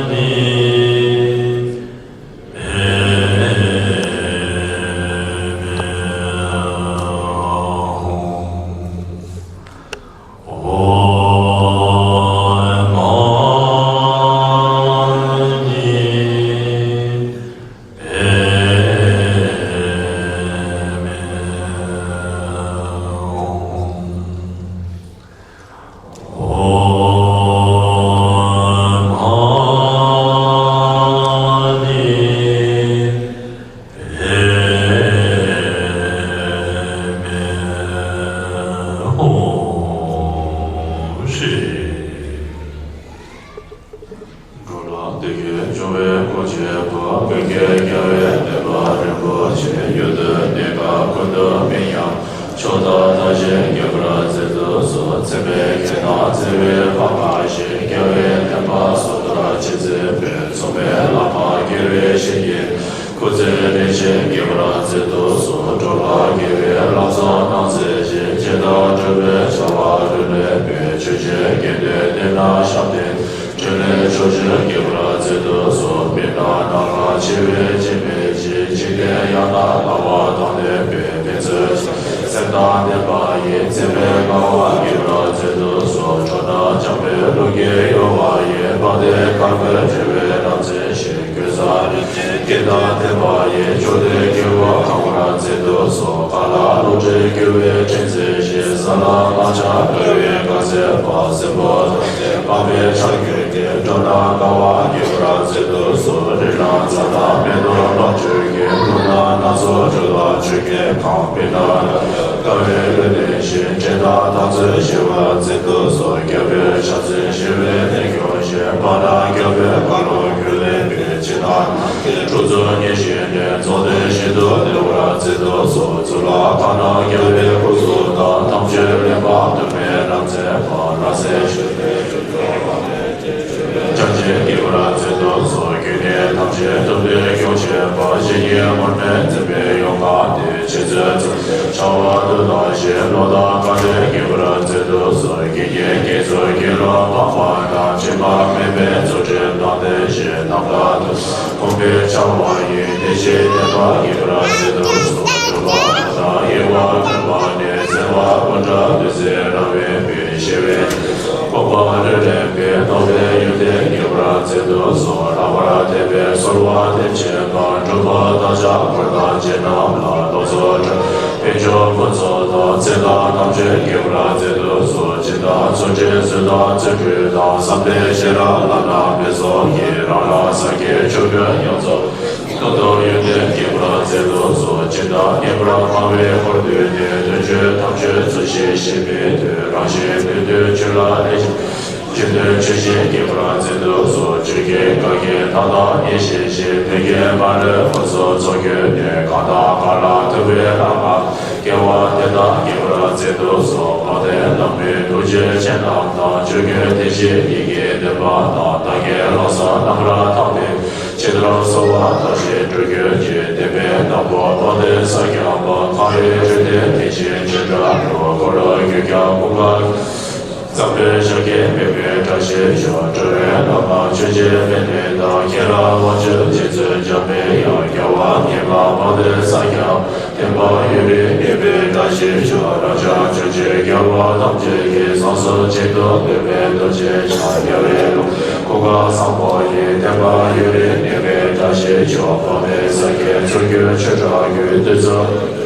པདྨེ་ཧཱུྃ། ཨོཾ་མ་ཎི་པདྨེ་ཧཱུྃ། ཨོཾ་མ་ཎི་པདྨེ་ཧཱུྃ། འགྲོ་ལ་བདེ་སྐྱིད་འབྱུང་བའི་སྒོ་འབྱེད་པ། བོད་ཀྱི་རྒྱལ་བའི་བསྟན་པ་རིན་པོ་ཆེ། ཡུལ་དུ་གནས་སྐབས་ཀུན་ཏུ་སྨིན་ཡང་། ཕྱོགས་མཐར་ཐུག་ཅིང་འགོད་པར་མཛད་དུ་གསོལ། མཚན་དཔེའི་རྒྱན་དང་བརྩེ་བའི་པདྨ་བཞིན། རྒྱལ་བའི་བསྟན་པ་སྲུང་ཟུར་བྱེད་མཛད་པའི། མཚུངས་མེད་བླ་མ་དགེ་བའི་བཤེས་གཉེན། སྐུ་ཚེ་རིང་ཞིང་རྒྱས་པར་མཛད་དུ་གསོལ། འགྲོ་ལ་དགེ་བའི་ལམ་བཟང་རྣམས་མཛད་ཅིང་། བྱས་དང་གྲུབ་པའི་བྱ་བ་ལྷུན་གྲུབ་པའི། ཆོས་ཀྱི་དགེ་འདུན་དེ་རྣམས་བཤམས་ཏེ། འཕྲིན་ལས་ཕྱོགས་བཅུར་རྒྱས་པར་མཛད་དུ་གསོལ། མི་ནག་ནགས་ལ་འཆི་བས་འཇིགས་མེད་ཅིང་། འཇིག་རྟེན་ཡང་དག་ལྟ་བ་དང་ལྡན་པའི། ཕན་ཚུན་སེམས་དང་ལྡན་པ་ཡི། མཛད་པའི་དགའ་བ་རྒྱས་པར་མཛད་དུ་གསོལ། འགྲོ་རྣམས་བྱམས་པའི་ཀླུ་འགྱུར་གཡོ་བ་ཡི། དཔལ་ལྡན་དཀར་པོའི་དྲི་བོའི་རབ་མཛེས་ཤིང་། གོས་བཟང་རིན་ཆེན་སྐྱེམས་དང་ལྡན་པ་ཡི། མཆོག་ཐུན་དཀྱིལ་འཁོར་གང་བར་མཛད་དུ་གསོལ། མཁའ་ལ་རླུང་མཁྲིས་སྐྱོ་བའི་ཕྲེང་མཛེས་ཤིང་། ས་ལ་དམར་ཆ་དཀར་བའི་མགར་མཛེས་པ། སྲིན་པོ་དམ་ཅན་དཔའ་བའི་ཕྱག་རྒྱུད་ཀྱིས། འགྲོ་རྣམས་དགའ་བ་རྒྱས་པར་མཛད་དུ་གསོལ། རི་ལ་རྫ་དང་མེ་ཏོག་ལོངས་སྤྱོད་ཀྱིས། ཀླུང་ན་སྣ་ཚོགས་འབྱུང་བ་ཆུ་སྐྱེས་གང་། མི་ནག་དཀར་པོའི་ལུས་ལྡན་ཞིང་། འདྲེ་དང་དམ་ཚིག་ཞི་བར་མཛད་དུ་གསོལ། རྒྱལ་པོའི་ཞབས་སེན་ཞི་བའི་གནས་སྐྱོང་ཞིང་། དཔའ་ནག་རྒྱལ་པོའི་བཀའ་ལུང་རྒྱུད་བླངས་པའི། ཕྱི་ནང་གི་དྲུག་རྩུབ་ཉེར་བཞི་ནས། རྫོགས་ལྡན་ཞིང་དུ་གནས་པར་མཛད་དུ་གསོལ། གཙུག་ལག་ཁང་ནང་རྒྱལ་བའི་སྐུ་གཟུགས་དང་། དམ་ཆོས་གླེགས་བམ་དུ་མའི་རབ་མཛེས་པ། ལ་སེ་ཞུ་བའི་ཆུ་སྐྱོར་བ་མེད་ཅིང་། ཆོས་སྦྱངས་ཤིང་རྒྱས་པར་མཛད་དུ་གསོལ། དགེ་བསྙེན་ཐམས་ཅད་ཐུབ་བསྟན་སྐྱོང་བྱེད་པ། བཤེས་གཉེན་མུན་པས་མཛད་པའི་ཡོ་ག་སྟེ། ཆོས་ཚུལ་ཚུལ་བྱ་བ་དུ་བདག་བཞིན། ལོ་དང་བཀའ་དྲིན་རྒྱས་པར་མཛད་དུ་གསོལ། དགེ་བསྙེན་དགེ་ཚུལ་དགེ་སློང་དམངས་པ་རྣམས། དྲི་མ་མེད་པའི་རྫུ་འཕྲུལ་དང་ལྡན་ཞིང་། རྣམ་དག་ཐུགས་སུ་འཁོར་བའི་བྱ་བ་ཡི། བདེ་གཤེགས་བསྟན་པ་རྒྱས་པར་མཛད་དུ་གསོལ། སྒྲུབ་པ་དང་དབྱེ་བ་འཁྲུལ་པ་ནས། བཙལ་བ་ཀུན་གྲགས་བདུད་རྩིས་རང་བས་བསྐུལ། ཞི་བའི་དཀོན་པ་ལུས་ལེན་པའི། རྟོག་པའི་ཡོན་ཏན་རྒྱས་པར་མཛད་དུ་གསོལ། ལྷག་པར་དད་པས་གསོལ་བ་འདེབས་བྱེད་པ། འབྲུག་པ་བདག་ཅག་འཁོར་དང་བཅས་རྣམས་ལ། རྟོག་ཚོགས་འཁྲུལ་པའི་སྦྱོར་ཀུན་སོལ་ཏོ། ཚེ་དང་རྣམ་དཔྱོད་རྒྱས་པར་མཛད་དུ་གསོལ། སྦྱིན་དང་བརྩོན་འགྲུས་བརྩོན་དང་བརྩོན་འགྲུས་དང་། བསམ་གཏན་ཤེས་རབ་བླ་ན་མེད་ཚོགས་ཀྱིས། རང་རང་སངས་རྒྱས་ཆོས་ཀུན་ཡོངས་རྫོགས། རྟོག་ཚོགས་ཡོན་ཏན་རྒྱས་པར་མཛད་དུ་གསོལ། ཇི་ལྟར་ངེས་པར་སྨྲ་བའི་འཁོར་འདུས་ནས། དོན་བཅུ་ཐམས་ཅད་ཚུལ་བཞིན་བཤད་པའི་མཐུས། རང་བཞིན་དོན་བསྡུས་ཆོས་ལ་ལེགས་བཤད། ཆོས་དོན་ཇི་བཞིན་རྒྱས་པར་མཛད་དུ་གསོལ། ཆོས་ཀྱི་བཀའ་བརྒྱད་མཐའ་དག་ཉེར་བཞི་ཞིང་། ཕན་ཡོན་མ་ལུས་ཀུན་སོལ་ཚོགས་ཀྱི་དོན། གང་དང་གང་ལ་ཐུབ་པའི་བླ་མ་དགེ་བ་དེ་དག་རྒྱས་པར་མཛད་དུ་གསོལ། དཔལ་ལྡན་བླ་མའི་ཐུགས་རྗེ་ཅན་རྣམས་དང་། ཆོས་ཀུན་དེ་བཞིན་ཉིད་ཀྱི་བདེན་པ་དང་། བདག་གི་ལམ་སྲོལ་རྣམ་པར་དག་པའི་ཕྱིར། རང་གསོལ་བ་བདག་བཞིན་འགྲུབ་གྱུར་ཅིག། དད་པའི་བདག་པོ་དཔལ་ལྡན་ས་སྐྱ་པ། མཁའ་འགྲོའི་འཕྲིན་ལས་དེ་བཞིན་ཆོས་སྒྲ་སྒྲོགས། འཁོར་ལོས་སྒྱུར་ཀྱང་ཀུན་དགའ། ཚངས་པའི་ཞབས་ཀྱིས་སྤེལ་བའི་བཀྲ་ཤིས་ཤོག་འགྲོ་བའི་བླ་མ་ཆོས་རྗེ་དཔལ་ལྡན་དང་། ཁྱེད་ལ་དབང་ཕྱུག་རྗེ་བཙུན་འཇམ་པའི་དབྱངས། རྒྱལ་བ་ཉིད་ལ་དབང་སྟེ་སངས་རྒྱས། བསྟན་པ་ཡུན་རིང་གནས་པའི་བཀྲ་ཤིས་ཤོག་རབ་འབྱམས་ཆོས་ཀྱི་རྒྱལ་བ་ཐམས་ཅད་ཀྱིས། བསམ་སྲུང་བྱེད་དུ་འདོད་པའི་རྡོ་རྗེ་འཆང་། རྒྱལ་བའི་ལུང་གོ་འཕང་བཟང་པོ་ཡི། བསྟན་པ་ཡུན་རིང་གནས་པའི་བཀྲ་ཤིས་ཤོག་འཕགས་པའི་ས་སྐྱའི་ཚུལ་གྱི་ཆོས་གྲགས་ཀྱི་བདུད་རྩི།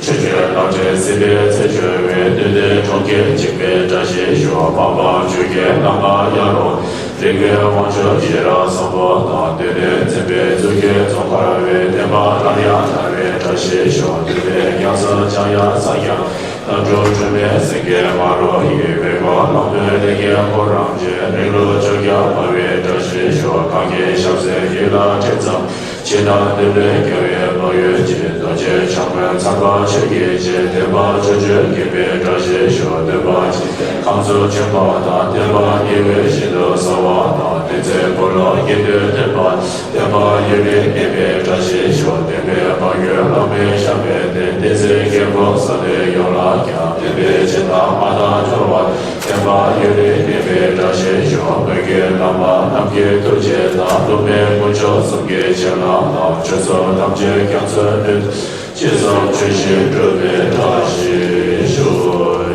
ཆོས་ཀྱི་རླབས་ཕྲེང་སྲིད་པའི་ཚེ་འཆོལ་བའི། བདུད་སྡེ་གྲོང་ཁྱེར་འཇིག་པའི་བཀྲ་ཤིས་ཤོག་འཕགས་པ་ཆོས་ཀྱི་རྣམ་པར་གཡེང་རུང་། རིག་པའི་དབང་ཕྱུག་ཤེས་རབ་བཟང་པོ་དང་། གདོད་ནས་འཛིན་པའི་རྫུ་འཕྲུལ་རྫོགས་འཁོར་བའི། བསྟན་པ་སླར་ཡང་དར་བའི་བཀྲ་ཤིས་ཤོག་འདུས་པའི་རྒྱ་མཚོ་འཇམ་དབྱངས་སངས་རྒྱས། རྣམ་གྲོལ་སྒྲོན་མེ་སེང་གེ་མ་རུ་ཡི། བོད་ཀྱི་ལམ་སྟོན་ལས་མཁན་ཁོ་རང་ཆེ། རིང་ལུགས་ཆོས་རྒྱལ་འཕགས་པའི་བཀྲ་ཤིས་ཤོག་གང་གི་ཞབས་སེན་ཡིད་ལ་དྲན་ཙམ། ཕྱི་ནང་འདུས་པའི་རྒྱལ་བའི་དཔལ་ཡོན་ཅན། རྡོ་རྗེ་འཆང་དཔོན་ཚངས་པ་ཆོས་ཀྱི་རྗེ། བསྟན་པ་ཕྱོགས་བཅུར་རྒྱས་པའི་བཀྲ་ཤིས་ཤོག་འདུས་པ་ཆེན་ཁམས་གསུམ་མཆོད་པ་དང་། བསྟན་པ་ཉི་འོད་བཞིན་དུ་གསལ་བ་དང་། བསྟན་འཛིན་འཁོར་ལོ་དགེ་འདུན་བསྟན་པ། བསྟན་པ་ཡུན་རིང་གནས་པའི་བཀྲ་ཤིས་ཤོག་འདུས་པའི་དཔལ་ཡོན་བླ་མའི་ཞབས་པད་བརྟན། བསྟན་འཛིན་རྒྱལ་པོ་བཟང་ལྡན་ཡོངས་ལ་ཀྱང་། བསྟན་པའི་སྤྱན་དང་མ་དང་འབྱོར་བ། བསྟན་པ་ཡུན་རིང་གནས་པའི་བཀྲ་ཤིས་ཤོག་བོད་ཀྱི་བླ་མ་རྣམས་ཀྱི་ཐུགས་རྗེ་དང་། སློབ་མའི་དཀོན་མཆོག་གསུམ་གྱི་བྱིན་རླབས་དང་། ཆོས་ཚོགས་ཐམས་ཅད་རྒྱ་མཚོའི་སྣོད་དུ། ཅི་བསམ་ཆོས་བཞིན་འགྲུབ་པའི་བཀྲ་ཤིས་ཤོག